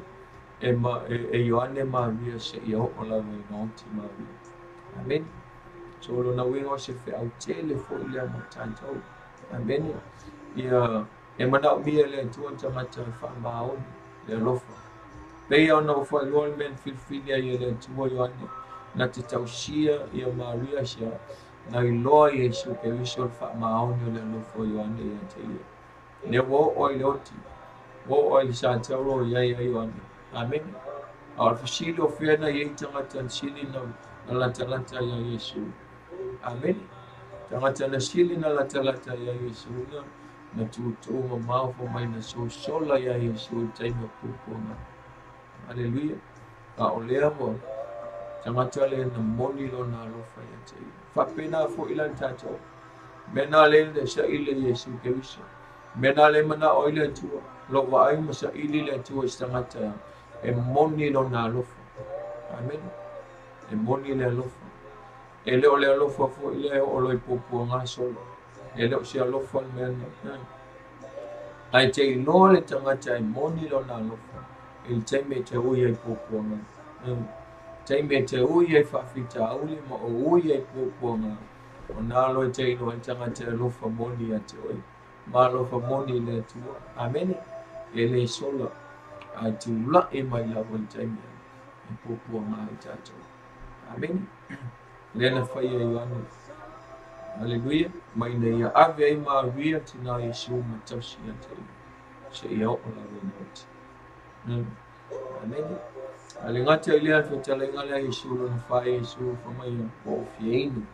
e, ma, e, e Ioane Maria seia oo lava ina oti Maria. Amene. So lona uiga o se feau tele foi lea mo tatou. Amene. Ia e manaomia e le Atua tagata e faamaoni le alofa. Pei ona ua faailoa le mea na filifili ai e le Atua Ioane na te tausia ia Maria sia na iloa Iesu Keriso le faamaoni o le alofa o Ioane ia te ia. Lea ua oo ai le oti, ua oo ai le sa tauro o i ai a Ioane. Amene. A o le fesili o fea na i ai tagata na sili na, na latalata ia Iesu. Amene. Tagata na sili na latalata ia Iesu na na tūtū mamao fai mai na sosola iā Iesu i le taimi o puapuaga. Aleluia. A o lea ua tagata lea na moni lona alofa ia te ia. Faapena foi la le tatou. Mea na le le saili e Iesu Keriso. Mea na le manao ai le Atua. Lou vaai ma saili le Atua i se tagata e moni lona alofa. Amene. E moni le alofa. E le o le alofa foi lea e oo loa i puapuaga solo. E le o se alofa le mea na. Ae te iloa le tagata e moni lona alofa i le taimi e te ui ai puapuaga. Taimi e te ui ai faafitauli ma o ui ai puapuaga, o nā loa e te iloa ai le tagata e alofa moni ia te oe. Ma alofa moni i le Atua. Amene. E le sola, ae tula'i mai lava i le taimi e puapuaga ai tatou. Amene. Lea na faia e Ioane. Aleluia. Ma ina ia ave ai Maria tina Iesu ma tausi ia te ia. Seia oo lava ina oti. Amene. A le gata i lea le fetalaiga lea Iesu lona fa Iesu fai mai ua ou fia inu.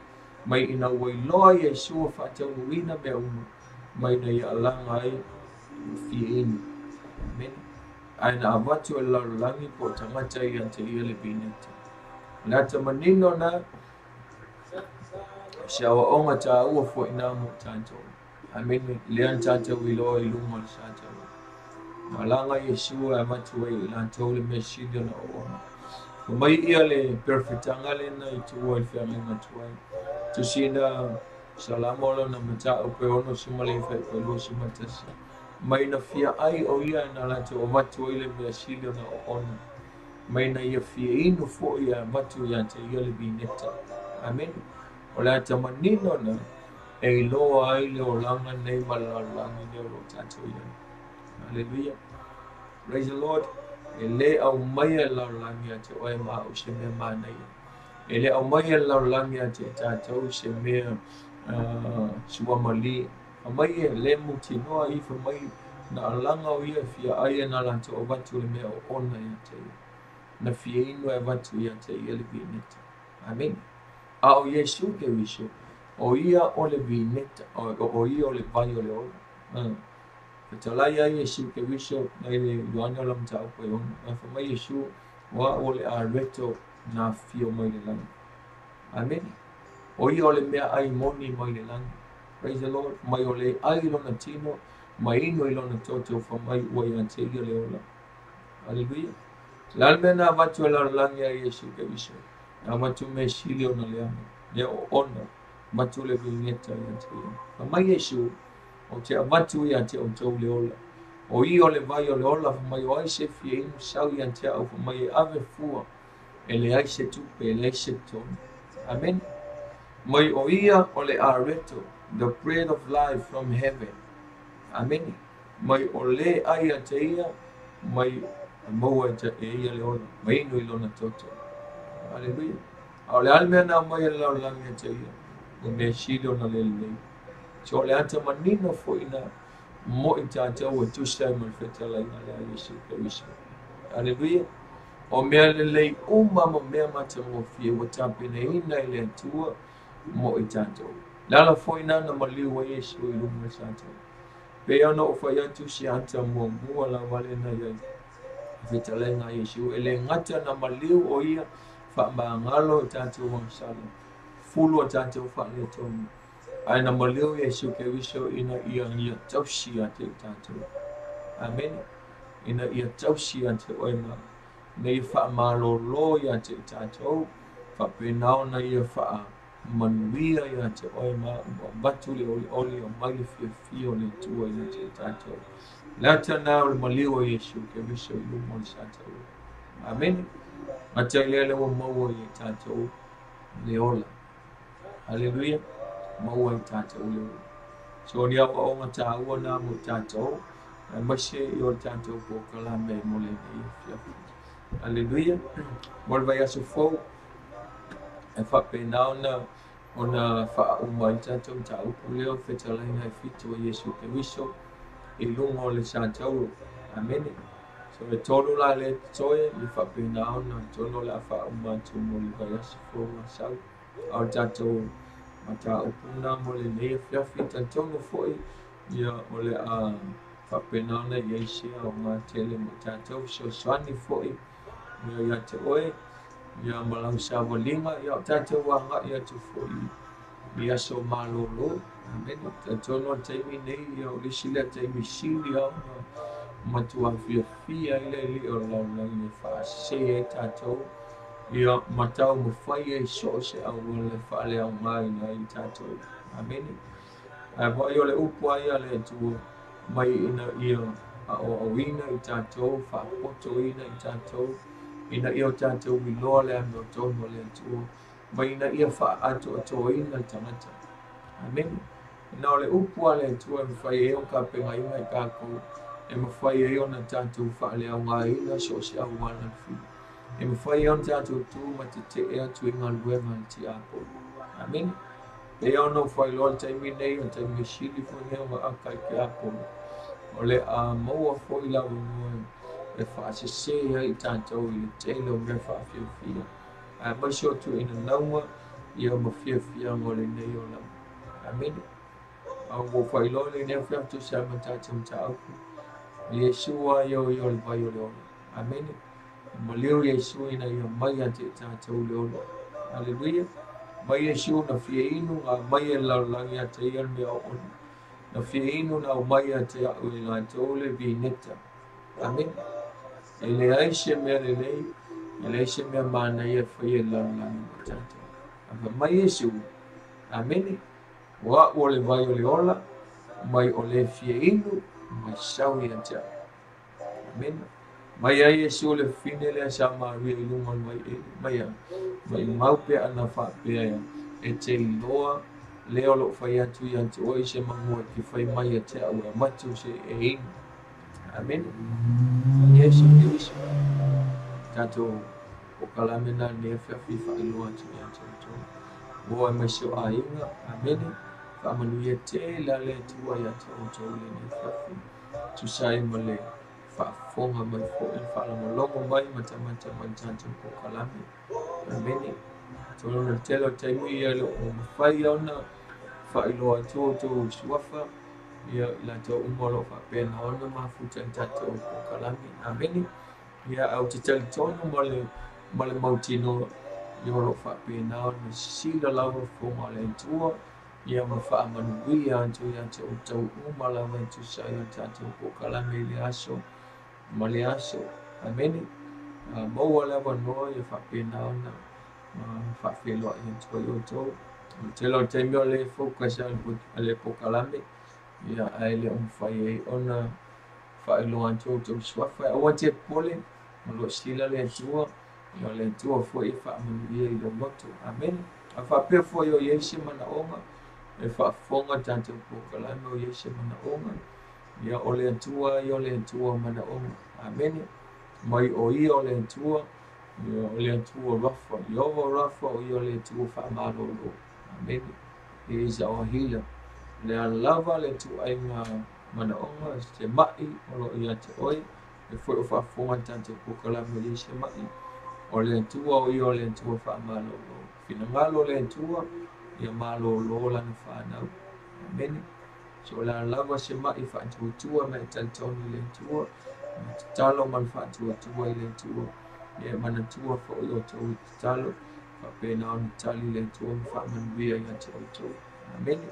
Mai ina ua iloa Iesu ua faataunuuina mea uma, mai ina ia alaga ai ua fia inu. Amene. Ae na avatu e le lalolagi po o tagata ia te ia le vineta. O le ata manino na, o se aoaoga taua foi na mo tatou. Amene. Lea na tatou iloa i luma o le sa taua. Na alaga Iesu e avatu ai i latou le mea sili ona oona. Fai mai ia le perofetaga lena i tua i le feagaiga tuai. Tusina Salamo lona mataupu e 69 i le 21. Mai na fia ai o ia na latou avatu ai le mea sili ona oona. Mai na ia fia inu foi e avatu ia te ia le vineta. Amene. O le ata manino na e iloa ai le olaga nei ma le lalolagi nei o lo o tatou i ai. Haleluia. Praise the Lord. E lē aumaia e le lalolagi ia te oe ma a'u se mea manaia. E lē aumaia e le lalolagi ia te i tatou se mea suamalī. Fai mai e lē mautinoa ia fai mai na alaga o ia e fia ai e na latou avatu le mea oona ia te ia. Na fia inu e avatu ia te ia le vineta. Amene. A o Iesu Keriso, o ia o le vineta, o ia o le vai o le ola. Fetalai ai Iesu Keriso nai le Ioane o le mataupu e 6. Ae fai mai Iesu, o a'u o le areto na afio mai le lagi. Amene. O ia o le meaai moni mai le lagi. Praise the Lord. Mai o le ai i lona tino, ma inu i lona toto, fai mai ua ia te ia le ola. Aleluia. O le a le mea na avatu e le lalolagi ia Iesu Keriso? Na avatu mea sili ona leaga, mea oona, avatu le vineta ia te ia. Fai mai Iesu, ou te avatu ia te outou le ola. O ia o le vai o le ola, fai mai o ai se fia inu sau ia te a'u, fai mai e ave fua, e leai se tupe, e leai se totogi. Amene. Mai o ia o le areto, the bread of life from heaven. Amene. Mai o lē ai ia te ia, mai e maua e ia le ola, mai inu i lona toto. Aleluia. A o le a le mea na aumai e le lalolagi ia te ia, o mea sili ona le lelei. So o le ata manino fo'i na mo i tatou e tusa ai ma le fetalaiga lea a Iesu Keriso. Aleluia. O mea lelei uma ma mea matagofie ua tapenaina e le Atua mo i tatou. Le ala fo'i na na maliu ai Iesu i luga o le satau. Pei ona ou fai atu se ata muamua lava lena i ai fetalaiga a Iesu. E lē gata na maliu o ia faamagalo i tatou agasala, fulu o tatou faaletonu, ae na maliu Iesu Keriso ina ia ia tausi ia te i tatou. Amene. Ina ia tausi ia te oe ma ina ia faamalōlō ia te i tatou, faapena ona ia faamanuia ia te oe ma a'u, avatu le olioli aumai le fiafia o le Atua ia te i tatou. Le ata na o le maliu o Iesu Keriso i luga o le satau. Amene. Gata i lea le ua maua ia i tatou le ola. Aleluia. Maua i tatou le ola. So ni aoaoga tāua na mo i tatou, aemaise i o le tatou polokalame mo lenei afiafi. Aleluia. Mo le vaiaso fou, e faapena ona ona faauma ai le tatou mataupu lea o fetalaiga e 7 o Iesu Keriso i luga o le sataulo. Amene. So e 3 la lea totoe, ia faapena ona atonu o le a faauma atu mo le vaiaso fou asau. A o le tatou mataupu na mo lenei afiafi, talitonu fo'i ia o le a faapena ona i ai se aoga tele mo tatou, fesoasoani fo'i ia ia te oe, ia ma lau savaliga, ia o tatou aga'i atu fo'i i aso malōlō. Amene. Talitonu o le taimi nei, ia o le isi lea taimi sili lava ona matuā fiafia ai le alii o le lalolagi e faasē ai tatou, ia ma taumafai ai so o se auala e faaleaogaina ai i tatou. Amene. Ae vaai o le upu a ia a le Atua mai ina ia aoaoina i tatou, faapotoina i tatou, ina ia o tatou iloa le amiotonu a le Atua, mai ina ia faaatoatoina le tagata. Amene. Na o le upu a le Atua e mafai ai ona tapenaina i tatou, e mafai ai ona tatou faaleaogaina so o se auala le fili. E mafai ai ona tatou tu ma tetee atu i galuega a le tiapolo. Amene. Pei ona ou faailoa le taimi nei, o le taimi sili foi nei ona aka i tiapolo. O le a maua fo'i le avanoa e faasesē ai i tatou i le tele o mea faafiafia, aemaise o tuuina nauga ia ma fiafiaga o lenei olaga. Amene. A ua ou faailoa lenei afiafi tusa ai ma tatou mataupu, Iesu a ia o ia o le vai o le ola. Amene. Maliu Iesu ina ia mai ia te i tatou le ola. Aleluia. Mai Iesu na fia inu na aumai e le lalolagi ia te ia le mea oona. Na fia inu na aumai ia te a'u e latou le vineta. Amene. E leai se mea lelei, e leai se mea manaia e faia e le lalolagi mo tatou. Ae fai mai Iesu, amene, o a'u o le vai o le ola, mai o le fia inu, mai sau ia te a'u. Amene. Mai ai Iesu le fafine lea sa Maria i luga o le vaiele, mai a, mai mau pea ana faapea ia, e te iloa lea o loo fai atu ia te oe se manu e te fai mai ia te a'u e avatu se e inu. Amene. Iesu Keriso. Tatou polokalame na lenei afiafi faailoa atu ia te outou. Ua aemaise o aiga. Amene. Faamanuia tele a le Atua ia te outou i lenei afiafi. Tusa ai ma le faafofoga mai foi, le faalogologo mai matamata mai i le tatou polokalame. Amene. Atonu o le tele o taimi ia e le o mafai ona faailoa atu outou suafa, ia i latou uma o lo o faapena ona mafuta i le tatou polokalame. Amene. Ia, ae ou te talitonu ma le mautinoa, ia o lo o faapena ona sisila lava fofoga o le Atua, ia ma faamanuia atu ia te outou uma lava e tusa ai o le tatou polokalame i le aso ma le aso. Amene. Maua le avanoa ia faapena ona faafeiloai atu ai outou. O le tele o le taimi o le focus a le polokalame, ia ae le o mafai ai ona faailoa atu outou suafa. Aua te popole, o lo o sila le Atua, ia o le Atua foi e faamanuia i lou loto. Amene. A faapea foi o i ai se manaoga, e faafofoga tatou polokalame o i ai se manaoga, ia o le Atua ia o le Atua o manaoga. Amene. Mai o ia o le Atua, ia o le Atua Rafa, Ieova Rafa, o ia o le Atua faamalolo. Amene. He is our healer. O le a lava le ituaiga manaoga, se mai o lo o ia te oe, e foi o faafofoga tatou polokalame o i ai se mai, o le Atua o ia o le Atua faamalolo. Finagalo o le Atua, ia malolo lana fanau. Amene. So o le a lava se mai faatuatua ma e talitonu i le Atua, ma tatalo ma le faatuatua i le Atua, ia e manatua foi outou i tatalo, faapena ona tali le Atua ma faamanuia ia te outou. Amene.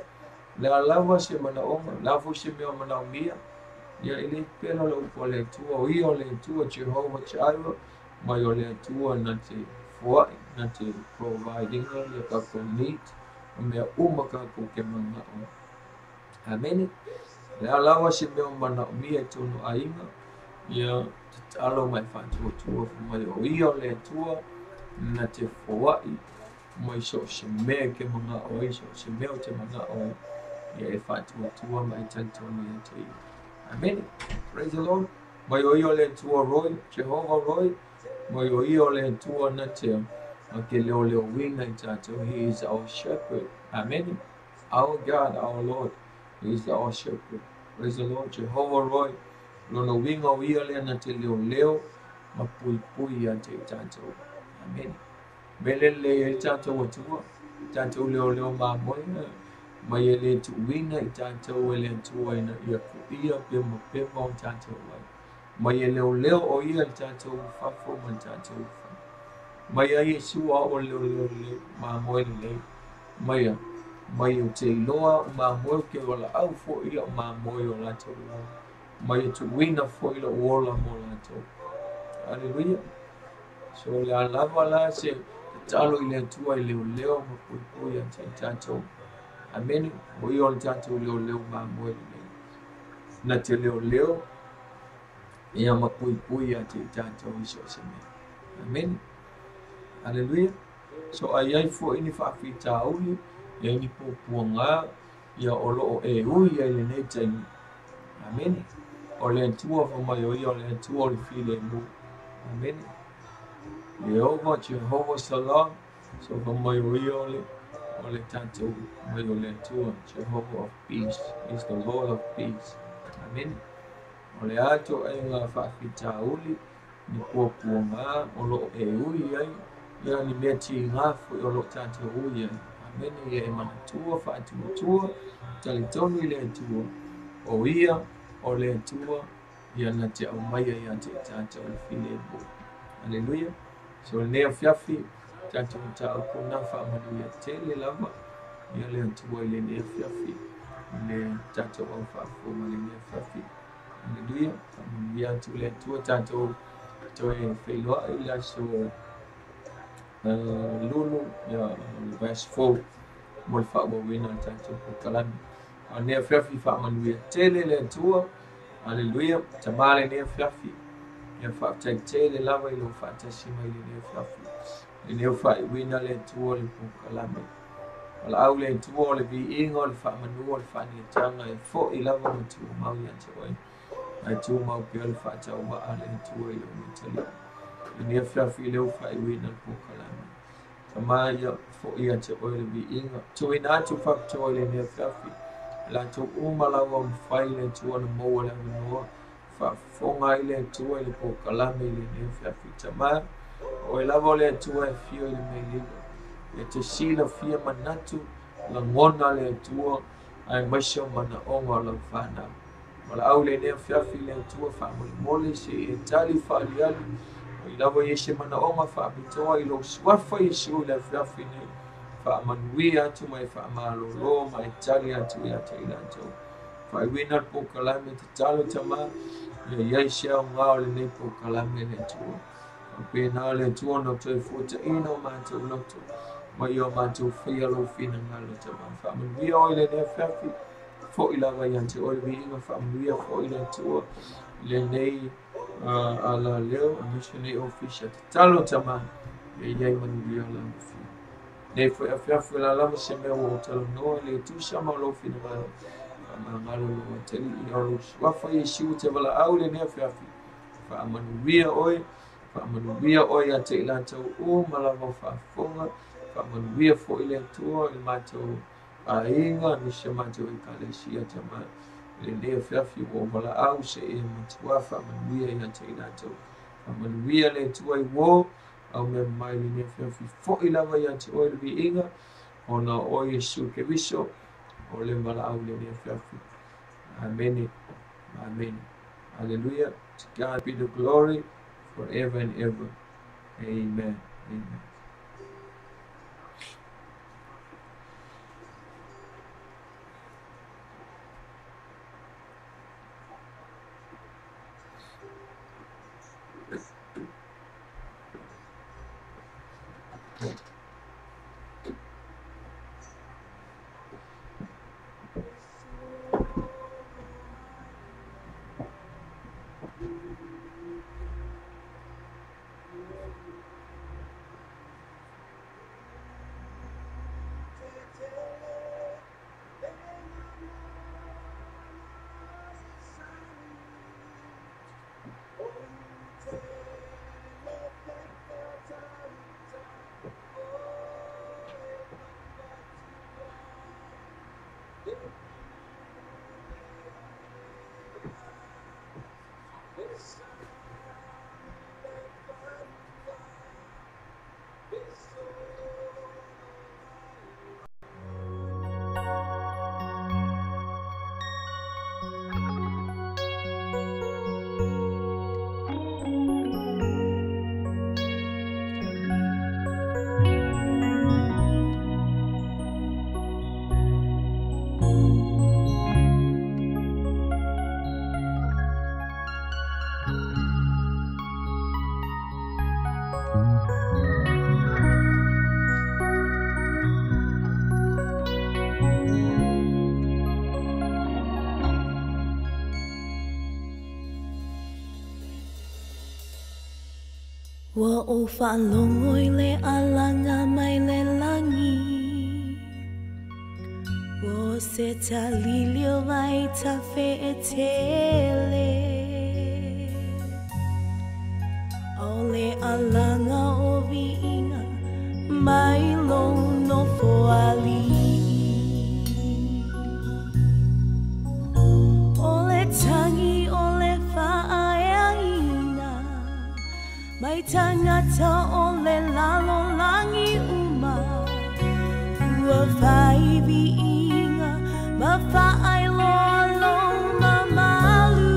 O le a lava se manaoga, o le a foi se mea o manaomia, ia e le pela o le upu a le Atua, o ia o le Atua Jehovah Jireh, mai o le Atua na te foai, na te provide ina ia tatou need, o mea uma tatou te manao. Amene. O le a lava se mea o manaomia i tonu aiga, ia tatalo mai faatuatua mai o ia o le Atua na te foai mai so o se mea ke manao ai, so o se mea o te manao ai, ia e faatuatua ma e talitonu ia te ia. Amene. Praise the Lord. Mai o ia o le Atua Roi, Jehovah Roi, mai o ia o le Atua na te ma ke leoleoina i tatou. He is our shepherd. Amen. Our God, our Lord, He is our shepherd. Praise the Lord. Jehovah Roi, lona uiga o ia lea na te leoleo ma puipui ia te i tatou. Amen. Mele lelei ai le tatou Atua, tatou leoleo mamoe, mai e le tuuina i tatou e le Atua ina ia kuia pemapema o tatou ai. Mai e leoleo o ia le tatou fafo ma le tatou fai. Mai ai Iesu a o le leoleo lelei, mamoe lelei. Mai a, mai o te iloa o mamoe o ke walaau foi ia o mamoe o latou lava. Mai e tuuina foi lou ola mo latou. Hallelujah. So le a lava la se tatalo i le Atua i leoleo ma puipui ia te i tatou. Amene. O ia o le tatou leoleo mamoe lelei. Na te leoleo ia ma puipui ia te i tatou i so o se mea. Amene. Hallelujah. So ai ai foi ni faafitauli, ia ni puapuaga, ia o lo o e ui ai lenei taimi. Amene. O le Atua fa mai o ia o le Atua o le filemu. Amene. Ieova, Jehovah Salam, so fa mai o ia o le tatou mai o le Atua, Jehovah of peace. He is the Lord of peace. Amene. O le a ituaiga faafitauli, ni puapuaga o lo o e ui ai, ia ni mea tiga foi o lo o tatou ui ai. Amene. Ia e manatua faatuatua, talitonu i le Atua. O ia o le Atua, ia na te aumaia ia te i tatou le filemu. Hallelujah. So lenei afiafi, tatou mataupu na faamanuia tele lava ia le Atua i lenei afiafi, le tatou au faafofoga i lenei afiafi. Hallelujah. Faamanuia atu le Atua, tatou toe feiloai i le aso Lulu, ia le vaiaso fou mo le faaauauina o le tatou polokalame. A o lenei afiafi faamanuia tele le Atua. Hallelujah. Tamā lenei afiafi, ia faafetai tele lava i lou faatasi mai lenei afiafi. Lenei o faaiuina le Atua le polokalame. Valaau le Atua o le viiga o le faamanu o le faaniataga e foi lava ma tumau ia te oe. Ae tumau pea le faatauvaa le Atua i lou matalii. Lenei afiafi lea ua faaiuina le polokalame. Tama ia foʻi ia te oe le viiga. Tuuina atu faapitoa i lenei afiafi. Latou uma lava mafai le Atua ona maua le avanoa. Faafofoga ai le Atua i le polokalame i lenei afiafi. Tama, o oe lava o le Atua e afio i le mea lilo. Ia te silafia manatu, lagona le Atua, aemaise o manaoga o lau fanau. Valaau i lenei afiafi i le Atua faamolemole se i e tali faaliali. O ai lava i ai se manaoga faapitoa i lou suafa Iesu i le afiafi nei. Faamanuia atu ma e faamalolo ma e tali atu ia te i latou. Faaiuina le polokalame tatalo Tama, ia i ai se aoga o lenei polokalame le Atua. Faapena le Atua ona toe fuataina o matou loto ma i o matou faia lou finagalo Tama. Faamanuia oe i lenei afiafi, foʻi lava ia te oe le viiga, faamanuia foi le Atua i lenei alaleo, aemaise lenei ofisa. Tatalo Tama, ia i ai manuia o lau afio. Nei foi afiafi o le a lava se mea ua ou talanoa le tusa ma lou finagalo. Faamagalo lou atalii o lou suafa Iesu te valaau i lenei afiafi. Faamanuia oe, faamanuia oe ia te i latou uma lava o faafofoga. Faamanuia foi le Atua i le matou aiga, aemaise matou ekalesia Tama. I lenei afiafi ua ou valaau se e matua faamanuia ia te i latou. Faamanuia le Atua i uō, au mea mai lenei afiafi. Foʻi lava ia te oe le viiga, ona o oe Iesu Keriso, o le valaau i lenei afiafi. Amene. Amen. Hallelujah. To God be the glory forever and ever. Amen. Amen. Ua ou faalogo i le alaga mai le lagi. Ua se talili o vai tafeetele. O le alaga o viiga mai lou nofoalii. O le tagi o le faaeaina mai tagata o le lalolagi uma. Ua fai viiga ma faailoa lou mamalu.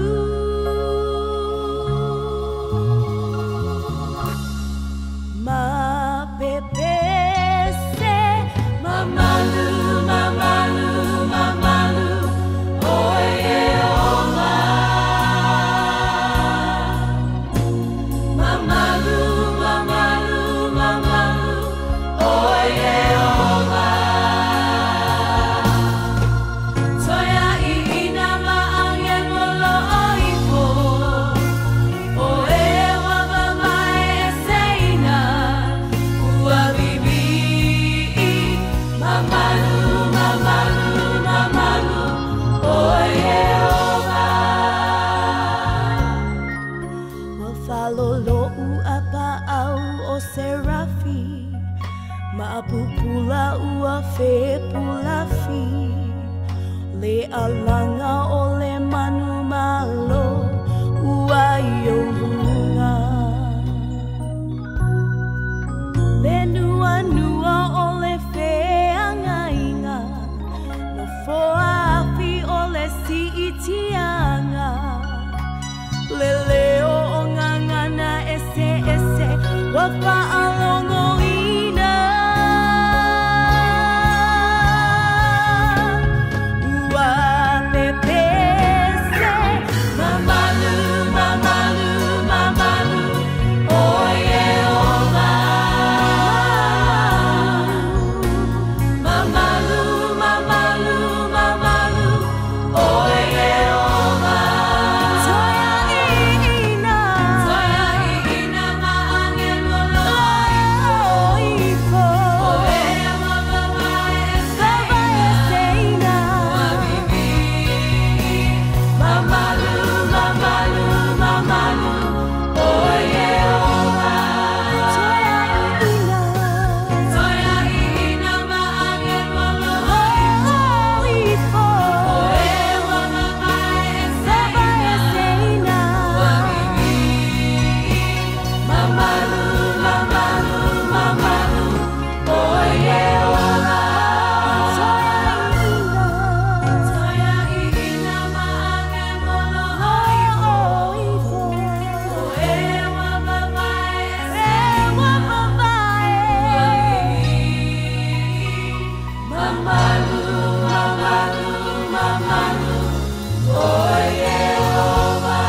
Maapupula ua fepulafi le alanga o le manu malo ua i ou luga. Le nuanua o le feagaiga no foafi o le si'itiaga le leo o gagana eseese ua fa'alogoina. Ua pepese mamalu mamalu mamalu o Ieova. Mamalu mamalu mamalu o Ieova. Toeaina toeaina ma angelo loifo o ea mavaeseina mamalu mamalu mamalu o Ieova. Toeaina toeaina ma angelo loifo o ea mavaeseina mamalu mamalu mamalu o Ieova. Toeaina ma angelo loifo o ea mavaeseina mamalu mamalu mamalu o Ieova.